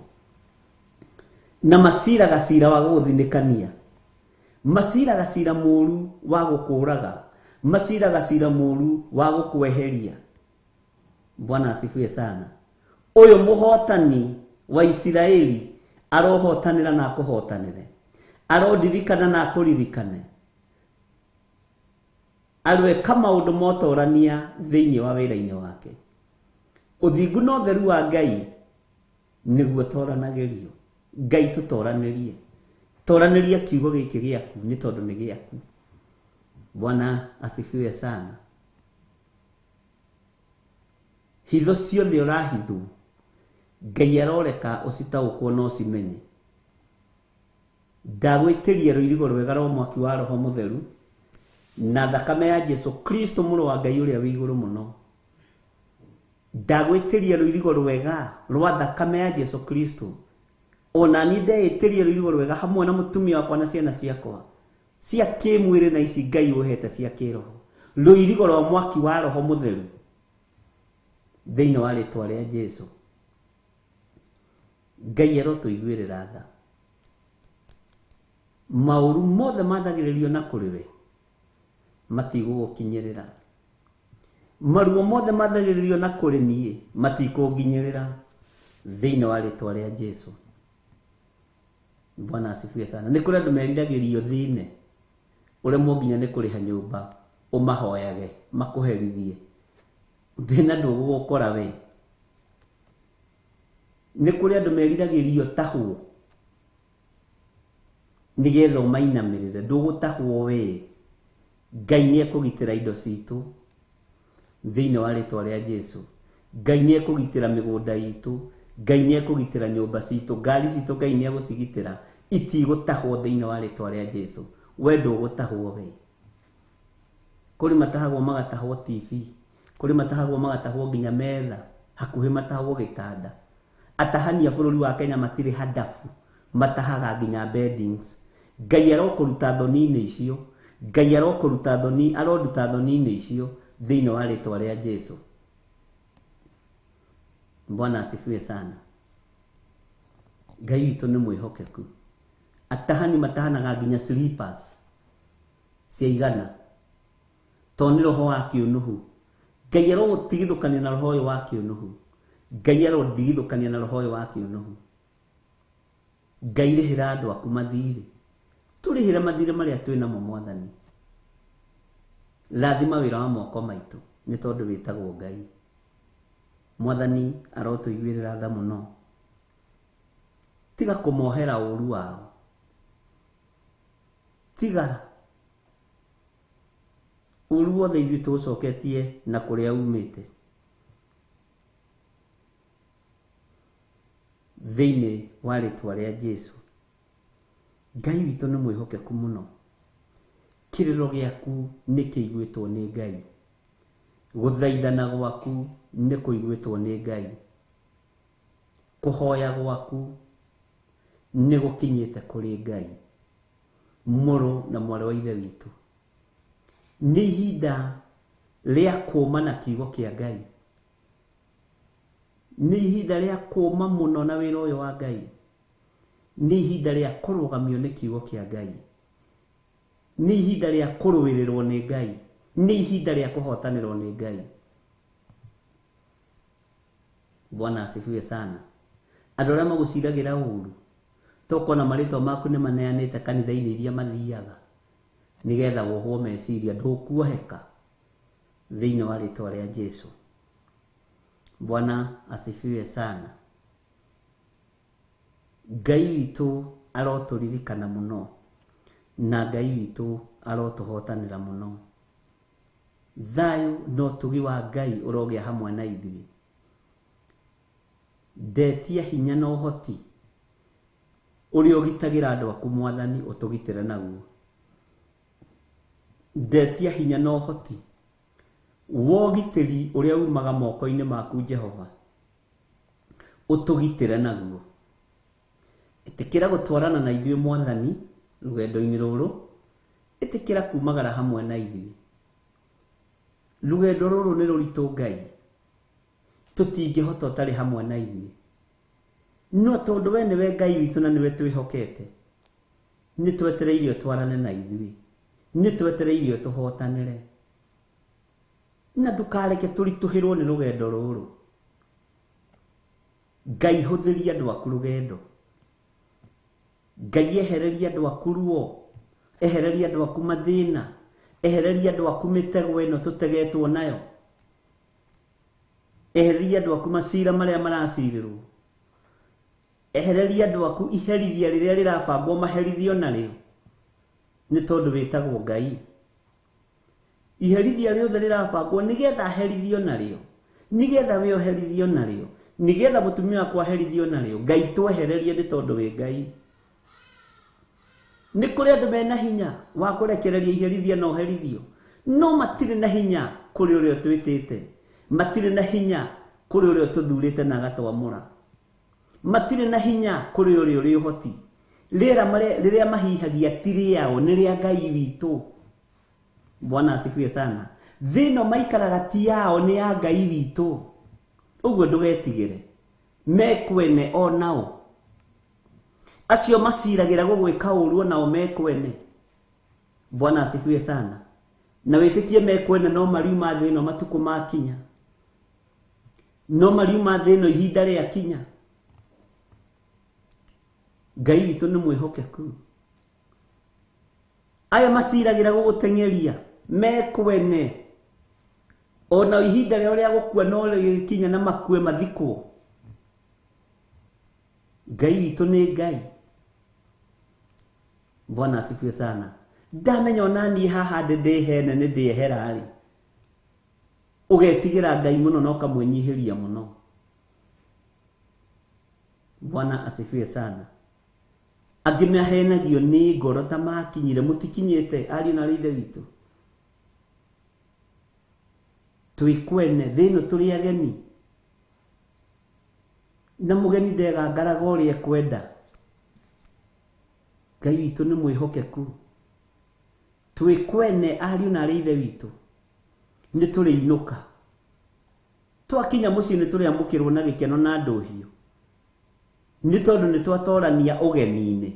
Na maciraga cira wa gũgũthinĩkania, maciraga cira mũũru wa gũkũũraga, maciraga cira mũũru wa gũkweheria. Bwana asifiwe sana. Ũyũ mũhotani wa Isiraeli arohotanĩra na akũhotanĩre, arondirikana na akũririkane, arweka maũndũ motorania thĩinĩ wa wĩra-inĩ wake. Ũthingu na ũtheru wa Ngai nĩguo toranagĩrio. Ngai tũtoranĩrie, toranĩria kiugo gĩkĩ gĩaku nĩ tondũ nĩ gĩaku. Bwana asifiwe sana. Hitho ciothe ũrahithwo, Ngai aroreka ũcitaũkwo na ũcimenye. Ndagwĩtĩria rũirigo rwega rwa mwaki wa Roho Mũtheru na thakame ya Jesu Kristo mũrũ wa Ngai ũrĩa wĩ igũrũ mũno. Ndagwĩtĩria rũirigo rwega rwa thakame ya Jesu Kristo. Ona niĩ ndeĩtĩria rũirigo rwega hamwe na mũtumia wakwa na ciana ciakwa cia kĩmwĩrĩ na ici Ngai ũhete cia kĩroho, rũirigo rwa mwaki wa Roho Mũtheru thĩinĩ wa rĩtwa rĩa Jesu. Ngai arotũiguĩrĩra tha. Maũru mothe mathagĩrĩrio na kũrĩ we matigũgũkinyĩrĩra. Maruo mothe mathagĩrĩrio na kũrĩ niĩ matikũnginyĩrĩra thĩinĩ wa rĩtwa rĩa Jesu. Bwana asifiwe sana. Nĩ kũrĩ andũ meriragĩrio thĩne, ũremwo nginya nĩ kũrĩha nyũmba, ũmahoyage makũherithie, thĩna ndũgũgũkora we. Nĩ kũrĩ andũ meriragĩrio tahwo nĩgetha ũmainamĩrĩre, ndũgũtahwo we. Ngai nĩ ekũgitĩra indo citũ thĩinĩ wa rĩtwa rĩa Jesu. Ngai nĩ ekũgitĩra mĩgũnda itũ, Ngai nĩ ekũgitĩra nyũmba citũ, ngari citũ Ngai nĩ egũcigitĩra, itigũtahwo thĩinĩ wa rĩtwa rĩa Jesu. We ndũgũtahwo we. Kũrĩ matahagwo magatahwo TV, kũrĩ matahagwo magatahwo nginya metha, hakuhĩ matahwo gĩtanda. Atahani a bũrũri wa Kenya matirĩ hadabu, matahaga nginya beddings. Ngai arokũruta thoni-inĩ icio, Ngai arokũruta thoni, aronduta thoni-inĩ icio thĩinĩ wa rĩtwa rĩa Jesu. Bwana asifiwe sana. Ngai witũ nĩ mwĩhokeku. Atahani matahanaga nginya slippers cia igana, tondũ nĩ roho wa kĩũnũhu. Ngai arogũtigithũkania na roho ũyũ wa kĩũnũhu. Ngai arondigithũkania na roho ũyũ wa kĩũnũhu. Ngai rĩhĩra andũ aku mathirĩ, tũrĩhĩre mathirĩ marĩa twĩ namo Mwathani. Rathima wĩra wa moko maitũ nĩ tondũ wĩtagwo Ngai. Mwathani arotũiguĩrĩra tha mũno. Tiga kũmohera ũru wao, tiga ũru wothe ithuĩ tũũcoketie na kũrĩa umĩte thĩinĩ wa rĩtwa rĩa Jesu. Ngai witũ nĩ mwĩhokeku mũno. Kĩrĩro gĩaku nĩ kĩiguĩtwo nĩ Ngai, gũthaithana gwaku nĩ kũiguĩtwo nĩ Ngai, kũhoya gwaku nĩ gũkinyĩte kũrĩ Ngai. Mũrũ na mwarĩ wa Ithe witũ, nĩ ihinda rĩa kũũma na kiugo kĩa Ngai, nĩ ihinda rĩa kũũma mũno na wĩra ũyũ wa Ngai, nĩ ihinda rĩa kũrũgamio nĩ kiugo kĩa Ngai, nĩ ihinda rĩa kũrũĩrĩrwo nĩ Ngai, nĩ ihinda rĩa kũhotanĩrwo nĩ Ngai. Bwana asifiwe sana. Andũ arĩa magũciragĩra ũru, tokona marĩtwa maku nĩ maneanĩte kanitha-inĩ iria mathiaga nĩgetha wohwo meciria, ndũkuoheka thĩinĩ wa rĩtwa rĩa Jesu. Bwana asifiwe sana. Ngai witũ arotũririkana mũno, na Ngai witũ arotũhotanĩra mũno. Thayũ na ũtugi wa Ngai ũrogĩa hamwe na ithuĩ. Ndetia hinya na ũhoti ũrĩa ũgitagĩra andũ aku Mwathani, ũtũgitĩre naguo. Ndetia hinya na ũhoti wa ũgitĩri ũrĩa umaga moko-inĩ maku Jehova, ũtũgitĩre naguo. Ĩtĩkĩra gũtwarana na ithuĩ Mwathani rũgendo-inĩ rũrũ, ĩtĩkĩra kumagara hamwe na ithuĩ. Rũgendo rũrũ nĩ rũritũ Ngai, tũtingĩhota ũtarĩ hamwe na ithuĩ. No tondũ we nĩwe Ngai witũ na nĩwe twĩhokete, nĩ twetereire ũtwarane na ithuĩ, nĩ twetereire ũtũhotanĩre, na ndũkareke tũritũhĩrwo nĩ rũgendo rũrũ. Ngai hũthĩria andũ aku rũgendo. Ngai ehereria andũ aku ruo, ehereria andũ aku mathĩna, ehereria andũ aku mĩtego ĩno tũtegetwo nayo, ehereria andũ aku macira marĩa maracirĩrwo, ehereria andũ aku iherithia rĩrĩa rĩrabangwo maherithio narĩo, nĩ tondũ wĩtagwo Ngai. Iherithia rĩothe rĩrabangwo nĩgetha aherithio narĩo, nĩgetha we ũherithio narĩo, nĩgetha mũtumia wakwa aherithio narĩo, Ngai twehererie nĩ tondũ wĩ Ngai. Nĩ kũrĩ andũ mena hinya wa kũrekereria iherithia na ũherithio, no matirĩ na hinya kũrĩ ũrĩa ũtwĩtĩte, matirĩ na hinya kũrĩ ũrĩa ũtũthurĩte na agatwamũra, matirĩ na hinya kũrĩ ũrĩa ũrĩ ũhoti. Rĩera rĩrĩa mahihagia ti rĩao, nĩ rĩa Ngai witũ. Bwana asifiwe sana. Thĩ ĩno maikaraga ti yao, nĩ ya Ngai witũ. Ũguo ndũgetigĩre, mekwene o nao. Acio maciragĩra gũgwĩka ũru onao mekwene. Bwana asifiwe sana. Na wĩtĩkie mekwene no mariuma thĩ ĩno matukũ makinya, no mariuma thĩ ĩno ihinda rĩakinya. Ngai witũ nĩ mwĩhokeku. Aya maciragĩra gũgũteng'eria mekwene, ona ihinda rĩao rĩa gũkua no rĩgĩkinya na makue mathikwo. Ngai witũ nĩ Ngai. Bwana asifiwe sana. Ndamenya ona niĩ haha ndĩ ndĩhene nĩ ndĩehera rĩ, ũgetigĩra Ngai mũno na ũkamwĩnyihĩria mũno. Bwana asifiwe sana. Angĩ mahenagio nĩ ngoro ta makinyire, mũtikinyĩte ariũ na aarĩ a Ithe witũ. Twĩ kwene thĩ ĩno tũrĩ ageni. Na mũgeni ndegangaraga ũrĩa ekwenda. Ngai witũ nĩ mwĩhokeku. Twĩ kwene ariũ na arĩ ithe witũ. Nĩ tũrĩinũka. Twakinya mũciĩ nĩ tũrĩamũkĩrwo na gĩkeno na ndũhiũ. Nĩ tondũ nĩ twatorania ũgeni-inĩ.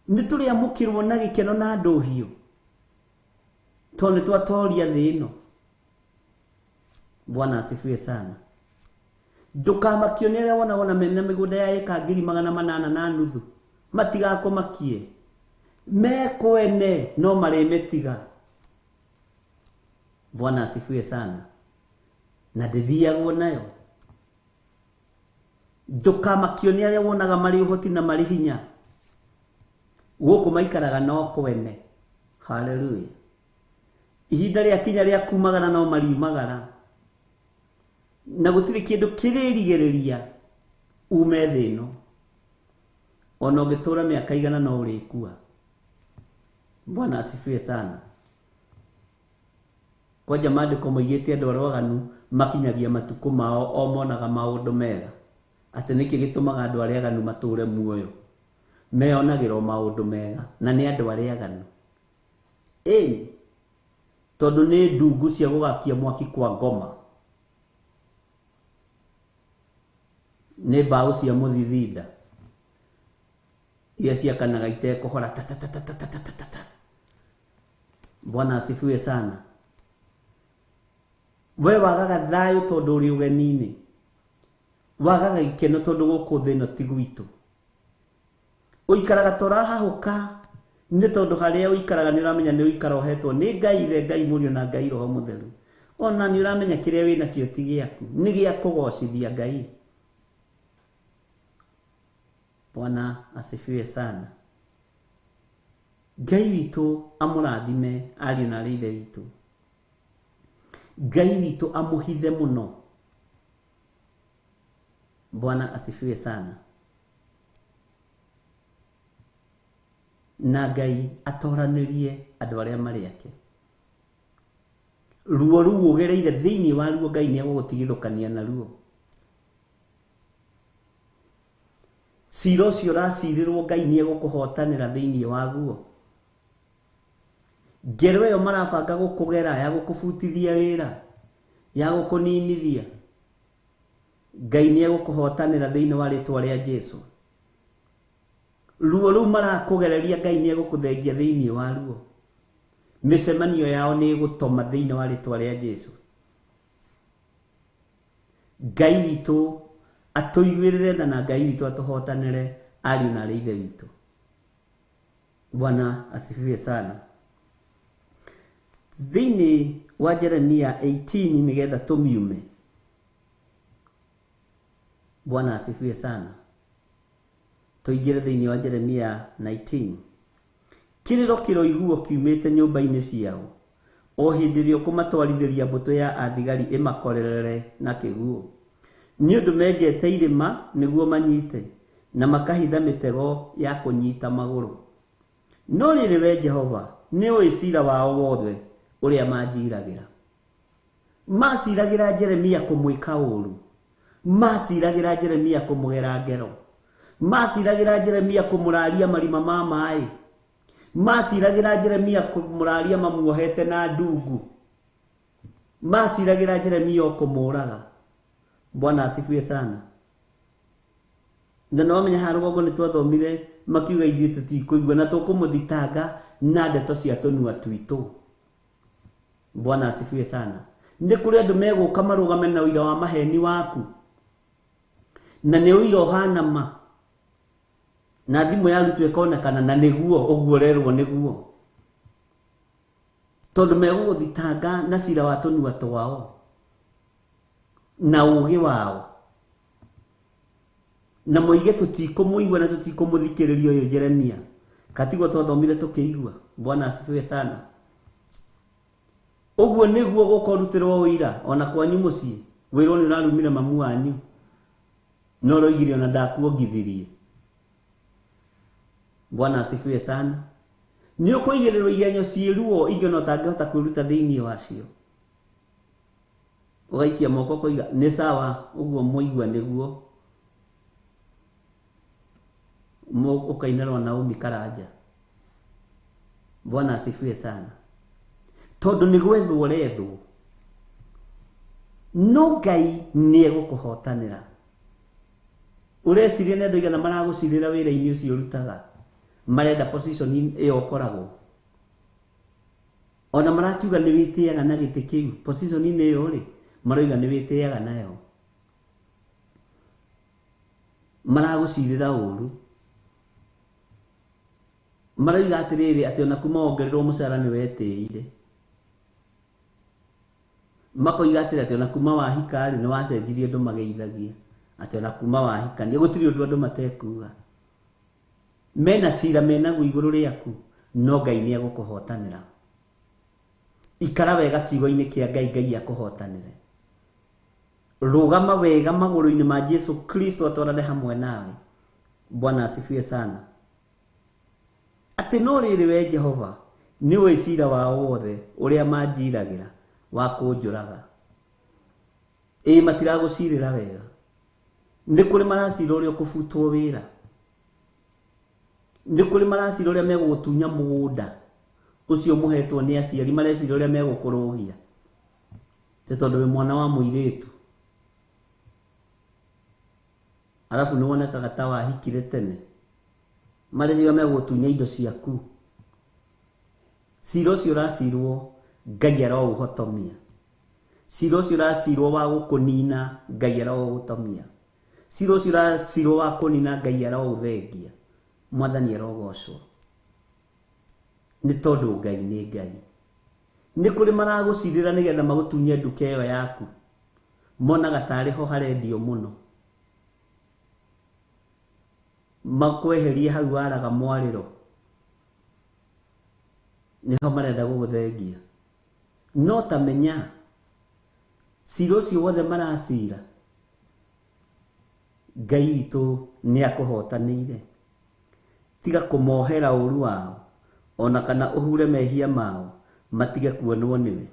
Nĩ tũrĩamũkĩrwo na gĩkeno na ndũhiũ. Tondũ nĩ twatoria thĩ ĩno. Bwana asifiwe sana. Ndũkamakio nĩ arĩa wonagwo na mena mĩgũnda ya ĩka 850,000. Matigakũmakie. Me kwene no marĩmĩtiga. Bwana asifiwe sana. Na ndĩthiagwo nayo. Ndũkamakio nĩ arĩa wonaga marĩ ũhoti na marĩ hinya. Gũkũ maikaraga no kwene. Hallelujah. Ihinda rĩa kinya rĩa kumagara no mariumagara. Na gũtirĩ kĩndũ kĩrĩrigĩrĩria ume thĩ ĩno. Ona ũngĩtũra mĩaka igana no ũrĩkua. Bwana asifiwe sana. Kwanja maandĩko moigĩte andũ arĩa aganu makinyagia matukũ mao o monaga maũndũ mega. Atĩ nĩkĩ gĩtũmaga andũ arĩa aganu matũre muoyo? Meyonagĩra o maũndũ mega na nĩ andũ arĩa aganu. Ĩni, tondũ nĩ ndungu cia gũgakia mwaki kwa ngoma. Nĩ mbaũ cia mũthithinda. Iria ciakanaga itekũhora ta ta ta ta ta ta ta ta ta. Bwana asifiwe sana. We wagaga thayũ tondũ ũrĩ ũgeni-inĩ. Wagaga gĩkeno tondũ gũkũ thĩ ĩno ti gwitũ. Ũikaraga ta ũrahahũka nĩ tondũ harĩa ũikaraga nĩ ũramenya nĩ ũikara ũhetwo nĩ Ngai Ithe, Ngai Mũriũ na Ngai Roho Mũtheru. Ona nĩ ũramenya kĩrĩa wĩnakĩo ti gĩaku, nĩ gĩa kũgocithia Ngai. Bwana asifiwe sana. Ngai witũ amũrathime ariũ na arĩ ithe witũ. Ngai witũ amũhithe mũno. Bwana asifiwe sana. Na Ngai atoranĩrie andũ arĩa marĩ ake. Ruo rũu ũgereire thĩinĩ wa ruo Ngai nĩ egũgũtigithũkania naruo. Cira ũcio ũracirĩrwo Ngai nĩ egũkũhotanĩra thĩinĩ waguo. Ngero ĩyo marabanga gũkũgera ya gũkũbutithia wĩra, ya gũkũninithia, Ngai nĩ egũkũhotanĩra thĩinĩ wa rĩtwa rĩa Jesũ. Ruo rũu marakũgereria Ngai nĩ egũkũthengia thĩinĩ wa ruo. Mĩcemanio yao nĩ ĩgũtoma thĩinĩ wa rĩtwa rĩa Jesũ. Ngai witũ atũiguĩrĩre tha na Ngai witũ atũhotanĩre ariũ na arĩ ithe witũ. Bwana asifiwe sana. Thĩinĩ wa Jeremia 18 nĩgetha tũmiume. Bwana asifiwe sana. Tũingĩre thĩinĩ wa Jeremia 19. Kĩrĩro kĩroiguo kiumĩte nyũmba-inĩ ciao o hĩndĩ ĩrĩa ũkũmatwarithĩria mbũtũ ya athigari ĩmakorerere na kĩguũ. Nĩ ũndũ menjete irĩma nĩguo manyite na makahitha mĩtego ya kũnyita magũrũ. No rĩrĩ we Jehova nĩ ũĩ cira wao wothe ũrĩa manjiragĩra. Maciragĩra Jeremia kũmwĩka ũũru. Maciragĩra Jeremia kũmũgera ngero. Maciragĩra Jeremia kũmũraria marima ma maĩ. Maciragĩra Jeremia kũmũraria mamuohete na ndungu. Maciragĩra Jeremia kũmũraga. Bwana asifiwe sana. Na no menya haha rũgongo nĩ twathomire makiuga ithuĩ tũtikũigua na tũkũmũthitanga na ndeto cia tũnua twitũ. Bwana asifiwe sana. Nĩ kũrĩ andũ megũka marũgame na ũira wa maheni waku. Na nĩ ũira ũhana ma. Na thimũ yarutwo ĩkonekana na nĩguo ũguo ũrerwo nĩguo. Tondũ megũgũthitanga na cira wa tũnua twao na ũũgĩ wao. Na moige tũtikũmũigua na tũtikũmũthikĩrĩria ũyũ Jeremia. Katigwo twathomire tũkĩigua. Bwana asifiwe sana. Ũguo nĩguo gũkorutĩrwo ũira ona kwanyu mũciĩ. Wĩrwo nĩ ũrarumire mamu wanyu. No ũroigire ona ndakuongithirie. Bwana asifiwe sana. Nĩ ũkũigĩrĩrwo igenyo ciĩ ruo ingĩ ona ũtangĩhota kwĩruta thĩinĩ wacio. Ũgaikia moko ũkoiga nĩ sawa ũguo mũigua nĩguo. Ũkainĩrwo Naomi Karanja. Bwana asifiwe sana. Tondũ nĩ gwethwo ũrethwo. No Ngai nĩ egũkũhotanĩra. Ũreciria nĩ andũ aigana maragũcirĩra wĩra-inĩ ũcio ũrutaga? Marenda position ĩyo ũkoragwo. Ona marakiuga nĩ wĩtĩaga na gĩtĩ kĩu, position ĩyo rĩ, maroiga nĩ wĩtĩaga nayo. Maragũcirĩra ũru. Maroiga atĩrĩrĩ atĩ ona kuma wongererwo mũcara nĩ wetĩire. Makoiga atĩrĩ atĩ ona kuma wahika rĩ, nĩ wacenjirie andũ mageithagia. Atĩ ona kuma wahikania, gũtirĩ ũndũ andũ matekuga. Mena cira menaguo igũrũ rĩaku, no Ngai nĩ egũkũhotanĩra. Ikara wega kiugo-inĩ kĩa Ngai, Ngai akũhotanĩre. Rũgama wega magũrũ-inĩ ma Jesu Kristo atwarane hamwe nawe. Bwana asifiwe sana. Atĩ no rĩrĩ we Jehova, nĩ ũĩ cira wao wothe ũrĩa manjiragĩra wa kũnjũraga. Ĩĩ matiragũcirĩra wega. Nĩ kũrĩ maracira ũrĩa ũkũbutwo wĩra. Nĩ kũrĩ maracira ũrĩa megũgũtunya mũgũnda ũcio mũhetwo nĩ aciari, marecira ũrĩa megũkũrũgia. Tĩ tondũ wĩ mwana wa mũirĩtu. Arabu nĩ wonekaga ta wahikire tene. Mareciria megũgũtunya indo ciaku. Cira ũcio ũracirwo Ngai aroũhotomia. Cira ũcio ũracirwo wa gũkũnina Ngai aroũhotomia. Cira ũcio ũracirwo wa kũnina Ngai aroũthengia. Mwathani arogocwo. Nĩ tondũ Ngai nĩ Ngai. Nĩ kũrĩ maragũcirĩra nĩgetha magũtunye nduka ĩyo yaku. Monaga tarĩ ho harendio mũno. Makweherie hau waraga mwarĩro. Nĩho marenda gũgũthengia. No ta menya cira ũcio wothe maracira Ngai witũ nĩ akũhotanĩire. Tiga kũmohera ũru wao ona kana ũhure mehia mao matige kuonwo nĩwe.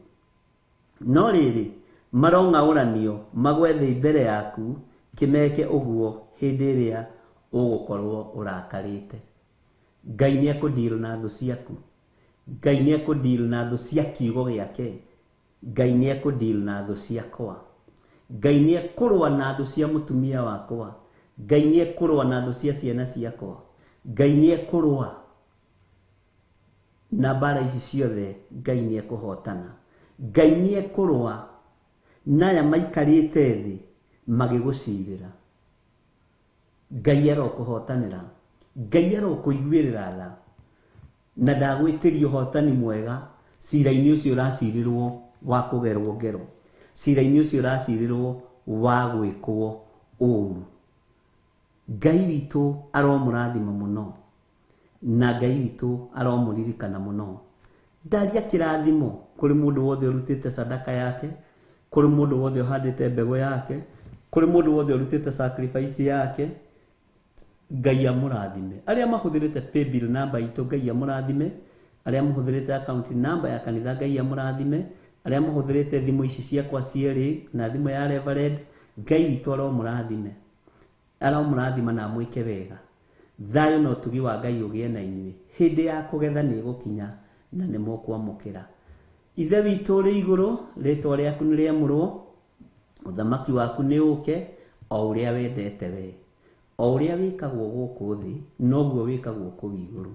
No rĩrĩ marong'aũranio magwe thĩ mbere yaku kĩmeke ũguo hĩndĩ ĩrĩa ũgũkorwo ũrakarĩte. Ngai nĩ ekũdeal na thũ ciaku. Ngai nĩ ekũdeal na thũ cia kiugo gĩake. Ngai nĩ ekũdeal na thũ ciakwa. Ngai nĩ ekũrũa na thũ cia mũtumia wakwa. Ngai nĩ ekũrũa na thũ cia ciana ciakwa. Ngai nĩ ekũrũa na mbara ici ciothe. Ngai nĩ ekũhotana. Ngai nĩ ekũrũa na aya maikarĩte thĩ magĩgũcirĩra. Ngai arokũhotanĩra. Ngai arokũiguĩrĩra tha. Na ndagwĩtĩria ũhotani mwega cira-inĩ ũcio ũracirĩrwo wa kũgerwo ngero. Cira-inĩ ũcio ũracirĩrwo wa gwĩkwo ũru. Ngai witũ aromũrathima mũno. Na Ngai witũ aromũririkana mũno. Ndaria kĩrathimo kũrĩ mũndũ wothe ũrutĩte sadaka yake, kũrĩ mũndũ wothe ũhandĩte mbegũ yake, kũrĩ mũndũ wothe ũrutĩte sacrifice yake. Ngai amũrathime. Arĩa mahũthĩrĩte paybill number itũ Ngai amũrathime. Arĩa mahũthĩrĩte account number ya kanitha Ngai amũrathime. Arĩa mahũthĩrĩte thimũ ici ciakwa cierĩ na thimũ ya Reverend Ngai witũ aromũrathime. Aromũrathima na amwĩke wega. Thayũ na ũtugi wa Ngai ũgĩe na inyuĩ. Hĩndĩ ya kũgetha nĩ ĩgũkinya na nĩ mũkwamũkĩra. Ithe witũ ũrĩ igũrũ, rĩtwa rĩaku nĩ rĩamũrwo, ũthamaki waku nĩ ũke, o ũrĩa wendete we. O ũrĩa wĩkagwo gũkũ thĩ, noguo wĩkagwo kũu igũrũ.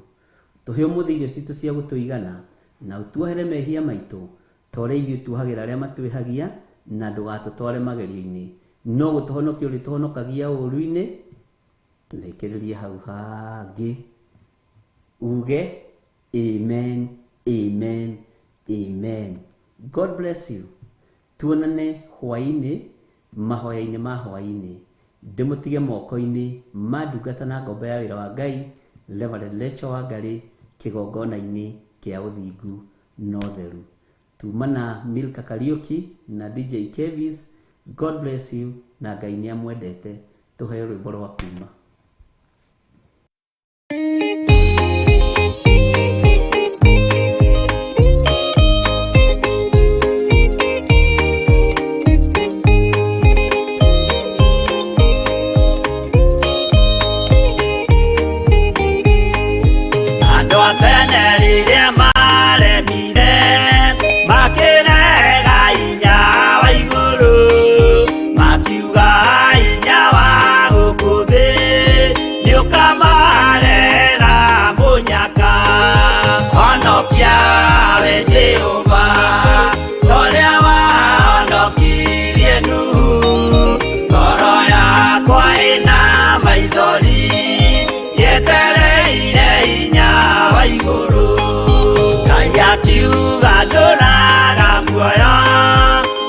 Tũhe ũmũthĩ irio citũ cia gũtũigana, na ũtuohere mehia maitũ, ta ũrĩa ithuĩ tuohagĩra arĩa matwĩhagia, na ndũgatũtware magerio-inĩ. No gũtũhonokia ũrĩtũhonokagia ũũru-inĩ, rĩkĩrĩrie hau hangĩ. Uge amen, amen, amen. God bless you. Tuonane hwaĩ-inĩ, mahoya-inĩ ma hwaĩ-inĩ. Ndĩmũtige moko-inĩ ma ndungata na ngombo ya wĩra wa Ngai, Reverend Rachel Wangari, kĩgongona-inĩ kĩa ũthingu na ũtheru. Tuma na Milka Kariuki na DJ Kevis. God bless you na Ngai nĩ amwendete. Tũheo rwĩmbo rwa kuma. maithori yetereire hinya wa igũrũ. Ngai akiuga ndũraga muoyo,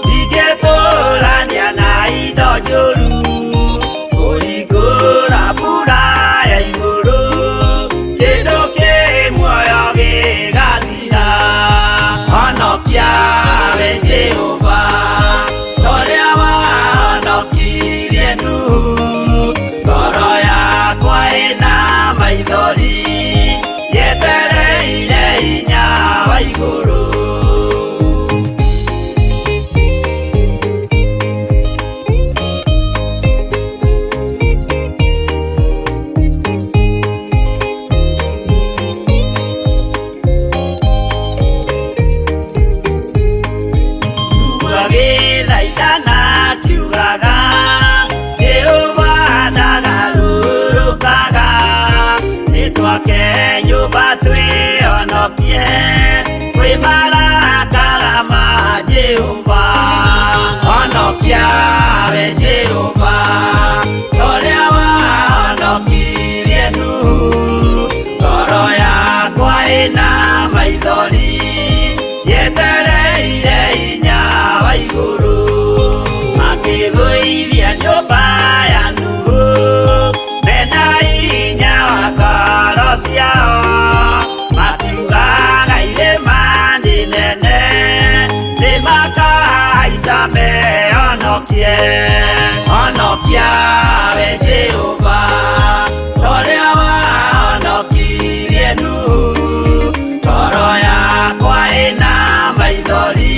ndingĩtũrania na indo njũru, kũhingũra mbura ya igũrũ, kĩndũ kĩ muoyo gĩgathira. Honokia we Jehova, torĩa wahonokirie Nuhu, ngoro yakwa ĩna maithori yetereire hinya wa igũrũ. Agĩthaithana akiugaga, Jehova ndagarũrũkaga, nĩtwake nyũmba twĩhonokie kwĩ marakara ma Jehova. Honokia we Jehova, torĩa wahonokirie Nuhu, ngoro yakwa ĩna maithori yetereire hinya wa igũrũ. Makĩgũithia nyũmba ya Nuhu mena hinya wa ngoro ciao, makiugaga irĩma nĩ nene, nĩmakahaica mehonokie. Honokia we Jehova, torĩa wahonokirie Nuhu, ngoro yakwa ĩna maithori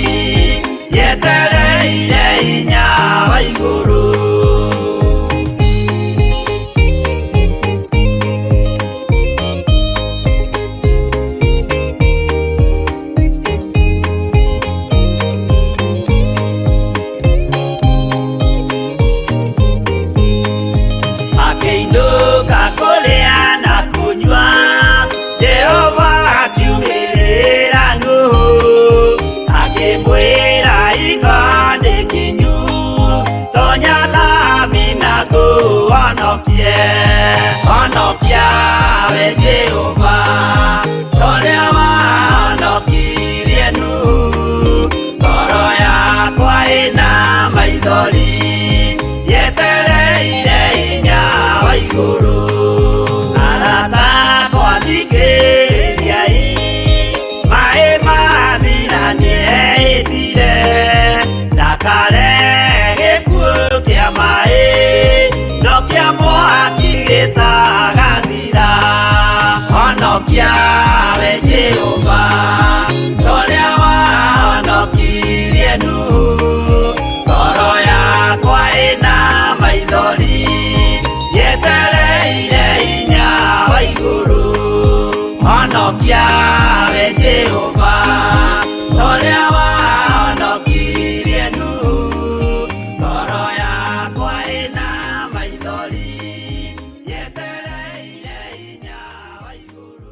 yetereire hinya wa igũrũ. Akĩinũka kũrĩa na kũnyua, Jehova akiumĩrĩra Nuhu, akĩmwĩra iga nĩ kinyu, tonya thabina ngũhonokie. Honokia we Jehova, torĩa wahonokirie Nuhu, ngoro yakwa ĩna maithori yetereire hinya wa igũrũ. Arata akwa thikĩrĩriai, maĩ mathira nĩehĩtire, ndakare gĩkuũ kĩa maĩ, no kĩa mwaki gĩtagathira. Honokia we Jehova, torĩa wahonokirie Nuhu, ngoro yakwa ĩna maithori yetereire hinya wa igũrũ. Honokia we Jehova, torĩa wahonokirie Nuhu, ngoro yakwa ĩna maithori yetereire hinya wa igũrũ.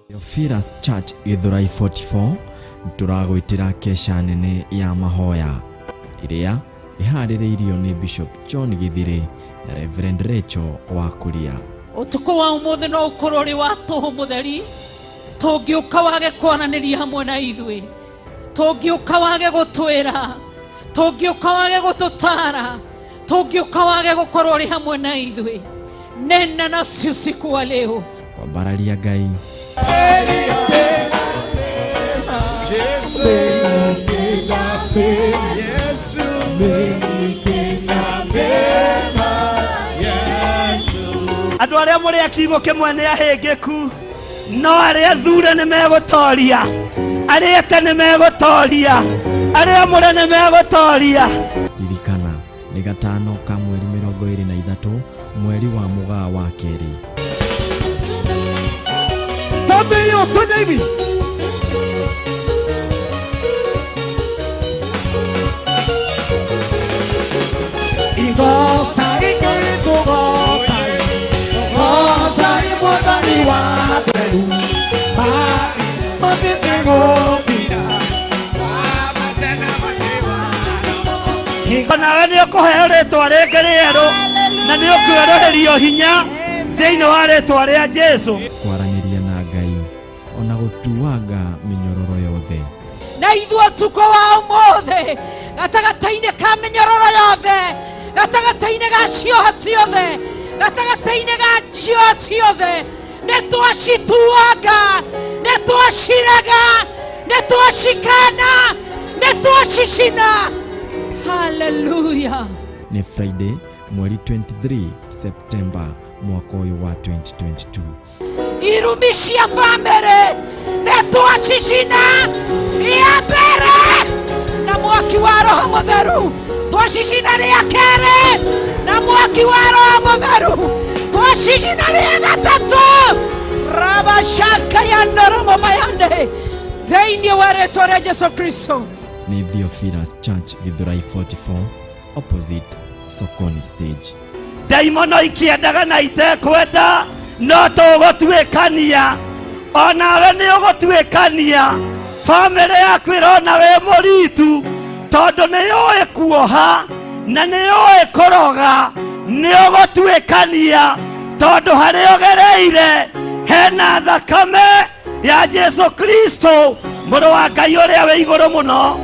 Theophilus Church Githurai 44 tũragwĩtĩra kesha nene ya mahoya ĩrĩa ĩharĩrĩirio nĩ Bishop John Githiri na Reverend Rachel wa Kuria. Ũtukũ wa ũmũthĩ no ũkorwo ũrĩ wa tũhũ mũtheri, tũngĩũka wage kwaranĩria hamwe na ithuĩ, tũngĩũka wage gũtwĩra, tũngĩũka wage gũtũtara, tũngĩũka wage gũkorwo ũrĩ hamwe na ithuĩ. Nena nasi usiku wa leo. Kwambararia Ngai, Andũ arĩa mũrĩ a kiugo kĩmwe nĩ ahĩngĩku, no arĩa athure nĩ megũtoria, arĩa ete nĩ megũtoria, arĩa amũre nĩ megũtoria. Ririkana nĩ gatano ka mweri 23 mweri wa mũgaa wa kerĩ. Tabio, twende hivi. Igosa igĩrĩtũgoca, goca Mwathani wa theru, maĩ mathiĩte gũthira. Onawe nĩ ũkũheo rĩtwa rĩngĩ rĩerũ na nĩ ũkwerũhĩrio hinya thĩinĩ wa rĩtwa rĩa Jesu. Kwaranĩria na Ngai ona gũtuanga mĩnyororo yothe. Na ithuĩ ũtukũ wa ũmũthĩ gatagatĩ-inĩ ka mĩnyororo yothe, gatagatĩ-inĩ ga cioha ciothe, gatagatĩ-inĩ ga cioha ciothe, nĩ twacituanga, nĩ twacirega, nĩ twacikana, nĩ twacicina. Haleluya. Nĩ Friday mweri 23 September mwaka ũyũ wa 2022. Irumi cia bamĩrĩ nĩ twacicina rĩa mbere na mwaki wa Roho Mũtheru, twacicina rĩa kerĩ na mwaki wa Roho Mũtheru, twacicina rĩa gatatũ rabashaka ya ndoromo mayande thĩinĩ wa rĩtwa rĩa Jesu Kristo. Nĩ Theophilus Church Githurai 44 opposite Sokoni stage. Ndaimono ikĩendaga na itekwenda no tũgũtuĩkania, onawe nĩ ũgũtuĩkania. Bamĩrĩ yaku ĩrona wĩ mũritu tondũ nĩ yũĩ kuoha na nĩ yũĩ kũroga. Nĩ ũgũtuĩkania tondũ harĩa ũgereire hena thakame ya Jesu Kristo mũrũ wa Ngai ũrĩa wĩ igũrũ mũno.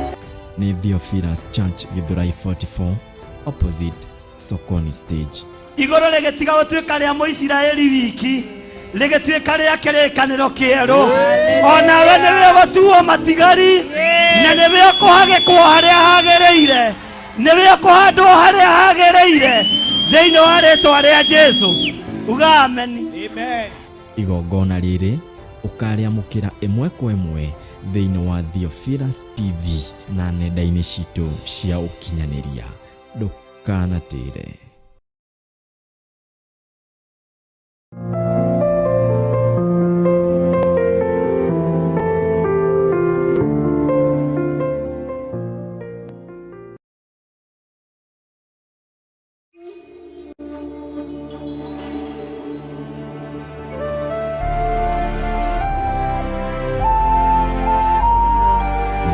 Nĩ Theophilus Church Githurai 44 opposite Sokoni stage. Igũrũ rĩgĩtiga gũtuĩka rĩa Mũisiraeli wiki, rĩgĩtuĩka rĩa kĩrĩkanĩro kĩerũ. Onawe nĩwe ũgũtuo matigari na nĩwe ũkũhagĩkwo harĩa hagĩrĩire, nĩwe ũkũhandwo harĩa hagĩrĩire thĩinĩ wa rĩtwa rĩa Jesu. Uga ameni. Amen. Igongona rĩrĩ ũkarĩamũkĩra ĩmwe kwa ĩmwe thĩinĩ wa Theophilus TV na nenda-inĩ citũ cia ũkinyanĩria. Ndũkanatĩre.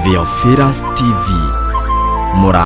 Theophilus TV. Mũra